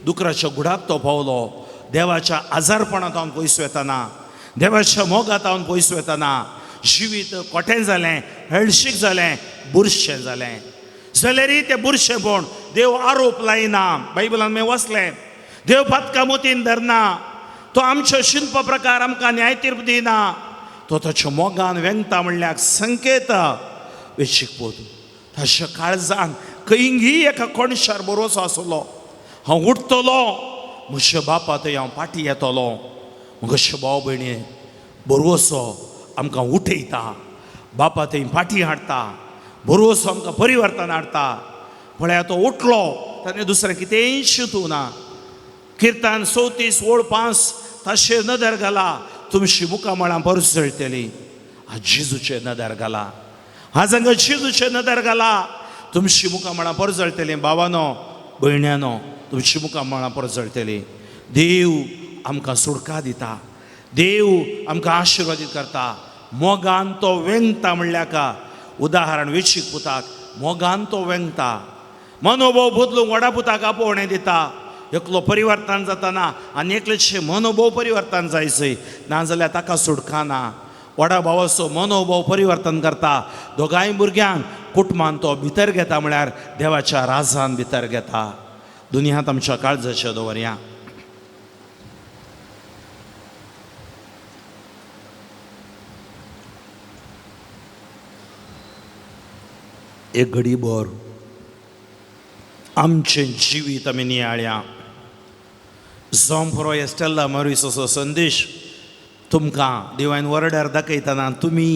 दुकराच्या गुडाक तो पावलो. देवाच्या आजारपणांत हांव पयस वेताना, देवाच्या मोगांत हांव पयस वेताना जिवीत कोटें जालें, हळशीक जालें, बुरशें जालें. जाल्यारय तें बुरशेंपण देव आरोप लायना. बायबलान मागीर वचलें, देव पातका मोतीन धरना, तो आमच्या शिल्प प्रकार आमकां न्याय तीर्प दिना, तो ताच्या मोगान वेंगता म्हणल्यार संकेत. वेचीक पोत ताच्या काळजान खंयगी एका कोणशार बरोसो आसलो, हांव उठतलो, म्हज्या बापा थंय हांव फाटीं येतलो. म्हज्या भाव भयणी बरोसो आमकां उठयता, बापा थंय फाटीं हाडटा, बरोसो आमकां परिवर्तन हाडटा. पळया तो उठलो, ताणें दुसरें कितेंय चिंतूं ना. किर्तन 34 ओळ 5 ताचेर नदर घाला, तुमची मुखामळां परजळटली. आज जेजूचेर नदर घाला, आज हांगा जेजूचेर नदर घाला, तुमची मुखामळां परजळटली. भावानो भयण्यानो, तुमची मुखामळां परजळटली. देव आमकां सुडका दिता, देव आमकां आशिर्वादीत करता. मोगान तो वेंगता म्हणल्यार का उदाहरण वेचीक पुताक मोगान तो वेंगता. मनोभव बदलूंक व्हडा पुताक आपोवणें दिता. एकलो परिवर्तन जाताना आनी एकलेचें मनोभव परिवर्तन जायचें, नाजाल्यार ताका सुटका ना. व्हडा भावाचो मनोभव परिवर्तन करता, दोगांय भुरग्यांक कुटुंबान तो भितर घेता, म्हळ्यार देवाच्या राजान भितर घेता. दुनियांत आमच्या काळजाचेर दवरया. एक घडी भर आमचें जिवीत आमी नियाळया. जावं पुरो एस्टेला मॉरीस असो संदेश तुमकां डिवायन वर्डार दाखयतना तुमी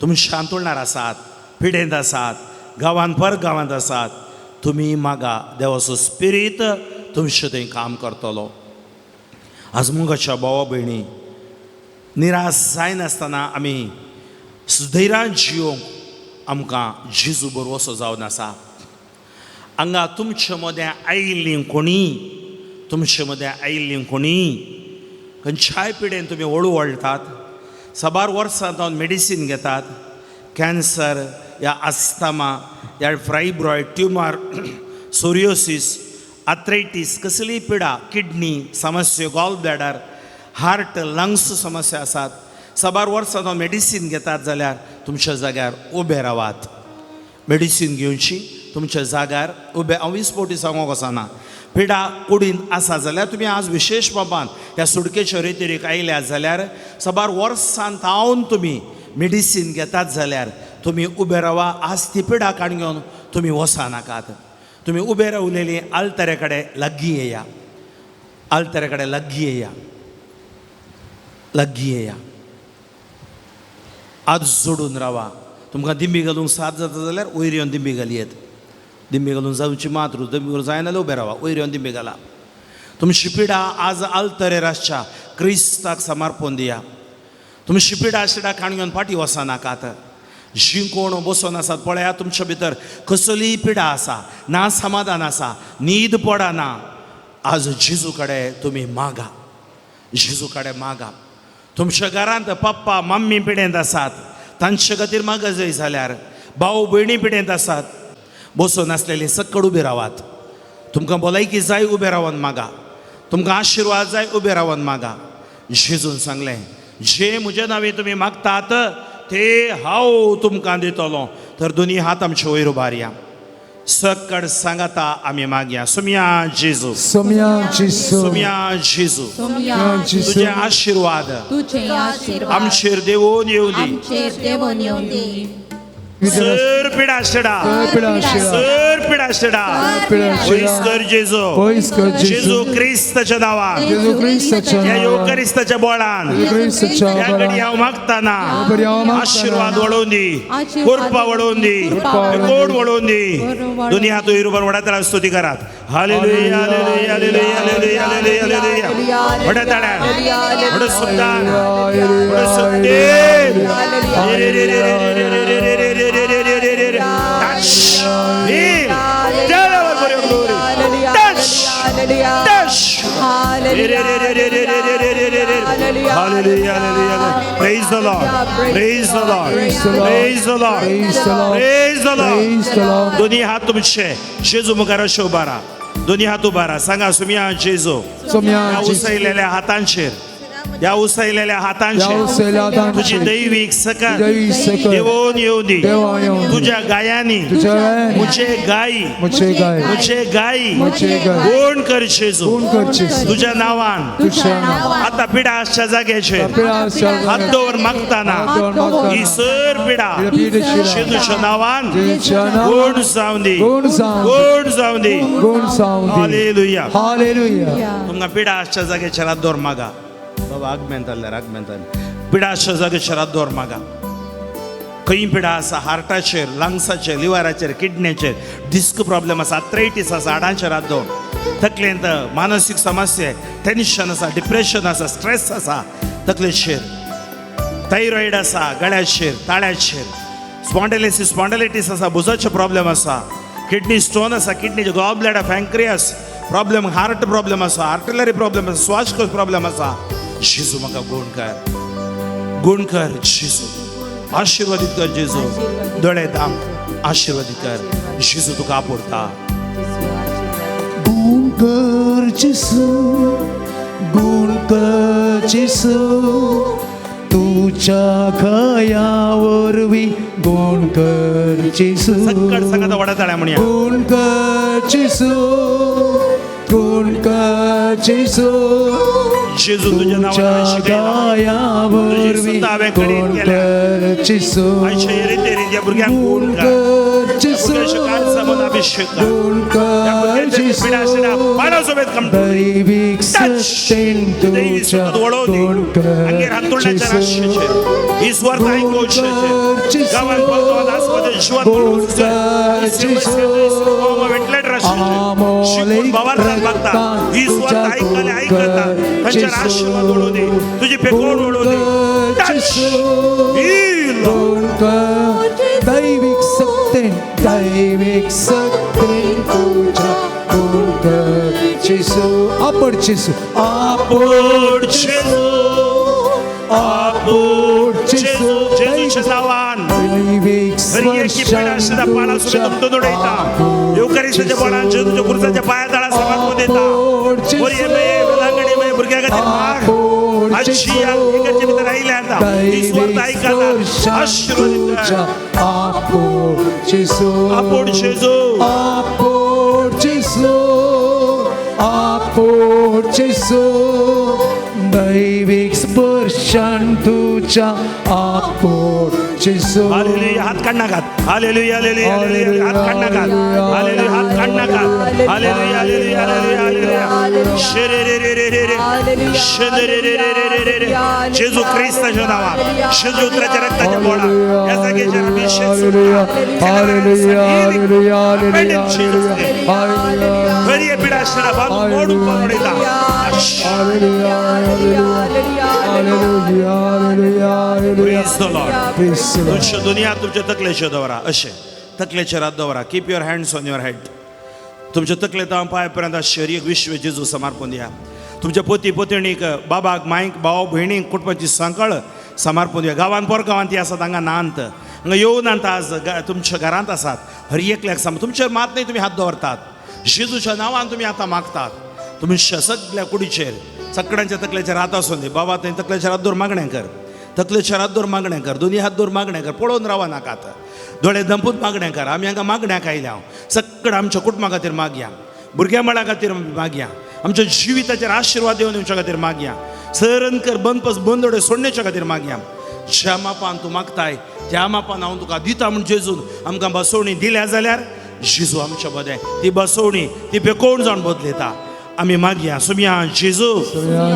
तुमच्या अंतुळणार आसात, पिडेंत आसात, गांवांत पर गांवांत आसात, तुमी मागा देवाचो स्पिरीत तुमचें थंय काम करतलो. आज मुगाच्या भावा भयणी निराश जायनासतना आमी सुदैरान जियोंक आमकां जेजू बरोसो जावन आसा. हांगा तुमचे मदें आयिल्लीं कोणी, तुमचे मदें आयिल्लीं कोणी खंयच्याय पिडेन तुमी वळू वळटात, साबार वर्सां जावन मेडिसीन घेतात, कॅन्सर या आस्थमा या फायब्रॉयड, ट्युमर, सोरियोसीस, आथरायटीस, कसलीय पिडा, किडनी समस्या, गॉल ब्लॅडर, हार्ट, लंग्स समस्या आसात, साबार वर्सां जावन मेडिसीन घेतात जाल्यार तुमच्या जाग्यार उबे रावात. मेडिसीन घेवची तुमच्या जाग्यार उबे. हांव 20 फावटी सांगूंक वचना. पिडा कुडीन आसा जाल्यार तुमी आज विशेश बाबान ह्या सुडकेच्या रेतिरीक आयल्या जाल्यार साबार वर्सां तावन तुमी मेडिसीन घेतात जाल्यार तुमी उबे रावा. आज ती पिडा काडून घेवन तुमी वसा नाकात. तुमी उबे रावलेली आल्तरे कडेन लागीं येया, आल्तरे कडेन लागीं येया, लागीं येया. आज जोडून रावा. तुमकां दिंबी घालूंक साथ जाता जाल्यार वयर येवन दिंबी घालयेत. दिंबी घालूंक जावची मात्र, दिंबी घालूंक जायना जाल्यार उबे रावा, वयर येवन दिंबी घाला. तुमची पिडा आज आल्तरेर आसच्या क्रिस्ताक समर्पण दिया. तुमची पिडा शिडा काण घेवन फाटीं वचा नाकात. जीं कोण बसून आसात पळया, तुमच्या भितर कसलीय पिडा आसा, ना समाधान आसा, न्हीद पडना, आज जेजू कडेन तुमी मागा, जेजू कडेन मागा. तुमच्या घरांत पप्पा मम्मी पिडेंत आसात, तांचे खातीर मागा जाय जाल्यार, भाव भयणी पिडेंत आसात, बसून आसलेली सक्कड उबी रावात. तुमकां भलायकी जाय उबे रावन मागा, तुमकां आशिर्वाद जाय उबे रावन मागा. जेजून सांगलें, जे म्हजे नांवे तुमी मागतात ते हांव तुमकां दितलो. तर दोनी हात आमचे वयर उबारया, सक्कड सांगाता आमी मागया. सुमया जेजू, सोम्या जेजू, सुमया जेजू, सोम्या जेजू, तुजे आशिर्वाद तुझे आशीर्वाद आमचेर देवून येवं दी. आमचेर देवून येवं दी. सर पिडा शिडा, सर पिडा शिडा, पयस कर जेजू, पयस कर जेजू. जेजू क्रिस्ताच्या नांवान, जेजू क्रिस्ताच्या ह्या नांवान, येवकरिस्ताच्या बोळान, जेजू क्रिस्ताच्या ह्या बोळान, घडी हांव मागताना ह्या घडी हांव मागताना, आशीर्वाद वळोवन दी, आशीर्वाद कृपा वळोवन दी, कृपा वळोवन दी. कोण वळोवन दी. वळोवन दोन्ही हात वयर उबर व्हडा ताळ्यान स्तुती करात. Hallelujah, hallelujah, hallelujah, hallelujah, hallelujah, hallelujah. व्हडा ताळ्यान, व्हडा सुद्दान, व्हडा सुद्देन. रे रे रे रे रे रे रे रे रे रे रे रे रे रे रे. Touch, heal, tell our for your glory. Touch, touch. रे रे रे रे रे रे रे रे रे रे रे. Hallelujah, hallelujah. Praise the Lord. Praise the Lord. Praise the Lord. Praise the Lord. Praise the Lord. Praise the Lord. Praise the Lord. दोन्ही हात तुमचे जेजू मुखार अशे उबारा, दोन्ही हात उबारा. सांगा, सुमिया जेजू, सोम्या ह्या जेजू, उसयलेल्या हातांचेर, ह्या उसयलेल्या ह्या हातांचेर उसयल्या तुजी हातांचेर दैवीक सकत दैवीक सकत देवोन येवं दी. देवोन येवं दी. तुज्या गायांनी तुज्या गायांनी मुझे गायी, मुझे गाय, मुझे गायी मुझे गाय, कोण कर जेजू, कोण कर जेजू, तुझ्या नावान तुझ्या नावान आता पिडा आसच्या जाग्याचेर पिडा आसच्या हात जाग्याचेर दवर मागताना हात दवर मागताना ही सर पिडा ही पिडा जेजूच्या नावान जेजूच्या नावान गुण जावं दी, गुण जावं दी. गुण जावं दी. गुण जावं दी. हालेलुया. हालेलुया. तुमकां पिडा आसच्या जाग्याचेर हात दवर मागा. बाबा आगमेंत जाल्यार आगमेंत जाल्यार पिडा आसच्या जाग्याचेर हात दवर मागा. खंय पिडा आसा, हार्टाचेर, लंग्साचेर, लिवराचेर, किडनेचेर, डिस्क प्रॉब्लेम आसा, आथरायटीस आसा, हाडांचेर हात दवर. तकलेंत मानसीक समस्या, टेन्शन आसा, डिप्रेशन आसा, स्ट्रेस आसा, तकलेचेर थायरॉयड आसा, गळ्याचेर, ताळ्याचेर स्पॉन्डलिसिस, स्पॉन्डलिटीस आसा, भुजाचे प्रॉब्लेम आसा, किडनी स्टोन आसा, किडनीचे gallbladder, pancreas problem, heart problem आसा, आर्टिलरी प्रॉब्लेम आसा, श्वासकोश प्रॉब्लेम आसा. जेजू म्हाका गुण कर, गुण कर जेजू, आशीर्वादीत कर जेजू, दोळे दाम आशीर्वादीत कर जेजू, तुका आपुरता. गुण कर जेजू, गुण कर जेजू, तुझ्या खया वरवीं गुण कर जेजू, सक्कड सांगात व्हडा ताळ्या म्हणया. गुण कर जेजू, गुण कर जेजू, जेजू तुझ्या तुझ्या नावान शिकयला, गाया वरवीं सुद्धा हांवें कडेन गुण केल्या. कर जेजू, आयच्या येरेतेरीन ह्या भुरग्यांक गुण गुण कर, कर जेजू, भुरग्यांच्या काळजामन अभिषेक कर, गुण ह्या कर भुरग्यांच्या जेजू, पिडा आशिल्ल्या पाळासोबत कमटून दैवीक Touch. सत्तेन दैवी तुझ्या सकत वळोव दी. गुण कर हांगेर हांतुळण्याच्या जेजू, राशीचेर ही स्वर्ग आयकोवचेचेर गांवान परतोवन आसपाचें जिवन गुण कर जेजू, व्हेंटिलेटर शिकून भावार्थान मागता ही स्वर्ग आयकले आयकता तांचेर आशीर्वाद वळोव दी, तुजी पेकोड वळोव दी. Touch. Heal. गुण कर दैवीक सत्तेन, दैवीक सत्तेन तुझ्या गुण कर जेजू, आपण जेजू, आपण जेजू, आपण जेजू, जेजूच्या नावान दैवीक हर एकी पिडा आशिल्ल्या पाळासोबत तुमकां उडयता. येवकारिस्ताच्या बोळान जेजूच्या खुर्साच्या पांया तळा समर्पण दिता. बरी मेय वेलांगणी मेय भुरग्यां खातीर माग. आजी ह्या इगर्जे भितर आयल्या आतां ही स्वर्ग आयकतात. आशीर्वादीत कर. आपण जेजू, आपोड जेजू, आपण जेजू, आपण जेजू, दैवीक स्पर्शान तुझ्या आपण जेजू. हालेलुया. हात काढ नाकात. Hallelujah, hallelujah, hallelujah. हात काढ नाकात. हालेलुया. हात काढ नाकात. Hallelujah, hallelujah, hallelujah, hallelujah. शे रे रे रे रे रे रे, शे रे रे रे रे रे रे रे. जेजू ख्रिस्ताच्या नावात, जेजू उतराच्या रक्ताच्या बोळा या जागेचेर अभिषेक hallelujah, hallelujah, hallelujah, hallelujah, hallelujah, बरी पिडा आसतना बांदून मोडून उडयता. Hallelujah, hallelujah, hallelujah, hallelujah. Praise the Lord. Praise the Lord. तुमच्या दुनिया तुमच्या तकलेचेर दवरा, अशें तकलेचेर हात दवरा. Keep your hands on your head. तुमच्या तकले तावन पांय पर्यंत शरीर विश्व जेजू समर्पण दिया. तुमच्या पती पत्नीक, बाबाक, मायक, भाव भयणीक, कुटुंबाची सांकळ समर्पण दिया. गांवान परगांवान ती आसात हांगा नांत, हांगा येवन नात, आज तुमच्या घरांत आसात. हर एकल्याक सम तुमचेर मात न्हय तुमी हात दवरतात. जेजूच्या नांवान तुमी आतां मागतात. तुमच्या सगळ्या कुडीचेर सगळ्यांच्या तकलेचेर हात आसून दी. बाबा थंय तकलेचेर हात दवर मागणें कर, तकलेचेर हात दवर मागणें कर, दोनी हात दवर मागणें कर, पळोवन रावा नाकात, दोळे दंपूत मागणें कर. आमी हांगा मागण्याक आयल्या, सगळं आमच्या कुटुंबा खातीर मागया, भुरग्यां बाळां खातीर मागया, आमच्या जिविताचेर आशिर्वाद दिवन दिवच्या खातीर मागया, सरनकर बंदपस बंदोडे सोडण्याच्या खातीर मागया. ज्या मापान तूं मागताय त्या मापान हांव तुका दिता म्हूण जेजून आमकां बसवणी दिल्या जाल्यार जेजू आमच्या बदें ती बसवणी ती बेकोण जावन बदलयता. आमी मागया सुमया जेजू,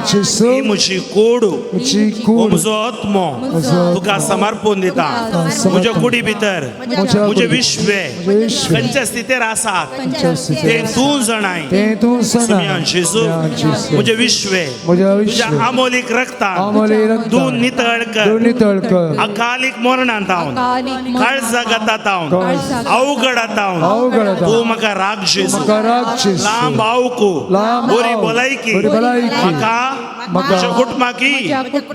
जेजू, ही म्हजी कोड, म्हजी हो कूड, म्हजो आत्मो म्हजो तुका समर्पण दिता. समर्पण. म्हज्या कुडी भितर, म्हज्या म्हजें कुडी, विश्व म्हजें विश्व, खंयच्या स्थितीर आसात खंयच्या स्थितीर तें तूं जाणाय. तें तूं सुमया जाणाय. जेजू, जेजू, म्हजें विश्व म्हजें विश्व, तुज्या आमोलीक रक्तान आमोलीक रक्तान, तूं नितळ कर, तूं नितळ कर, अकालीक मरणांत हांव, काळजागतात हांव, अवघडात हांव, अवघडात हांव, तूं म्हाका राग जेजू, म्हाका राग जेजू, लांब आवकू, लांब बरी आव, भलायकी, बरी भलायकी, म्हाका म्हाका, म्हज्या कुटुंबाकी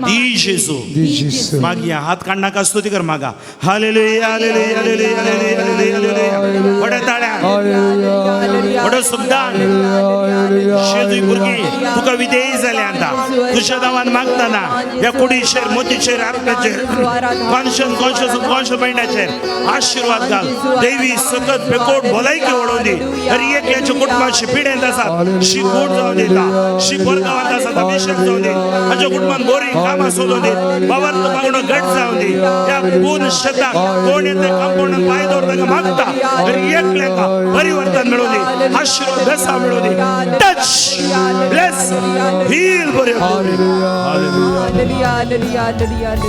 दी जेजू. दी जेजू. मागया हात काडनाका, स्तुती कर मागा. Hallelujah, hallelujah, hallelujah, hallelujah, hallelujah. व्हड्या ताळ्यान, हालेलुया, व्हड्या शब्दान. हालेलुया, जेजू भुरगीं तुका विधेयी जाल्या आतां तुज्या नांवान मागतना ह्या कुडीचेर, मोतीचेर, आत्म्याचेर, कॉन्शियस कॉन्शियस कॉन्शियस मायंडाचेर आशिर्वाद घाल. देवी सकत बेकोट भलायकी वडोवन दी. हर एकल्याच्या कुटुंबाची पिडेंत आसा शी कोट जावन दिता, शी परगांवांत आसा अभिशेक जावन दी, हाच्या कुटुंबान बरी कामां सोदून दी, बाबार मागणो घट जावन दी. ह्या पूर्ण शेताक कोण येता कंपाउंडान पांय दवरता मागता, हर एकल्याक परिवर्तन मेळूं दी, आशिर्वाद बेसांव मेळूं दी. टच, ब्लेस, हील बरे.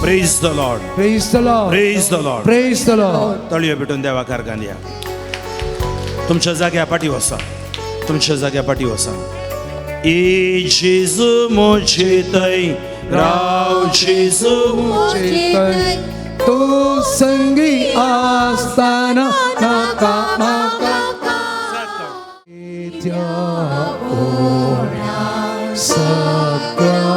Praise the Lord, Praise the Lord. Praise the Lord. Praise the Lord. तळयो भेटून देवा कारखान या. तुमच्या जाग्या पाटी वसा, तुमच्या जाग्या पाटी वसा. ए जेजू म्हजे थंय राव, जेजू चेतन तू संगी आसताना नाका म्हाका त्या ओढ्या सगळ्या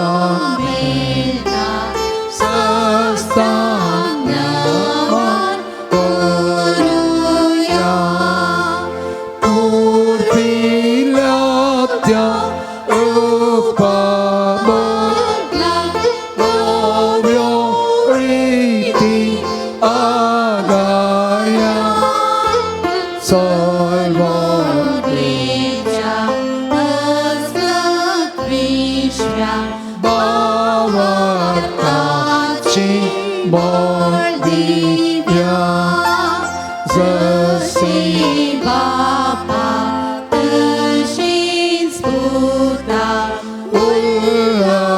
सस्तान्यावर करूया पुर्विल्ल्या त्या रूपाबदला नव्यो रीती आगाया सर्व बावटाची दिव्या जशी बापा तशीच पुता उल्हासानी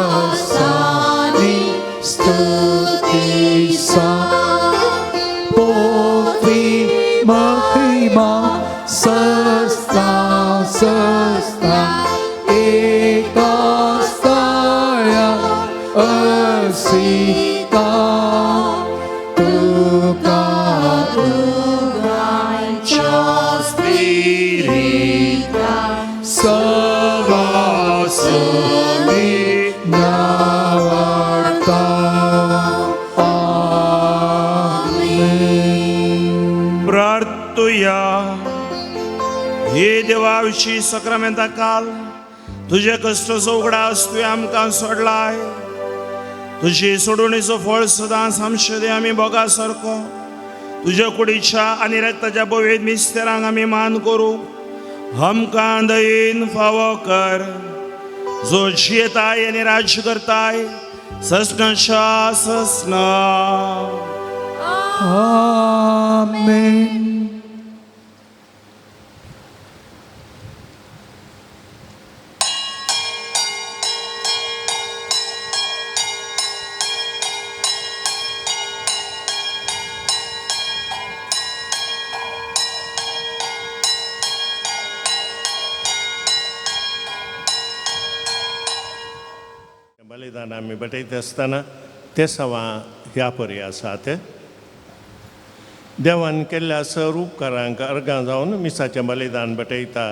स्तुतीसा पोथी महिमा सस्ता सस्ता एका स्थाया असिता तुका उगायच्या स्पिरिता सवासनी नावाडता. आमेन. प्रार्थुया. हे देवा विशीं सक्रामेंता काल तुजे कश्टाचो उगडास तुवें आमकां सोडलाय. तुजी सोडवणीचो फळ सदांच आमचे दे आमी भोगा सारको तुज्या कुडीच्या आनी रक्ताच्या भोवेत मिस्तेरांक आमी मान करूं आमकां दयेन फावो कर, जो जियेताय आनी राज्य करताय ससनाच्या ससना. आमेन. बलिदान आमी भेटयता आसतना ते सवां ह्या परी आसात. देवान केल्ल्या सर उपकारांक अर्गां जावन मिसाचें बलिदान भेटयता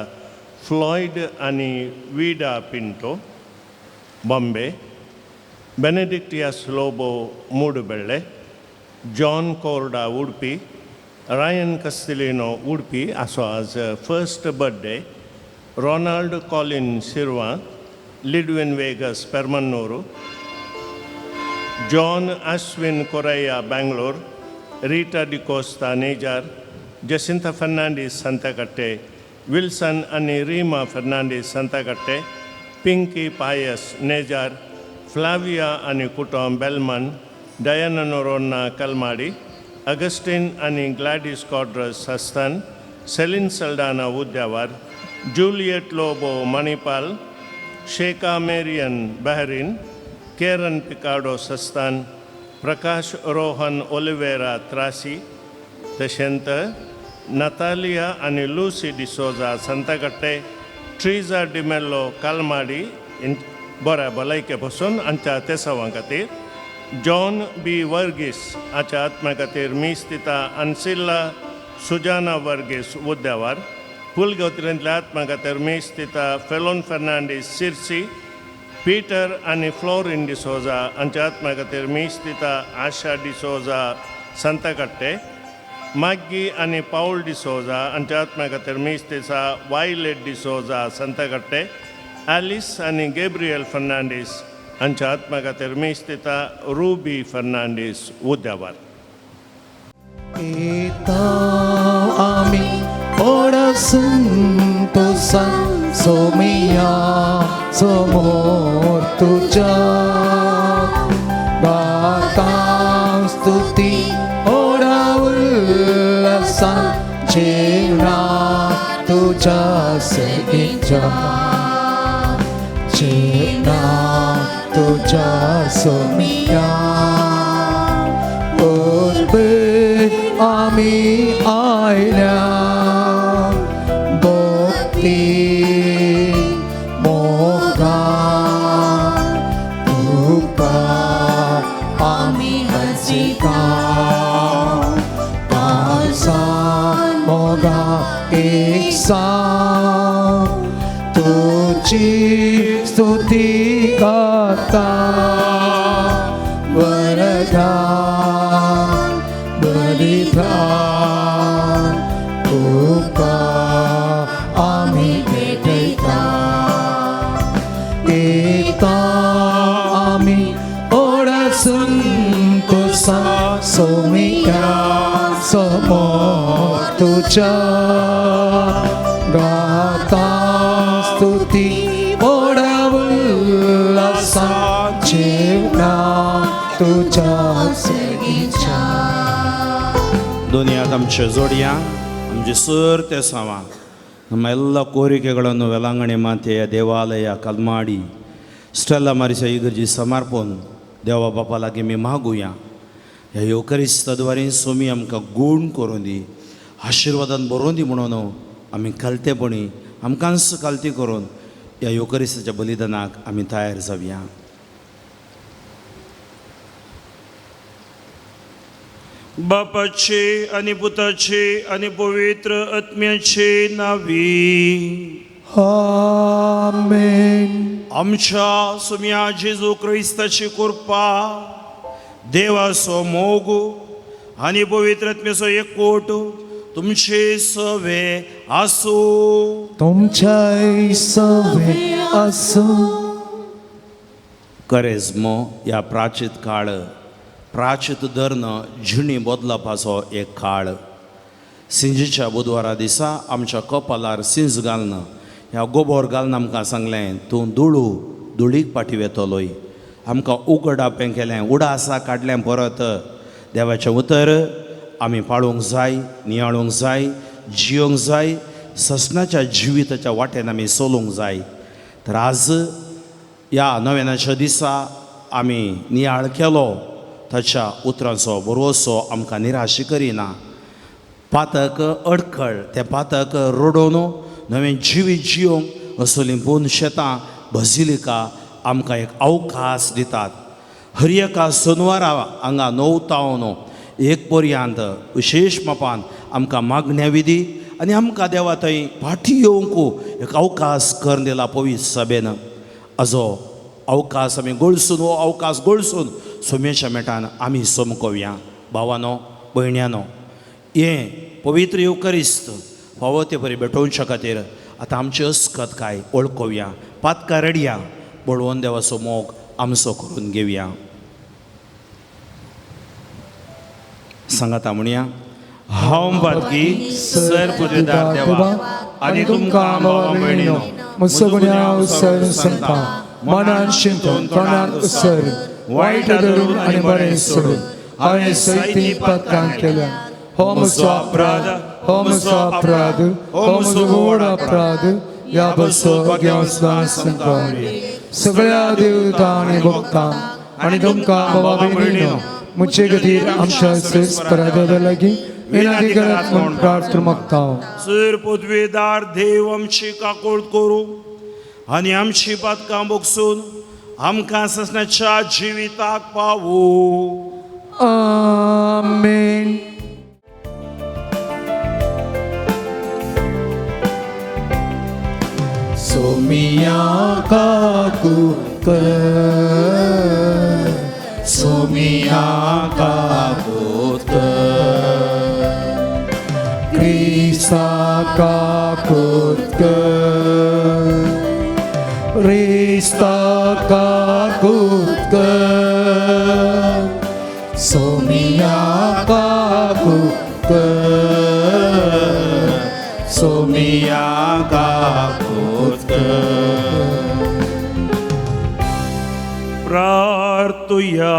फ्लॉयड आनी Vida Pinto, Bombay, Benedictus Lobo Moodubelle, John Korda Udupi, Ryan Castelino Udupi आसो आज first birthday, Ronald Colin Shirva, Lidwin Vegas Permanur, John Ashwin Correa Bangalore, Rita D'Costa Nejar, Jacinta Fernandes Santhekatte, Wilson आनी रीमा फर्नांडीस संताकट्टे, पिंकी पायस नेजार, फ्लाविया आनी कुटुंब Bellman, Diana Noronha Kalmadi, Augustine आनी Gladys Quadros Sasthan, Celine Saldanha Udyavar, Juliet Lobo Manipal, Shekha Marian Bahrain, Karen Picado Sasthan, Prakash Rohan Oliveira Trasi, तशेंत नतालिया आनी लुसी डिसोजा संताकट्टे, ट्रिजा डिमेल्लो कालमाडी बऱ्या भलायके पसून आमच्या तेसावां खातीर, जॉन बी वर्गीस हाच्या आत्म्या खातीर मीस दिता अन्सिल्ला सुजाना वर्गीस उद्यावार, पुलगोत्रेंतल्या आत्म्या खातीर मीस दिता फेलोन फर्नांडीस सिरसी, पीटर आनी फ्लोरिन डिसोजा हांच्या आत्म्या खातीर मीस दिता आशा डिसोजा संताकट्टे, माग्गी आनी पावल डिसोजा हांच्या आत्म्या खातीर मीस दिसा वायलेट डिसोजा संताकट्टे, आलिस आनी गेब्रियल फर्नांडीस हांच्या आत्म्या खातीर मीस दिता रुबी फर्नांडीस उद्यावार. आमी ओडसून तुसा सोमिया समोर तुझ्या गाता स्तुती ओढावल्लसा जीवना तुझ्या सगीच्या जीवना तुझ्या सोमिया उर्बे आमी आयल्या भक्ती मोगा तुका आमी हजिता पासा मोगा एक सा तुझी स्तुती गाता वरदा बलिदान तुका आमी भेटयता येता आमी ओडसून तुसा सोमिया समोर तुझ्या गाता स्तुती ओढावल्लसा जीवना तुझ्या सगीच्या. दोन्ही हात आमचे जोडया, आमचे ಸರ್ ತೆಸವ ನಮ್ಮ ಎಲ್ಲ ಕೋರಿಕೆಗಳನ್ನು ವೆಲಾಂಗಣಿ ಮಾತೆಯ ದೇವಾಲಯ ಕಲ್ಮಾಡಿ ಸ್ಟೆಲ್ಲ ಮಾರಿಸ इगर्जी समर्पण देवा बापा लागीं आमी मागुया. ह्या येवकरिस्ताद्वारे सोमी आमकां गूण करून दी, आशिर्वादान बरोवन दी म्हणून आमी खालतेपणी आमकांच खालती करून ह्या येवकरिस्ताच्या बलिदानाक आमी तयार जावया. बापाचे आनी पुताचे आनी पवित्र आत्म्याचे नावी आमेन. आमच्या सुम्या जेजू क्रिस्ताची कृपा, देवाचो मोग आनी पवित्र आत्म्याचो एकवट तुमचे सवे आसूं. तुमच्याय सवे आसूं. करेज्मो ह्या प्राचीत काळ प्राचीत धर्न जिणी बदलपाचो एक काळ. सिंजीच्या बुधवारा दिसा आमच्या कपालार सिंज घालून ह्या गोबोर घालून आमकां सांगलें तूं दुळू धुळीक पाटी वेतलोय. आमकां उगडापें केलें, उडासा काडलें परत. देवाचें उतर आमी पाळूंक जाय, नियाळूंक जाय, जियोंक जाय, ससनाच्या जिविताच्या वाटेन आमी चलूंक जाय. तर आज ह्या नव्यानाच्या दिसा आमी नियाळ केलो, ताच्या उतरांचो बरोसो आमकां निराश करिना. पातक अडखळ तें पातक रडोवन नवें जिवीत जियोंक असलीं पूर्ण शेतां बजिलिका आमकां एक अवकाश दितात. हर एका सोनवारा हांगा 9 तावन 1 पर्यंत विशेश मापान आमकां मागण्या विधी आनी आमकां देवा थंय फाटी येवंक एक अवकाश करून दिला पवित्र सभेन. आजो अवकाश आमी गळसून हो अवकाश गळसून सोम्याच्या मेटान आमी समकोवया. भावानो भयण्यानो, हें पवित्र येवकरिस्त फावो ते परी भेटोवच्या खातीर आतां आमची अस्कत काय वळखोवया, पातकां रडया, बळवंत देवाचो मोग आमचो करून घेवया. सांगाता म्हणया, हांव पातकी सर पुजेदार देवा आनी तुमकां भावा भयणीनो म्हजो गुन्यांव सर सांगता, मनान शिंतून तोंडान उसर वायट धरून आनी बरें सोडून हांवें सैती पातकां केल्या. हो म्हजो अपराध, हो म्हजो अपराध, हो म्हजो व्हड अपराध. ह्या बसो सगळ्या देवता आनी भक्तांक आनी तुमकां बाबा भयणीनो म्हजे खातीर आमच्या श्रेश्ठ लागीं विनंती करात म्हूण प्रार्थना मागता. सर पदवेदार देव आमची काकूळ करूं आनी आमची पातकां भोगसून आमकां ससनाच्या जिविताक पावू. आमेन. सोमिया काकूत कर, सोमिया काकूत कर, क्रिस्ता काकूत कर, क्रिस्ता काकूत कर, सोमिया काकूत कर, सोमिया काकूत कर. प्रार्थुया.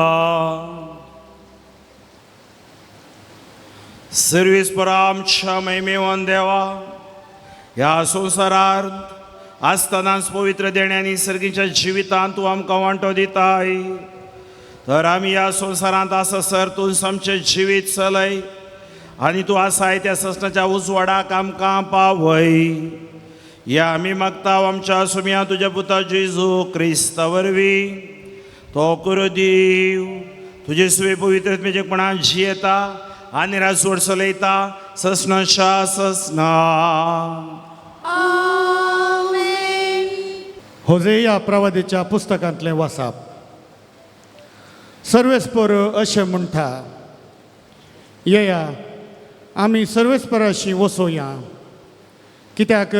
सर्वेस्परा आमच्या महिमेवान देवा, ह्या संवसारांत आसतनाच पवित्र देण्यांनी सर्गीच्या जिवितांत तूं आमकां वांटो दिताय, तर आमी ह्या संवसारांत आसा सर तूं आमचें जिवीत चलय आनी तूं आसाय त्या ससनाच्या उजवाडाक आमकां पावय. ह्या आमी मागता आमच्या सुमया तुज्या पुता जेजू क्रिस्ता वरवीं. तो करो देव तुजे सुवे पवित्र आत्म्याचेपणान जियेता आनी राजवट चलयता ससनाशा ससना. होजेया प्रवादीच्या पुस्तकांतलें वासाप. सर्वेस्पर अशें म्हणटा, येया आमी सर्वेस्पराशी वसोया, कित्याक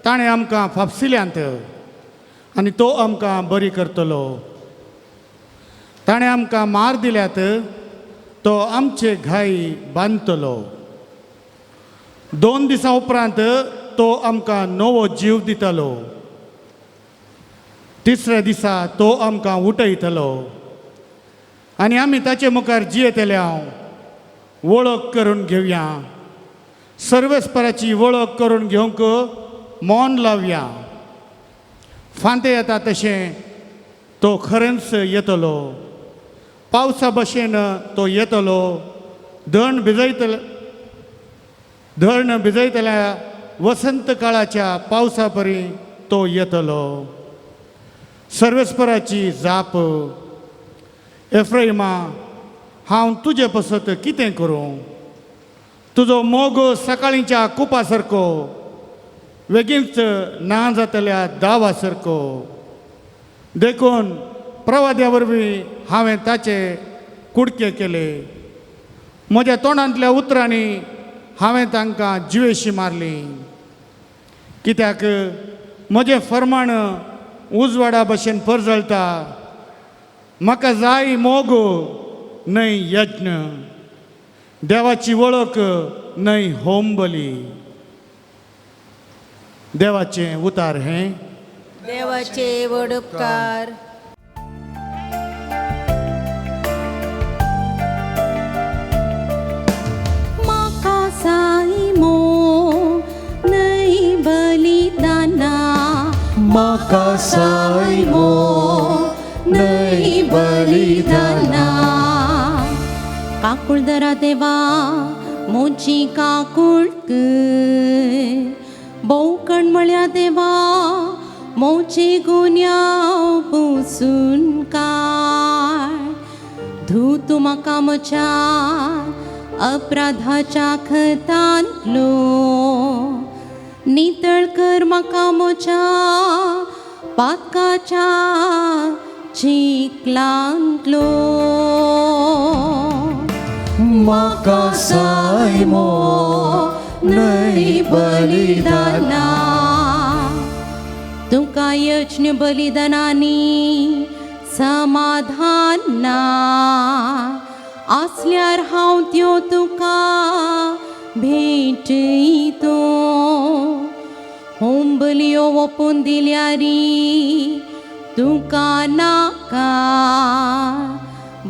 ताणें आमकां फापसिल्यांत आनी तो आमकां बरी करतलो. ताणें आमकां मार दिल्यात, तो आमचे घाय बांदतलो. 2 दिसां उपरांत तो आमकां नवो जीव दितलो. 3ऱ्या दिसा तो आमकां उठयतलो आनी आमी ताचे मुखार जियेतले. हांव वळख करून घेवया, सर्वेस्पराची वळख करून घेवंक मन लावया. फांते येता तशें तो खरेंच येतलो, पावसा भशेन तो येतलो. धरण भिजयतल्या वसंत काळाच्या पावसा परी तो येतलो. सर्वेस्पराची जाप. एफ्राइमा, हांव तुजे पसत कितें करूं? तुजो मोग सकाळींच्या कुपा सारको, वेगींच ना जातल्या दावा सारको. देखून प्रवाद्या वरवीं हांवें ताचे कुडके केले. म्हज्या तोंडांतल्या उतरांनी हांवें तांकां जिवेशी मारली. कित्याक म्हजें फर्माण उजवाडा भशेन परजळटा. म्हाका जाय मोग न्हय यज्ञ, देवाची वळख न्हय होम बली. देवाचें उतार हें. देवाचे व्हड उपकार. म्हाका जाय मोग न्हय बलिदाना, म्हाका जाय मोग न्हय बलिदाना. काकूळ दरा देवा म्हजी काकूळ कर, भोवकण म्हळ्या देवा म्हजे गुन्यांव पुसून काड. धू तूं म्हाका म्हज्या अपराधाच्या खतांतलो, नितळ कर म्हाका म्हज्या पातकाच्या चिखलांतलो. म्हाका जाय मोग न्हय बलिदाना, तुका यज्ञ बलिदानांनी समाधान ना, आसल्यार हांव त्यो तुका भेटयतो. होम बलयो ओपून दिल्यारी तुका नाका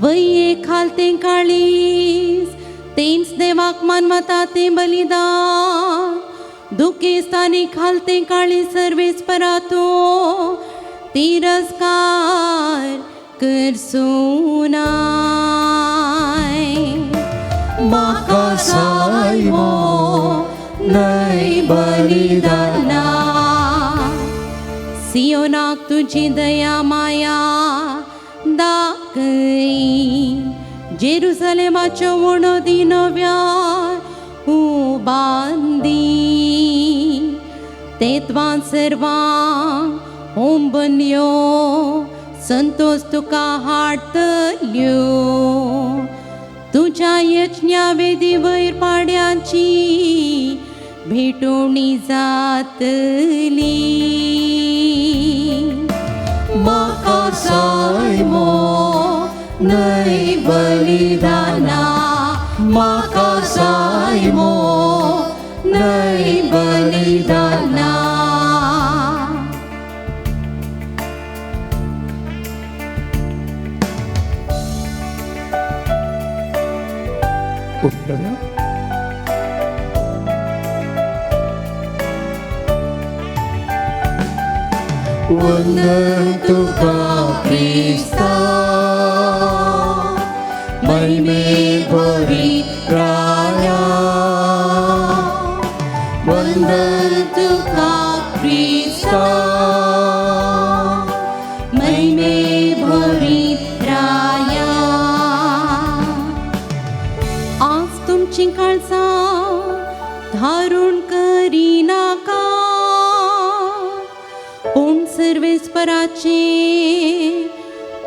वये खालतें काळीज तेंच देवाक मानवता तें बलिदान दुखेस्तानी खालतें काळी सर्वेस परातो तिरस्कार करसुनाय म्हाका जाय मो न्हय बलिदाना. सियोनाक तुजी दया माया दाखय जेरुसलेमाच्यो वणदी नव्या उबांदी तेत्वान सर्वांक ओंबन्यो संतोष तुका हाडटल्यो तुज्या यज्ञा वेदी वयर पाड्याची भेटवणी जातली. म्हाका जाय मो न्हय बलिदाना म्हाका जाय मो न्हय बलिदाना. वंदन तुका क्रिस्ता महिमे भरी राया वंदन तुका क्रिस्ता महिमे भरी राया. आज तुमची काळजां धारून करिनाका पूण सर्वेस्पराचे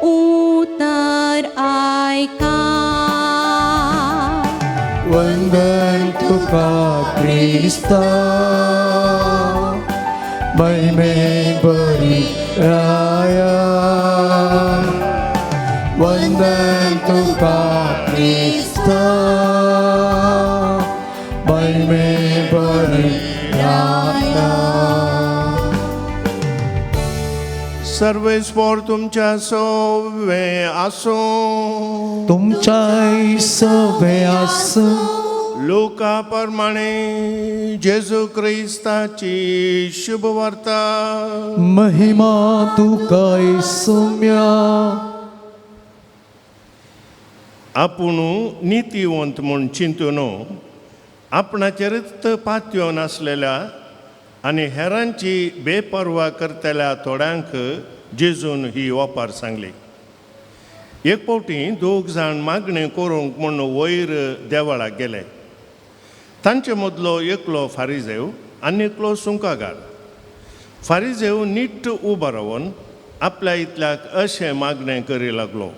उतर आयका. वंदन तुका क्रिस्ता महिमे भरी राया वंदन तुका क्रिस्ता महिमे भरी राया. सर्वेस्पोर तुमच्या सोवे आसूं तुमच्याय सवे आसूं. लोका प्रमाणे जेजू क्रिस्ताची शुभ वार्ता. महिमा तुका येसुम्या. आपूण नितीवंत म्हूण चिंतून आपणाचेरच पातयेवन आसलेल्या आनी हेरांची बेपर्वा करतल्या थोड्यांक जेजून ही ओपार सांगली. एक फावटी दोग जाण मागणें करूंक म्हूण वयर देवळाक गेले. तांचे मदलो एकलो फारिजेव आनी एकलो सुंकागार. फारिजेव नीट उबो रावन आपल्या इतल्याक अशें मागणें करी लागलो,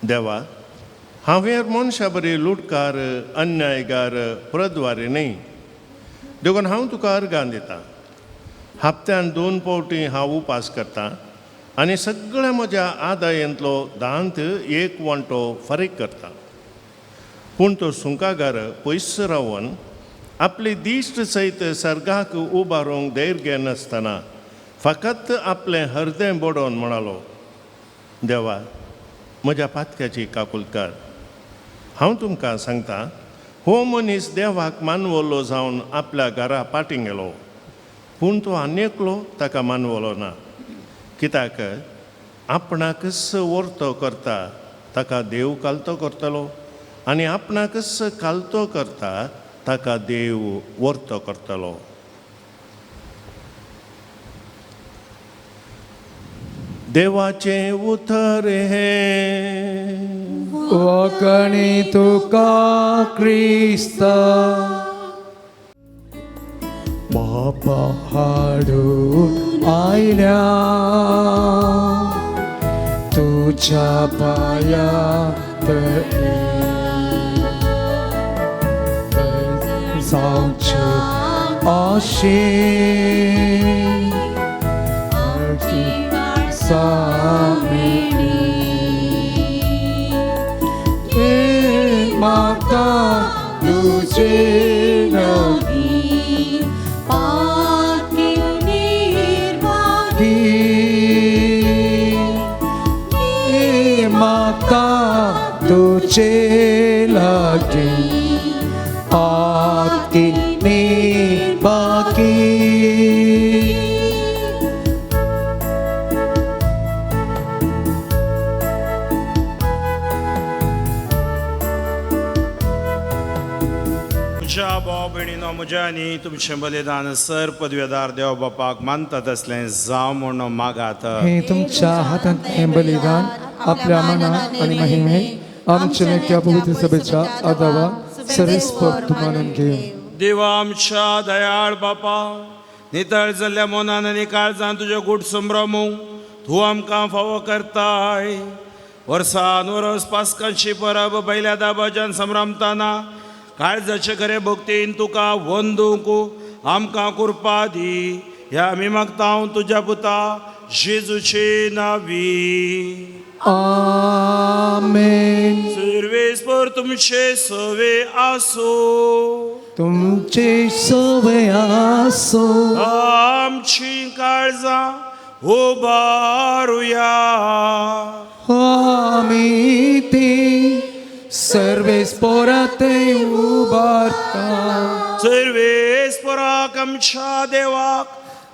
देवा हांव हेर मनशा बरी लुटकार अन्यायगार प्रद्वारी न्हय, देखून हांव तुका अर्गान दितां. हप्त्यान 2 फावटी हांव उपास करतां आनी सगळ्या म्हज्या आदायेंतलो दांत एक वांटो फारीक करता. पूण तो सुंकागार पयस रावन आपली दिश्ट सयत सर्गाक उबारूंक धैर्य घेनासतना फकत आपलें हरदें बडोवन म्हणालो, देवा म्हज्या पातक्याची काकुलकार. हांव तुमकां सांगता, हो मनीस देवाक मानवलो जावन आपल्या घरा पाटीं गेलो, पूण तो आनी एकलो ताका मानवलो ना. कित्याक आपणाकच वर्तो करता ताका देव कालतो करतलो आनी आपणाकच कालतो करता ताका देव वर्तो करतलो. देवाचें उतर हें वखणी तुका क्रिस्ता बापा हाडून आयल्या तुझ्या पाया जावचे आशे माता तुझे नवी पाके निर्भागी गी तुझे लागीं आती नी बाकी. म्हज्या भाव भयणीनो म्हज्या आनी तुमचें बलिदान सर पदवेदार देव बापाक मानतात असलें जावं म्हूण मागात. हे तुमच्या हातांत हें बलिदान आपल्या मनात आनी महिमे आमच्या मेकट्या पवित्र सभेच्या आदावा सरेस्पर मानून घेवं. देवा आमच्या दयाळ बापा, नितळ जाल्ल्या मनान आनी काळजान तुज्यो गूट संभ्रमू तूं आमकां फावो करताय. वर्सान वरस पास्कांची परब बैल्या दाबाजान संभ्रमताना काळजाचे खरे भक्तीन तुका वंदूंक आमकां कृपा दी. ह्या आमी मागता तुज्या पुता जेजूचे नावी. आमेन. सर्वेस्पर तुमचे सवे आसो. तुमचे सवे आसो. आमची काळजां उबारुया. आमी ती सर्वेस्पराते उबारता. सर्वेस्पराक आमच्या देवाक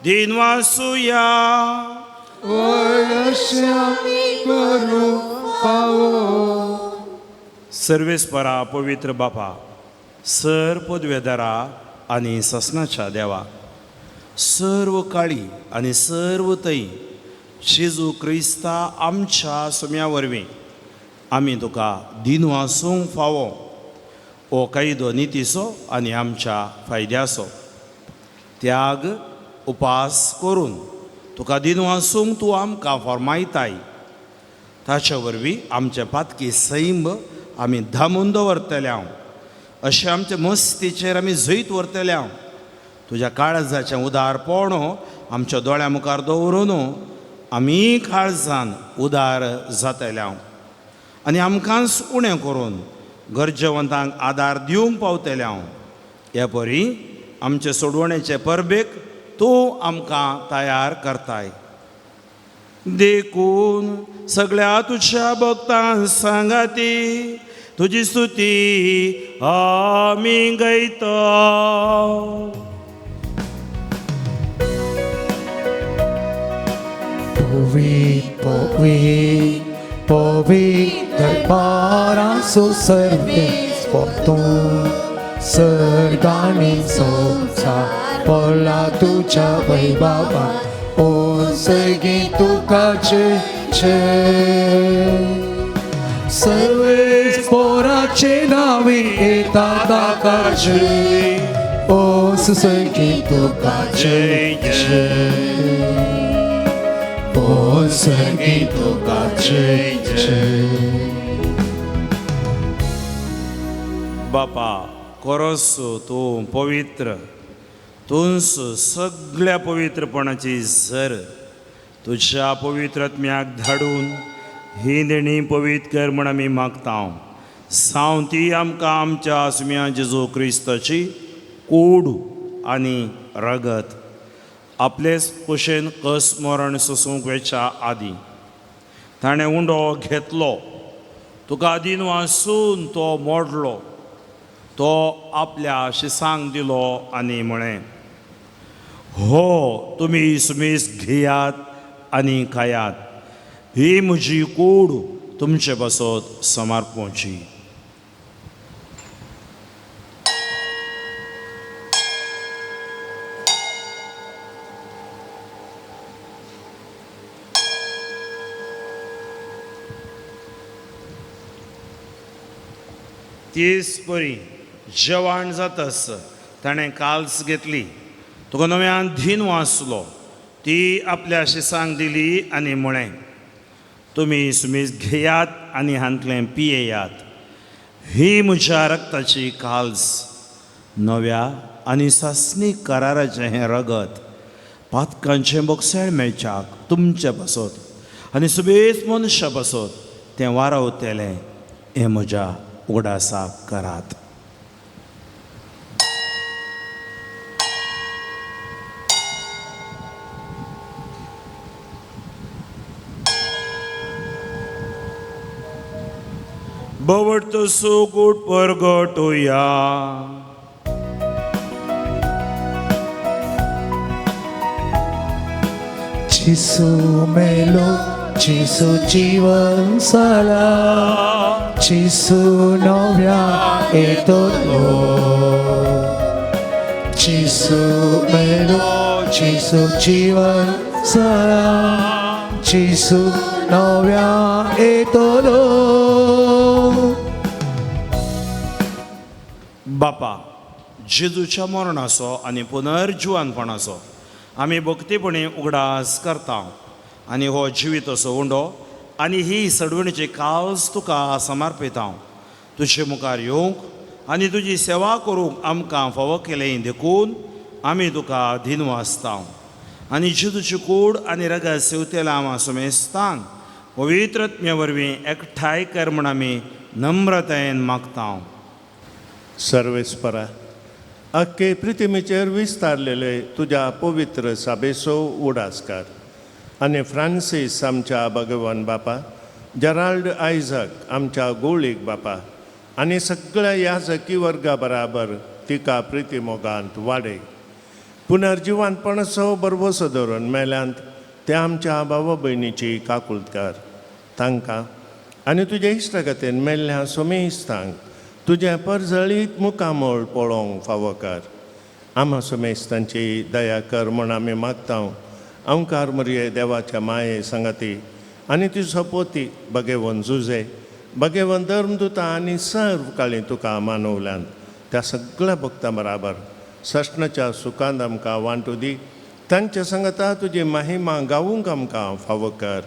दिनवासुया. करू पावो. सर्वेस्परा पवित्र बापा, सर पदवेदारा आनी ससनाच्या देवा, सर्व काळी आनी सर्व तई जेजू क्रिस्ता आमच्या सुम्या वरवीं आमी तुका दिनवासूंक फावो. हो कायदो नितीचो आनी आमच्या फायद्याचो त्याग उपास करून तुका दिनवासूंक तूं आमकां फॉर्मायताय. ताचे वरवीं आमचे पातकी सैम आमी दामून दवरतले हांव, अशें आमचे मस्तीचेर आमी जैत व्हरतले हांव. तुज्या काळजाचें उदारपण आमच्या दोळ्या मुखार दवरून आमी काळजान उदार जातले हांव आनी आमकांच उणें करून गरजेवंतांक आदार दिवंक पावतले हांव. हे परी आमचे सोडवणेचे परबेक तूं आमकां तयार करताय. देखून सगळ्या तुज्या भक्तां सांगाती तुजी स्तुती आमी गायता. पवी पवी पवित्र दरबारासो सर्वेस्पर तूं सर्गानी संवसार पडला तुज्या वैभवान. ओ सगळीं तुका जय जय. सर्वेस्पराचे नांवे येता ताका जय. ओ सगळीं तुका जय जय. ओ सगळीं तुका जय जय. बापा कोरस तूं पवित्र, तूंच सगळ्या पवित्रपणाची झर. तुज्या पवित्र आत्म्याक धाडून ही देणी पवित्र कर म्हूण आमी मागता. सावन ती आमकां आमच्या सुम्या जेजू क्रिस्ताची कूड आनी रगत आपलेच कुशेन कस मरण सोसूंक वेच्या आदीं ताणें उंडो घेतलो, तुका आदीन वासून तो मोडलो, तो आपल्या शिसांक दिलो आनी म्हळें, हो तुमी सुमीस घेयात आनी खायात, ही म्हजी कूड तुमचे पासत समर्पणची. तीस परी जेवण जातस ताणें काल्स घेतली, तुका नव्यान धीन वाचलो, ती आपल्या शिसांक दिली आनी म्हळें, तुमी सुमीस घेयात आनी हांतलें पियेयात, ही म्हज्या रक्ताची काल्स, नव्या आनी सासणी कराराचें हें रगत पातकांचें बोगसेळ मेळच्याक तुमचे पासत आनी सुबेज मनशा पासत तें वारावतलें, हें म्हज्या उगडासाक करात. बवडतो सुगूट परगटुया. जेसू मेलो, जेसू जीवन जाला, जेसू नव्या येतलो. जेसू मेलो, जेसू जीवन जाला, जेसू नव्या येतलो. बापा, जेजूच्या मरणाचो आनी पुनर्जिवनपणाचो आमी भक्तीपणी उगडास करता आनी हो जिविताचो उंडो आनी ही सडवणीची कावस तुका समर्पिता. तुजे मुखार येवंक आनी तुजी सेवा करूंक आमकां फावो केलें देखून आमी तुका दिनवासता. आनी जेजूची कूड आनी रगत सेवतेला आमा सुमेस्तांक पवित्र आत्म्या वरवीं एकठांय कर म्हूण आमी नम्रतायेन मागता. सर्वेस्परा, अख्खे पृथ्वीचेर विस्तारलेले तुज्या पवित्र साबेचो उडास कर आनी फ्रांसीस आमच्या भगवान बापा, जेराल्ड आयझक आमच्या गोळीक बापा आनी सगळ्या याजकी वर्गा बराबर तिका प्रिती मोगांत वाडय. पुनर्जिवानपणाचो बरवसो धरून मेल्यांत त्या आमच्या बाबा भयणीची काकुळट कर. तांकां आनी तुज्या इश्टागतीन मेल्ल्या सोमेस्तांक तुजें परजळीत मुखामळ पळोवंक फावो कर. आमा सोमेस्तांची दया कर म्हूण आमी मागता. अंकार मरये देवाच्या माये सांगाती आनी तुजो पोती बगेवन जुजे बगेवन धर्मदुता आनी सर्व काळी तुका मानवल्यान त्या सगळ्या भक्तां बराबर सश्णाच्या सुखांत आमकां वांटू दी. तांच्या सांगाता तुजी महिमा गावूंक आमकां फावो कर.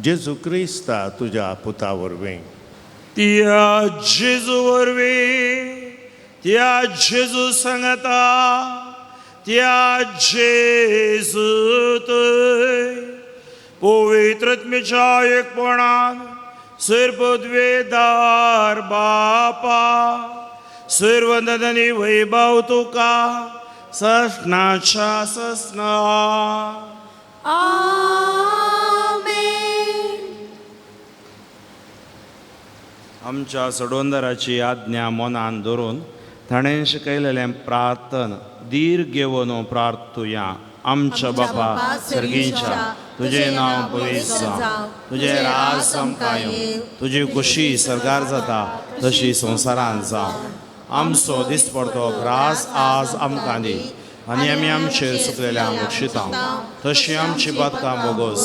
जेजू क्रिस्ता तुज्या पुता वरवीं. त्या जेजू वरवीं, त्या जेजू सांगता, त्या जेजू पवित्र आत्म्याच्या एकपणान सर्वद्वेदार बापा, सर्वंदनी वैभव तुका ससनाच्या ससना. आमच्या सडोंदराची आज्ञा मनान धरून ताणें शिकयलेलें प्रार्थन धीर घेवन प्रार्थुया. आमच्या बापा सर्गीच्या, तुजें नांव पवित्र जावं, तुजें राज आमकां येवं, तुजी खुशी सरकार जाता तशी संवसारांत जावं. आमचो दिसपडतो ग्रास आज आमकां दी आनी आमी आमचेर चुकलेल्यांक बक्षिता तशी आमची बातकां बोगोस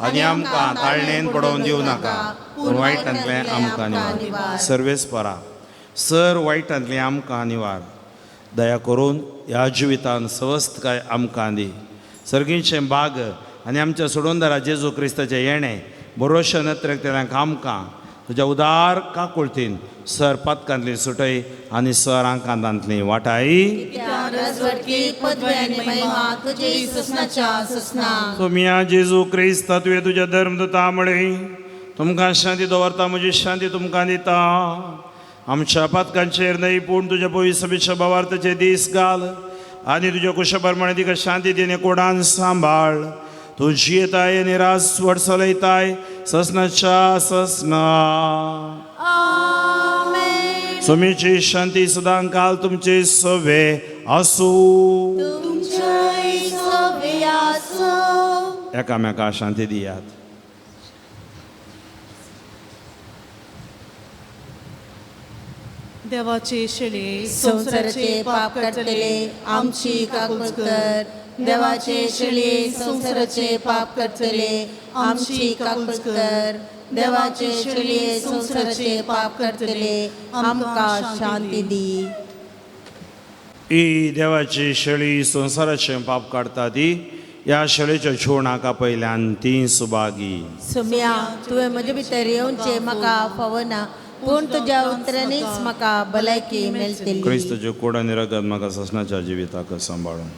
आनी आमकां ताळणेन पडोवन दिवं नाका, पूण वायटांतलें आमकां निवार. सर्वेस्परा, सर वायटांतलें आमकां निवार. दया करून ह्या जिवितान सवस्तकाय आमकां दी. सर्गीचें बाग आनी आमच्या सोडोंदरा जेजू क्रिस्ताचें येणें बरोवशा नत्रेकतेल्यांक आमकां तुज्या उदार काकुळतीन सर पातकांतली सुटय आनी सर आंकांतांतली वाटाय. तुमया जेजू क्रिस्ता तुवें तुज्या धर्मदुता म्हळें, तुमकां शांती दवरता, म्हजी शांती तुमकां दिता. आमच्या पातकांचेर न्हय पूण तुज्या पवित्र सभेच्या भावार्थाचे दीस घाल आनी तुज्या कुशा प्रमाणे तिका शांती दिने कोडान सांबाळ. तूं जियेताय आनी रास वड चलयताय ससनाच्या ससना. स्वामीची शांती सदां काल तुमचे सवे आसूं. एकामेका शांती दियात. देवाचे शेळे संवसाराचे पाप करतले आमची काकूळ कर. देवाचे शेळे संवसाराचे पाप करतले आमची काकूळ कर. देवाचे शेळे संवसाराचे पाप करतले आमकां शांती दी. ही देवाची शेळी संवसाराचें पाप काडटा ती ह्या शेळेच्या जेवणाका पयल्यान ती सुभागी. सुम्या, तुवें म्हजे भितर येवचें म्हाका फावना, पूण तुज्या उतरांनीच म्हाका भलायकी मेळटली. क्रिस्तुचे कोड आनी रगत म्हाका ससनाच्या जिविताक सांबाळून.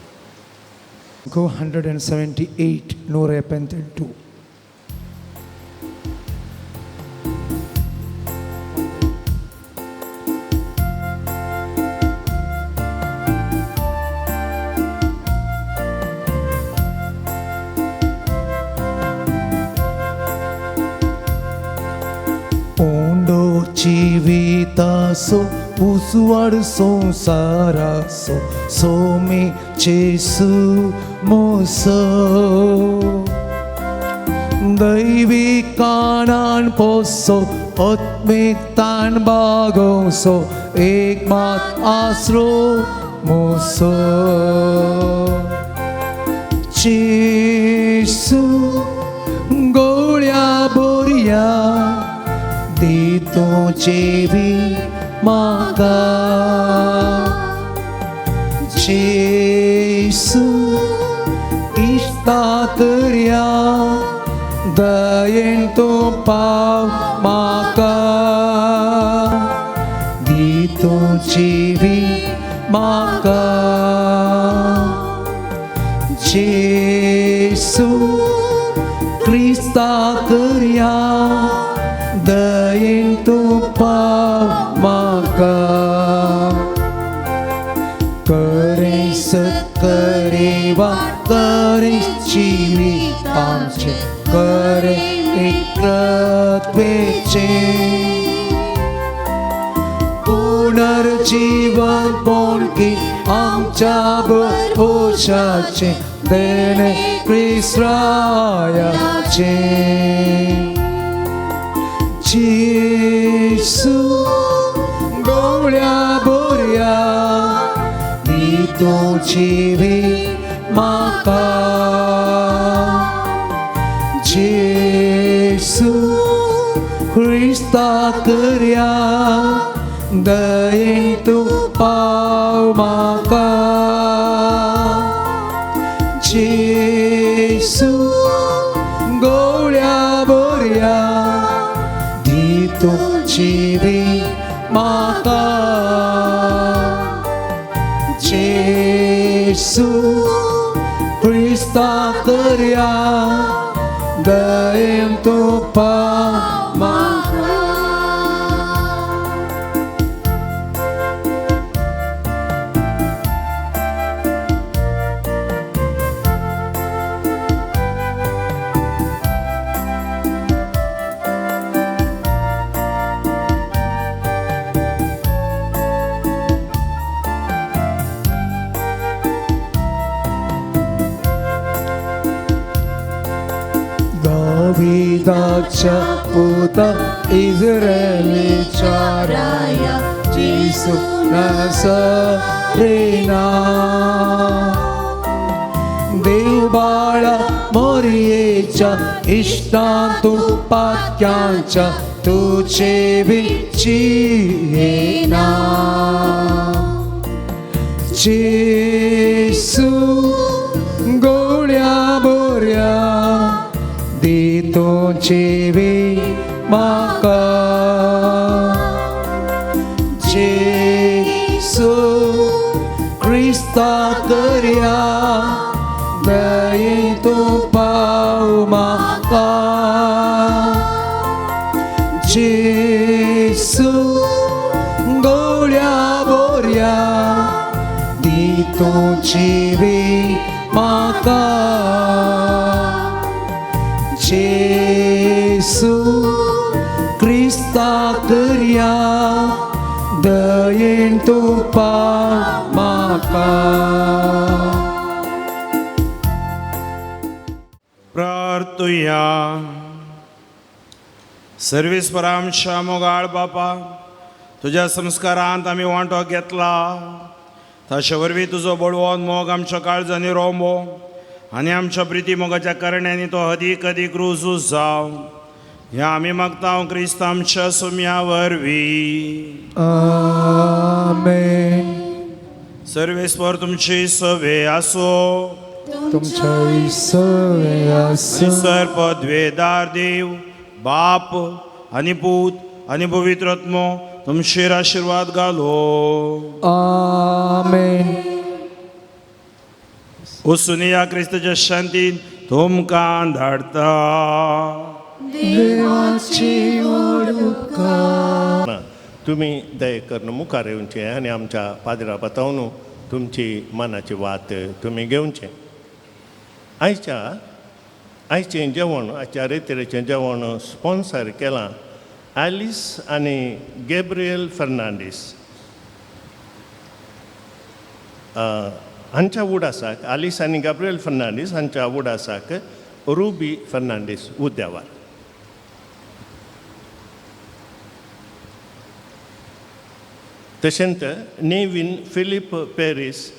Go 178, Nora 2. जिवासो उजवाड संवसाराचो सोमी जेसू मोसो दैवी काणान पोसो आत्मीक ताण बागोवचो एक मात आसरो मोसो जेसू गोळ्या बोरया दी तूं जेवी म्हाका जेसू इश्ता करया दयेन तूं पाव म्हाका दी तूं जिवी म्हाका जेसू क्रिस्ता करया दयेन तूं पाव म्हाका करे सत्करे वा करे जिवीत आमचें करे एकत्वेचें पुनर्जीवन पोणकी आमच्या भरोशाचें देणे क्रिस्तायाचें जेसू गोळ्या बोरया दी तूं जिवी म्हाका जेसू क्रिस्ता करया दयेन तूं पाव म्हाका जेसू गोळ्या बोरया दी तूं जिवी म्हाका जेसू क्रिस्ता करया दयेन तूं पाव म्हाका दाविदाच्या पुता इस्रायेलाच्या राया जेसू नासरेना देव बाळा मोरयेच्या इश्टांतू पाक्यांच्या तुझे विची येना जेसू गोळ्या बोरया दी तूं जिवी म्हाका जेसू क्रिस्ता करया दयेन तूं पाव म्हाका जेसू गोळ्या बोरया दी तूं जिवी म्हाका जेसू क्रिस्ता करया दयेन तूं पाव म्हाका प्रार्थुया. सर्वेस्पर आमच्या मोगाळ बापा, तुज्या संस्कारांत आमी वांटो घेतला ताचे वरवीं तुजो बळवंत मोग आमच्या काळजांनी रोंबो आनी आमच्या प्रिती मोगाच्या करण्यांनी तो अदीक अदीक रुजू जावं ह्या आमी मागता क्रिस्त आमच्या सुम्या वरवीं. आमेन. सर्वेस्पर तुमची सवे आसो तुमच्या सवे आसो. सर पदवेदार देव बाप आनी पूत आनी पवित्र आत्मो तुमचेर आशिर्वाद घालो. आमेन. वचून या क्रिस्ताच्या शांतीन तुमकां धाडता. देवाची उपकार. तुमी दया करून मुखार येवचें आनी आमच्या पाद्रा पातावन तुमची मनाची वात तुमी घेवचें. आयच्या आयचें जेवण, आयच्या रेतिरेचें जेवण स्पॉन्सर केलां आलिस आनी गॅब्रियल फर्नांडीस हांच्या उडासाक, आलिस आनी गाब्रियल फर्नांडीस हांच्या उडासाक रुबी फर्नांडीस उद्यावार. तशेंच नेवीन फिलीप पेरीस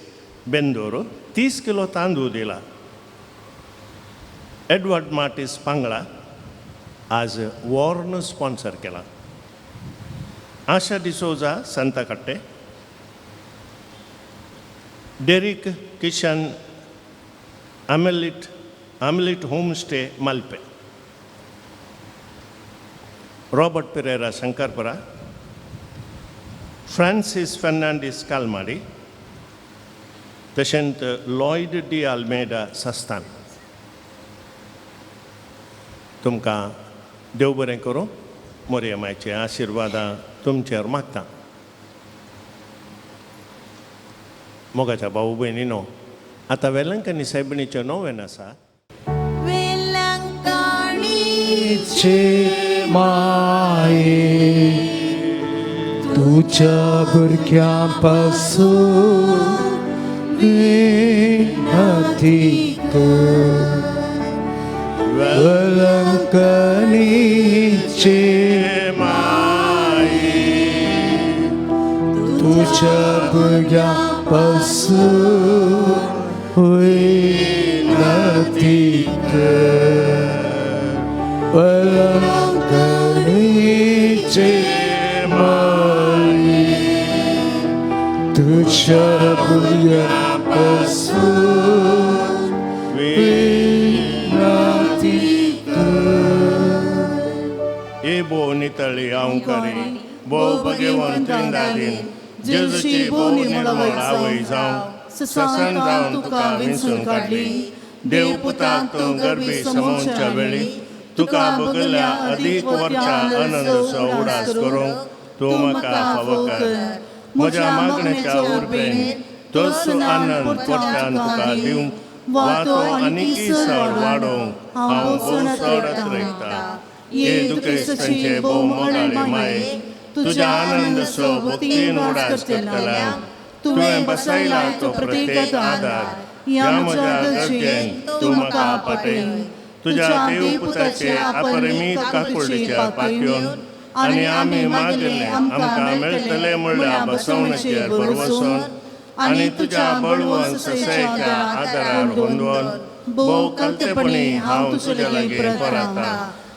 बेंदोरो 30 किलो तांदूळ दिला. एडवर्ड मार्टीस पांगळा आज वॉर्न स्पॉन्सर केला. Asha D'Souza Santakatte, Derek Kishan Amelit Amelit home stay Malpe, Robert Pereira Shankarpura, Francis Fernandes Kalmadi, तशेंच लॉयड डी आल्मेडा सस्तान. तुमकां देव बरें करूं, मोरया मायचे आशिर्वादां तुमचेर मागता. मोगाच्या भाऊ भयणीनो, आतां वेलंकनी सायबिणीचें नोवेन आसा. चे माये तुझ्या भुरग्यां पासून विनती कर. वेलंकनीचे तुझ्या भुरग्यां पासून विनती कर. वेलंकनीचे माये तुझ्या भुरग्यां पासून विनती कर. ए भोव नितळी हांव करी भोव भगेवन त्रिंदादीन जेजूची भोव निर्मळ आवय जावं ससन जावन तुका विंचून काडली. देव पुताक तूं गरबी समोवच्या वेळी तुका बगल्या अदीक वर्च्या आनंदाचो उडास करूंक तूं म्हाका फावो कर. म्हज्या मागण्याच्या उर्बेन तोच आनंद पोट्यान तुका दिवंक वा तो आनीकय चड वाडोवंक हांव भोव चड अत्रेकतां. हे दुखेस्तांचे भोव मोगाळे माये, तुज्या आनंदाचो भक्तीन उडास करतल्यांक तुवें बसयला तो प्रत्येक आदार ह्या म्हज्या गरजेन तूं म्हाका पाटय. तुज्या देवपुताचे अपरिमीत काकुळटेच्या पातयेवन आनी आमी मागिल्लें आमकां मेळटलें म्हणल्यार बसवणेचेर भरवसून आनी तुज्या बळवंत ससायच्या आदारार गोंदवन भोव कलतेपणी हांव तुज्या लागीं परता.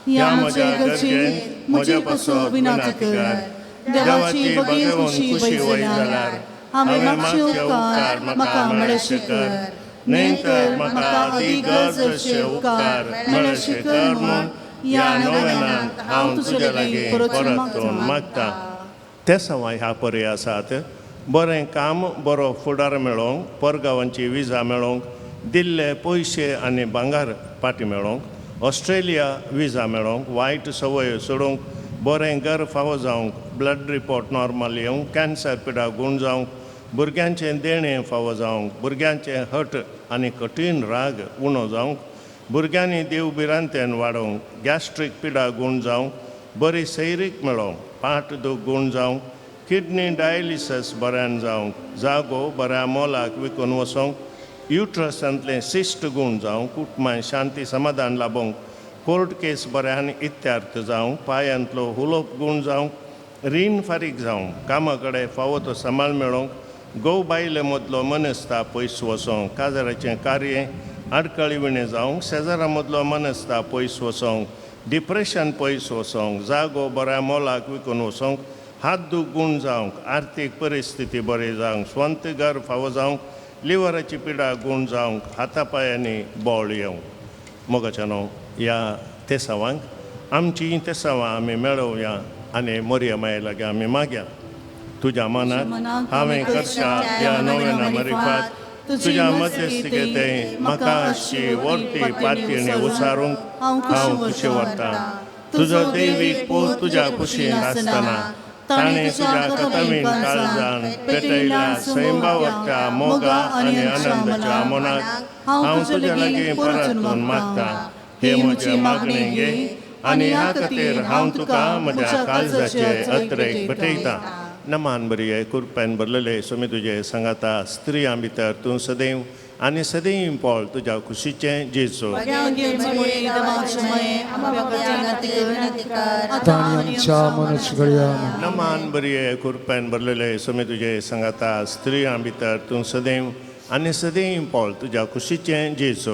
ह्या म्हज्या गरजेन म्हज्या पासत विनंती कर. देवाची भगेवन खुशी वय जाल्यार हांवें मागचे उपकार म्हाका मेळशे कर, न्हय तर म्हाका अदीक गरज अशे उपकार मेळशे कर म्हूण ह्या नोवेनांत हांव तुज्या लागीं परतून मागता. ते सवाय ह्या परी आसात. बरें काम बरो फुडार मेळोवंक, परगांवांची विजा मेळोवंक, दिल्ले पयशे आनी भांगर पाटी मेळोवंक, ऑस्ट्रेलिया विजा मेळोवंक, वायट संवय सोडूंक, बरें घर फावो जावंक, ब्लड रिपोर्ट नॉर्मल येवंक, कॅन्सर पिडा गूण जावंक, भुरग्यांचें देणें फावो जावंक, भुरग्यांचें हट आनी कठीण राग उणो जावंक, भुरग्यांनी देव भिरांतेन वाडोवंक, गॅस्ट्रीक पिडा गूण जावंक, बरी सैरीक मेळोवंक, पाट दूख गूण जावंक, किडनी डायलिसीस बऱ्यान जावंक, जागो बऱ्या मोलाक विकून वचोंक, युट्रसांतलें सिस्ट गूण जावंक, कुटुंबान शांती समाधान लाबोवंक, कोर्ट केस बऱ्यान इत्यार्थ जावंक, पांयांतलो हुलोप गूण जावंक, रीण फारीक जावंक, कामा कडेन फावो तो सांबाळ मेळोवंक, घोव बायले मदलो मनस्ताप पयस वचोंक, काजाराचें कार्य आडखळी विणें जावंक, शेजारा मदलो मनस्ताप पयस वचोंक, डिप्रेशन पयस वचोंक, जागो बऱ्या मोलाक विकून वचोंक, हात दूख गूण जावंक, आर्थीक परिस्थिती बरी जावंक, स्वंत घर फावो जावंक, लिवराची पिडा गूण जावंक, हाता पांयांनी बळ येवंक. मोगाच्या न्हू ह्या तेसावांक आमची तेसावां आमी मेळोवया आनी मोरया माये लागीं आमी मागया. तुज्या मनाक हांवें करच्या ह्या नव्याना मरिफात तुज्या मध्यस्थिकेते म्हाका अशी वर्ती पातयेणी उसारूंक हांव खुशी व्हरतां. तुजो दैवीक पूत तुज्या कुशीन आसतना ताणें तुज्या कथमीन काळजान पेटयल्या सैंबावरच्या मोगा आनी आनंदाच्या मनाक हांव तुज्या लागीं परतून मागतां. हे म्हजें मागणें घे आनी ह्या खातीर हांव तुका म्हज्या काळजाचे अत्रेक भेटयतां. नमान बरी कुरपेन भरलेले स्वामी तुजे सांगाता, स्त्रियां भितर तूं सदैव आनी सदैव पोळ तुज्या खुशीचें जेजू. नमान बरी कुरपेन भरलेले स्वामी तुजे सांगाता, स्त्रियां भितर तूं सदैव आनी सदैव पोळ तुज्या खुशीचें जेजू.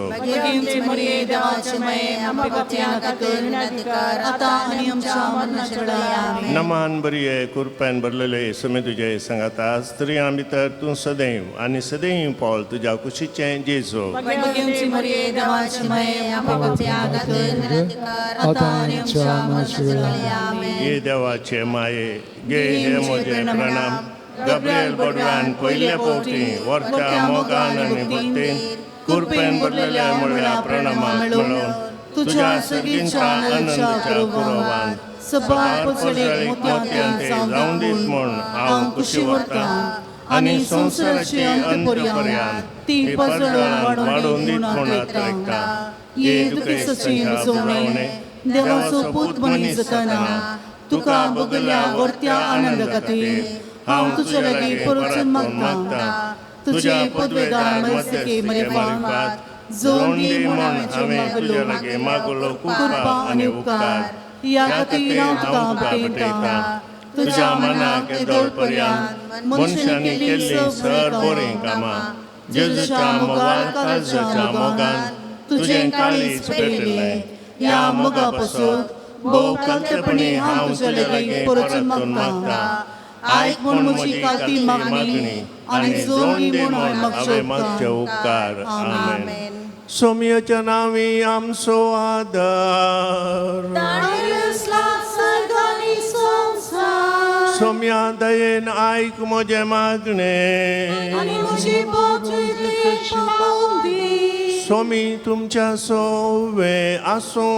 नमान बरी कुरपेन भरलेले स्वामी तुजे सांगाता, स्त्रियां भितर तूं सदैव आनी सदैव पोळ तुज्या कुशीचें जेजू. ये देवाचे माये गे हे म्हजे प्रणाम. गब्रियल बडव्यान पयले फावटी वरच्या मोगान आनी भक्तीन कुरपेन भरलेल्या म्हळ्या प्रणामाक मेळोवन तुज्या सगळींच्या आनंदाच्या पुरवान सबार परजळीक मोतयांते जावन दीत म्हूण हांव खुशी व्हरतां आनी संवसाराचे अंत पर्यंत ती परजळान वाडोवन दीत म्हूण आत्रयता. ये दुखेस्तांच्या भुजावणे देवाचो पूत मनीस जातना तुका बगल्या वर्त्या आनंद खातीर हांव तुजे लागीं परतून मागता. तुजे पदवेदार मस्तके मारिफात जोड दी म्हूण हांवें तुजे लागीं मागलो कृपा आनी उपकार. ह्या खातीर हांव तुका भेटयतां. तुज्या मनाक येदोळ पर्यंत मनशांनी केल्लीं सर बरीं कामां जेजूच्या मोगान काळजाच्या मोगान तुजें काळीज पेटिल्लें. ह्या मोगा पासून भोव कालतेपणी हांव तुजे लागीं परतून मागता. आयक म्हूण म्हजी काती मागणी आनी जोड दी म्हूण हांवें मागचे उपकार. आमेन. सोमयाच्या नांवी आमचो आदार. सोम्या दयेन आयक म्हजें मागणें. सोमी तुमच्या सोवे आसूं.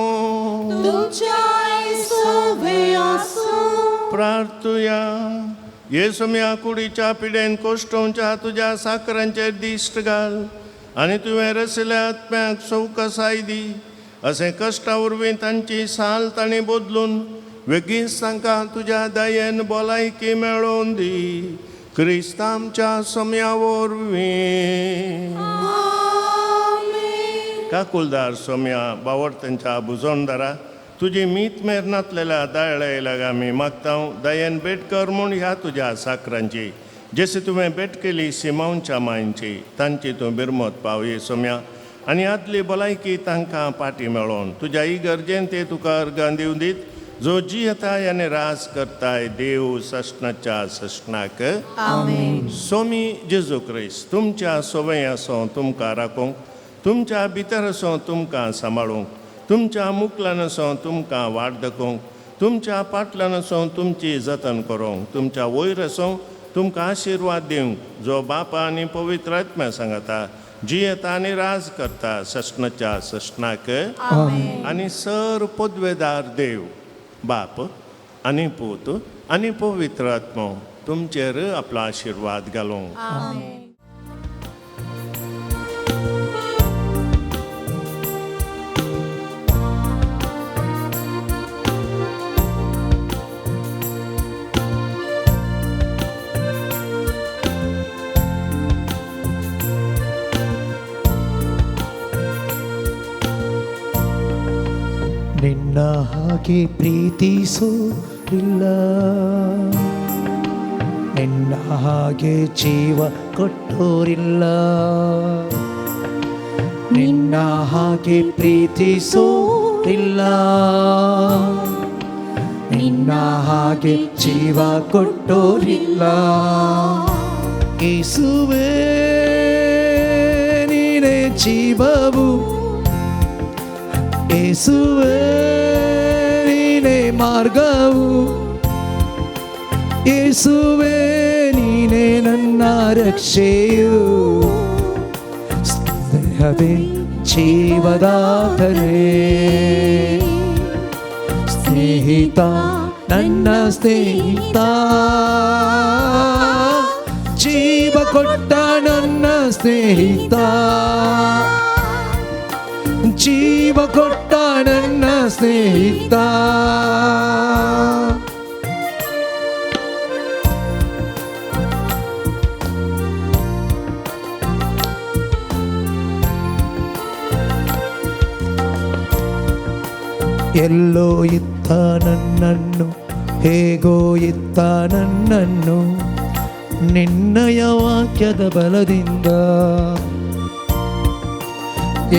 प्रार्थुया. ये सोम्या कुडीच्या पिडेन कोश्टोवच्या तुज्या साकरांचेर दिश्ट घाल आनी तुवें रसल्या आत्म्याक सवकसाय दी. अशें कश्टा वरवीं तांची साल तांणी बदलून वेगींच तांकां तुज्या दयेन भलायकी मेळोवन दी. क्रिस्त आमच्या सोम्या वरवीं. काकुलदार सोम्या बावडतांच्या भुजोणदारा तुजी मीत मेर नातलेल्या दायळ्या लागीं आमी मागता दयेन भेट कर म्हूण ह्या तुज्या साकरांची जशी तुवें भेट केली सिमांवच्या मांयची तांची तूं बिरमत पावये सोम्या आनी आदली भलायकी तांकां पाटी मेळोवन तुज्या इगर्जेन ते तुका अर्गां दिवं दीत जो जियेताय आनी राज करताय देव सश्णाच्या सश्णाक. सोमी जेजू क्रिस्त तुमच्या सोवय आसो तुमकां राखूंक, तुमच्या भितर आसो तुमकां सांबाळूंक, तुमच्या मुकल्यान आसो तुमकां वाट दाखोवंक, तुमच्या पाटल्यान आसो तुमची जतन करूंक, तुमच्या वयर आसो तुमकां आशिर्वाद दिवंक जो बापा आनी पवित्र आत्म्या सांगता जियेता आनी राज करता सश्णाच्या सश्णाक. आनी सर पदवेदार देव बाप आनी पूत आनी पवित्र आत्मो तुमचेर आपलो आशिर्वाद घालूं. ನಿನ್ನ ಹಾಗೆ ಪ್ರೀತಿಸೋರಿಲ್ಲ, ನಿನ್ನ ಹಾಗೆ ಜೀವ ಕೊಟ್ಟೋರಿಲ್ಲ, ನಿನ್ನ ಹಾಗೆ ಪ್ರೀತಿಸೋರಿಲ್ಲ, ನಿನ್ನ ಹಾಗೆ ಜೀವ ಕೊಟ್ಟೋರಿಲ್ಲ. ಯೇಸುವೇ ನೀನೇ ಜೀವವು, ಯೇಸುವೇ ನೀನೇ ಮಾರ್ಗವು, ಯೇಸುವೇ ನೀನೇ ನನ್ನ ರಕ್ಷೆಯು, ಸ್ನೇಹವೇ ಜೀವದಾತನೇ, ಸ್ನೇಹಿತ ನನ್ನ ಸ್ನೇಹಿತ, ಜೀವ ಕೊಟ್ಟ ನನ್ನ ಸ್ನೇಹಿತ, ಜೀವ ಕೊಟ್ಟ ನನ್ನ ಸ್ನೇಹಿತ. ಎಲ್ಲೋ ಇತ್ತ ನನ್ನನ್ನು, ಹೇಗೋ ಇತ್ತ ನನ್ನನ್ನು, ನಿನ್ನಯ ವಾಕ್ಯದ ಬಲದಿಂದ.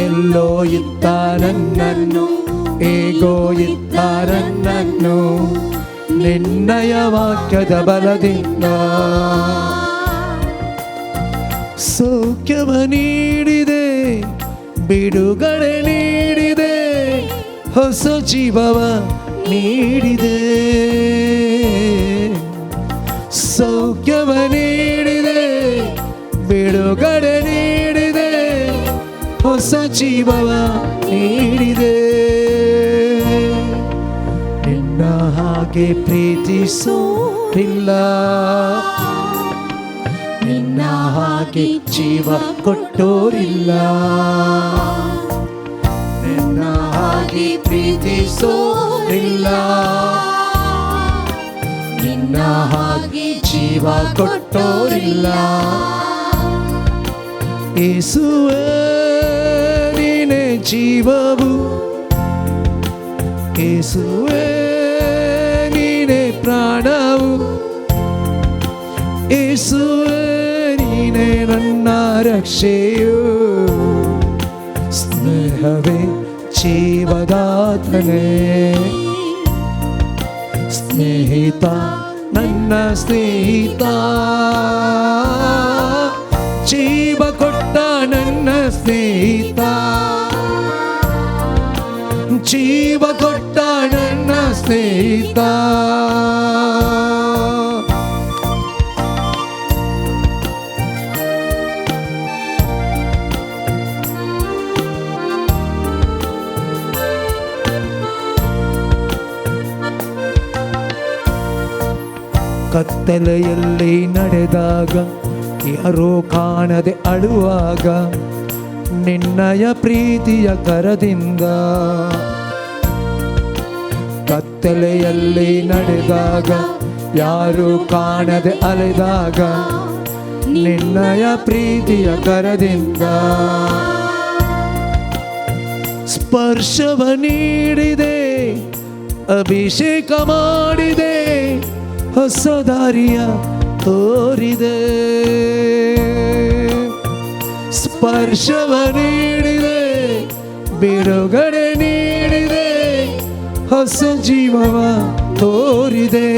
ಎಲ್ಲೋ ಇತ್ತ ನನ್ನನ್ನು, ಹೇಗೋ ಇತ್ತ ನನ್ನನ್ನು, ನಿನ್ನಯ ವಾಕ್ಯದ ಬಲದಿಂದ. ಸೌಖ್ಯವ ನೀಡಿದೆ, ಬಿಡುಗಡೆ ನೀಡಿದೆ, ಹೊಸ ಜೀವವ ನೀಡಿದೆ. ಸೌಖ್ಯವ ನೀಡಿದೆ, ಬಿಡುಗಡೆ ನೀಡಿದೆ, ಹೊಸ ಜೀವವ ನೀಡಿದೆ. ನಿನ್ನ ಹಾಗೆ ಪ್ರೀತಿಸೋರಿಲ್ಲ, ನಿನ್ನ ಹಾಗೆ ಜೀವ ಕೊಟ್ಟೋರಿಲ್ಲ, ನಿನ್ನ ಹಾಗೆ ಪ್ರೀತಿಸೋರಿಲ್ಲ, ನಿನ್ನ ಹಾಗೆ ಜೀವ ಕೊಟ್ಟೋರಿಲ್ಲ. ಯೇಸುವೇ ನೀನೇ ಜೀವವು, ಯೇಸುವೇ ನೀನೇ ಪ್ರಾಣವು, ಯೇಸುವೇ ನೀನೇ ನನ್ನ ರಕ್ಷೆಯು. ಸ್ನೇಹವೇ ಜೀವದಾತನೇ, ಸ್ನೇಹಿತ ನನ್ನ ಸ್ನೇಹಿತ, ಜೀವ ಕೊಟ್ಟ ನನ್ನ ಸ್ನೇಹಿತ, ಜೀವ ಕೊಟ್ಟ ನನ್ನ ಸ್ನೇಹಿತ. ಕತ್ತಲೆಯಲ್ಲಿ ನಡೆದಾಗ, ಯಾರೋ ಕಾಣದೆ ಅಳುವಾಗ, ನಿನ್ನಯ ಪ್ರೀತಿಯ ಕರದಿಂದ. ಕತ್ತಲೆಯಲ್ಲಿ ನಡೆದಾಗ, ಯಾರೂ ಕಾಣದೆ ಅಲೆದಾಗ, ನಿನ್ನಯ ಪ್ರೀತಿಯ ಕರದಿಂದ. ಸ್ಪರ್ಶವ ನೀಡಿದೆ, ಅಭಿಷೇಕ ಮಾಡಿದೆ, ಹೊಸ ದಾರಿಯ ತೋರಿದೆ. ಸ್ಪರ್ಶವ ನೀಡಿದೆ, ಬಿಡುಗಡೆ ನೀಡಿದೆ, ಹೊಸ ಜೀವವ ತೋರಿದೆ.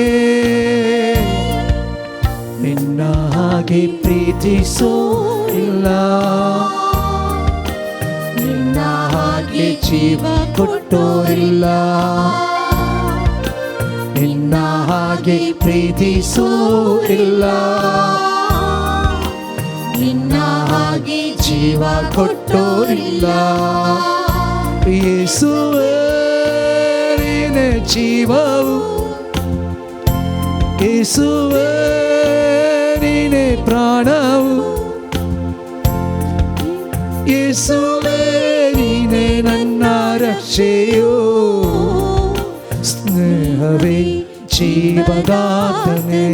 ನಿನ್ನ ಹಾಗೆ ಪ್ರೀತಿಸೋರಿಲ್ಲ, ನಿನ್ನ ಹಾಗೆ ಜೀವ ಕೊಟ್ಟೋರಿಲ್ಲ, ನಿನ್ನ ಹಾಗೆ ಪ್ರೀತಿಸೋರಿಲ್ಲ, ನಿನ್ನ ಹಾಗೆ ಜೀವ ಕೊಟ್ಟೋರಿಲ್ಲ. ಯೇಸುವೇ ನೀನೇ ಜೀವವು, ಯೇಸುವೇ ನೀನೇ ಪ್ರಾಣವು, ಯೇಸುವೇ ನೀನೇ ನನ್ನ ರಕ್ಷೆಯು. ಸ್ನೇಹವೇ ಜೀವದಾತನೇ,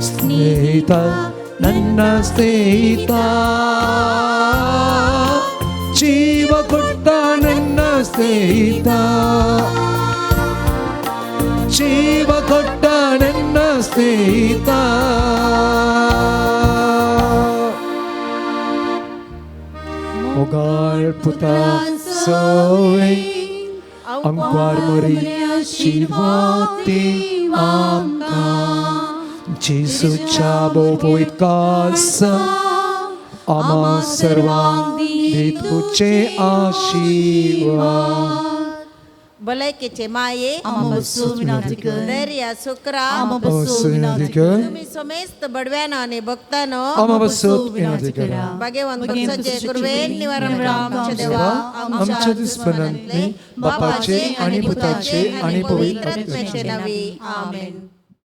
ಸ್ನೇಹಿತ ನನ್ನ ಸ್ನೇಹಿತ, ಜೀವ ಕೊಟ್ಟ ನನ್ನ ಸ್ನೇಹಿತ, ಜೀವ ಕೊಟ್ಟ ನನ್ನ ಸ್ನೇಹಿತ. ಮೊಗಾಳ್ ಪುತ ಸೋವೆ अंकवार मरी आशीर्वाद आमकां, जेजूच्या बोबोयकास आमा सर्वांक दितुचे आशीर्वाद. भलायकेचे माये, दर्या सुक्रा, तुम्ही समेस्त बडव्यानो आणि भक्तानो, भाग्यवंत कृपेन निवारण आमच्या देवा, आमच्या दुस्मनांतले बापाचे आणि पुताचे आणि पवित्र आत्म्याचे नावे. आमेन.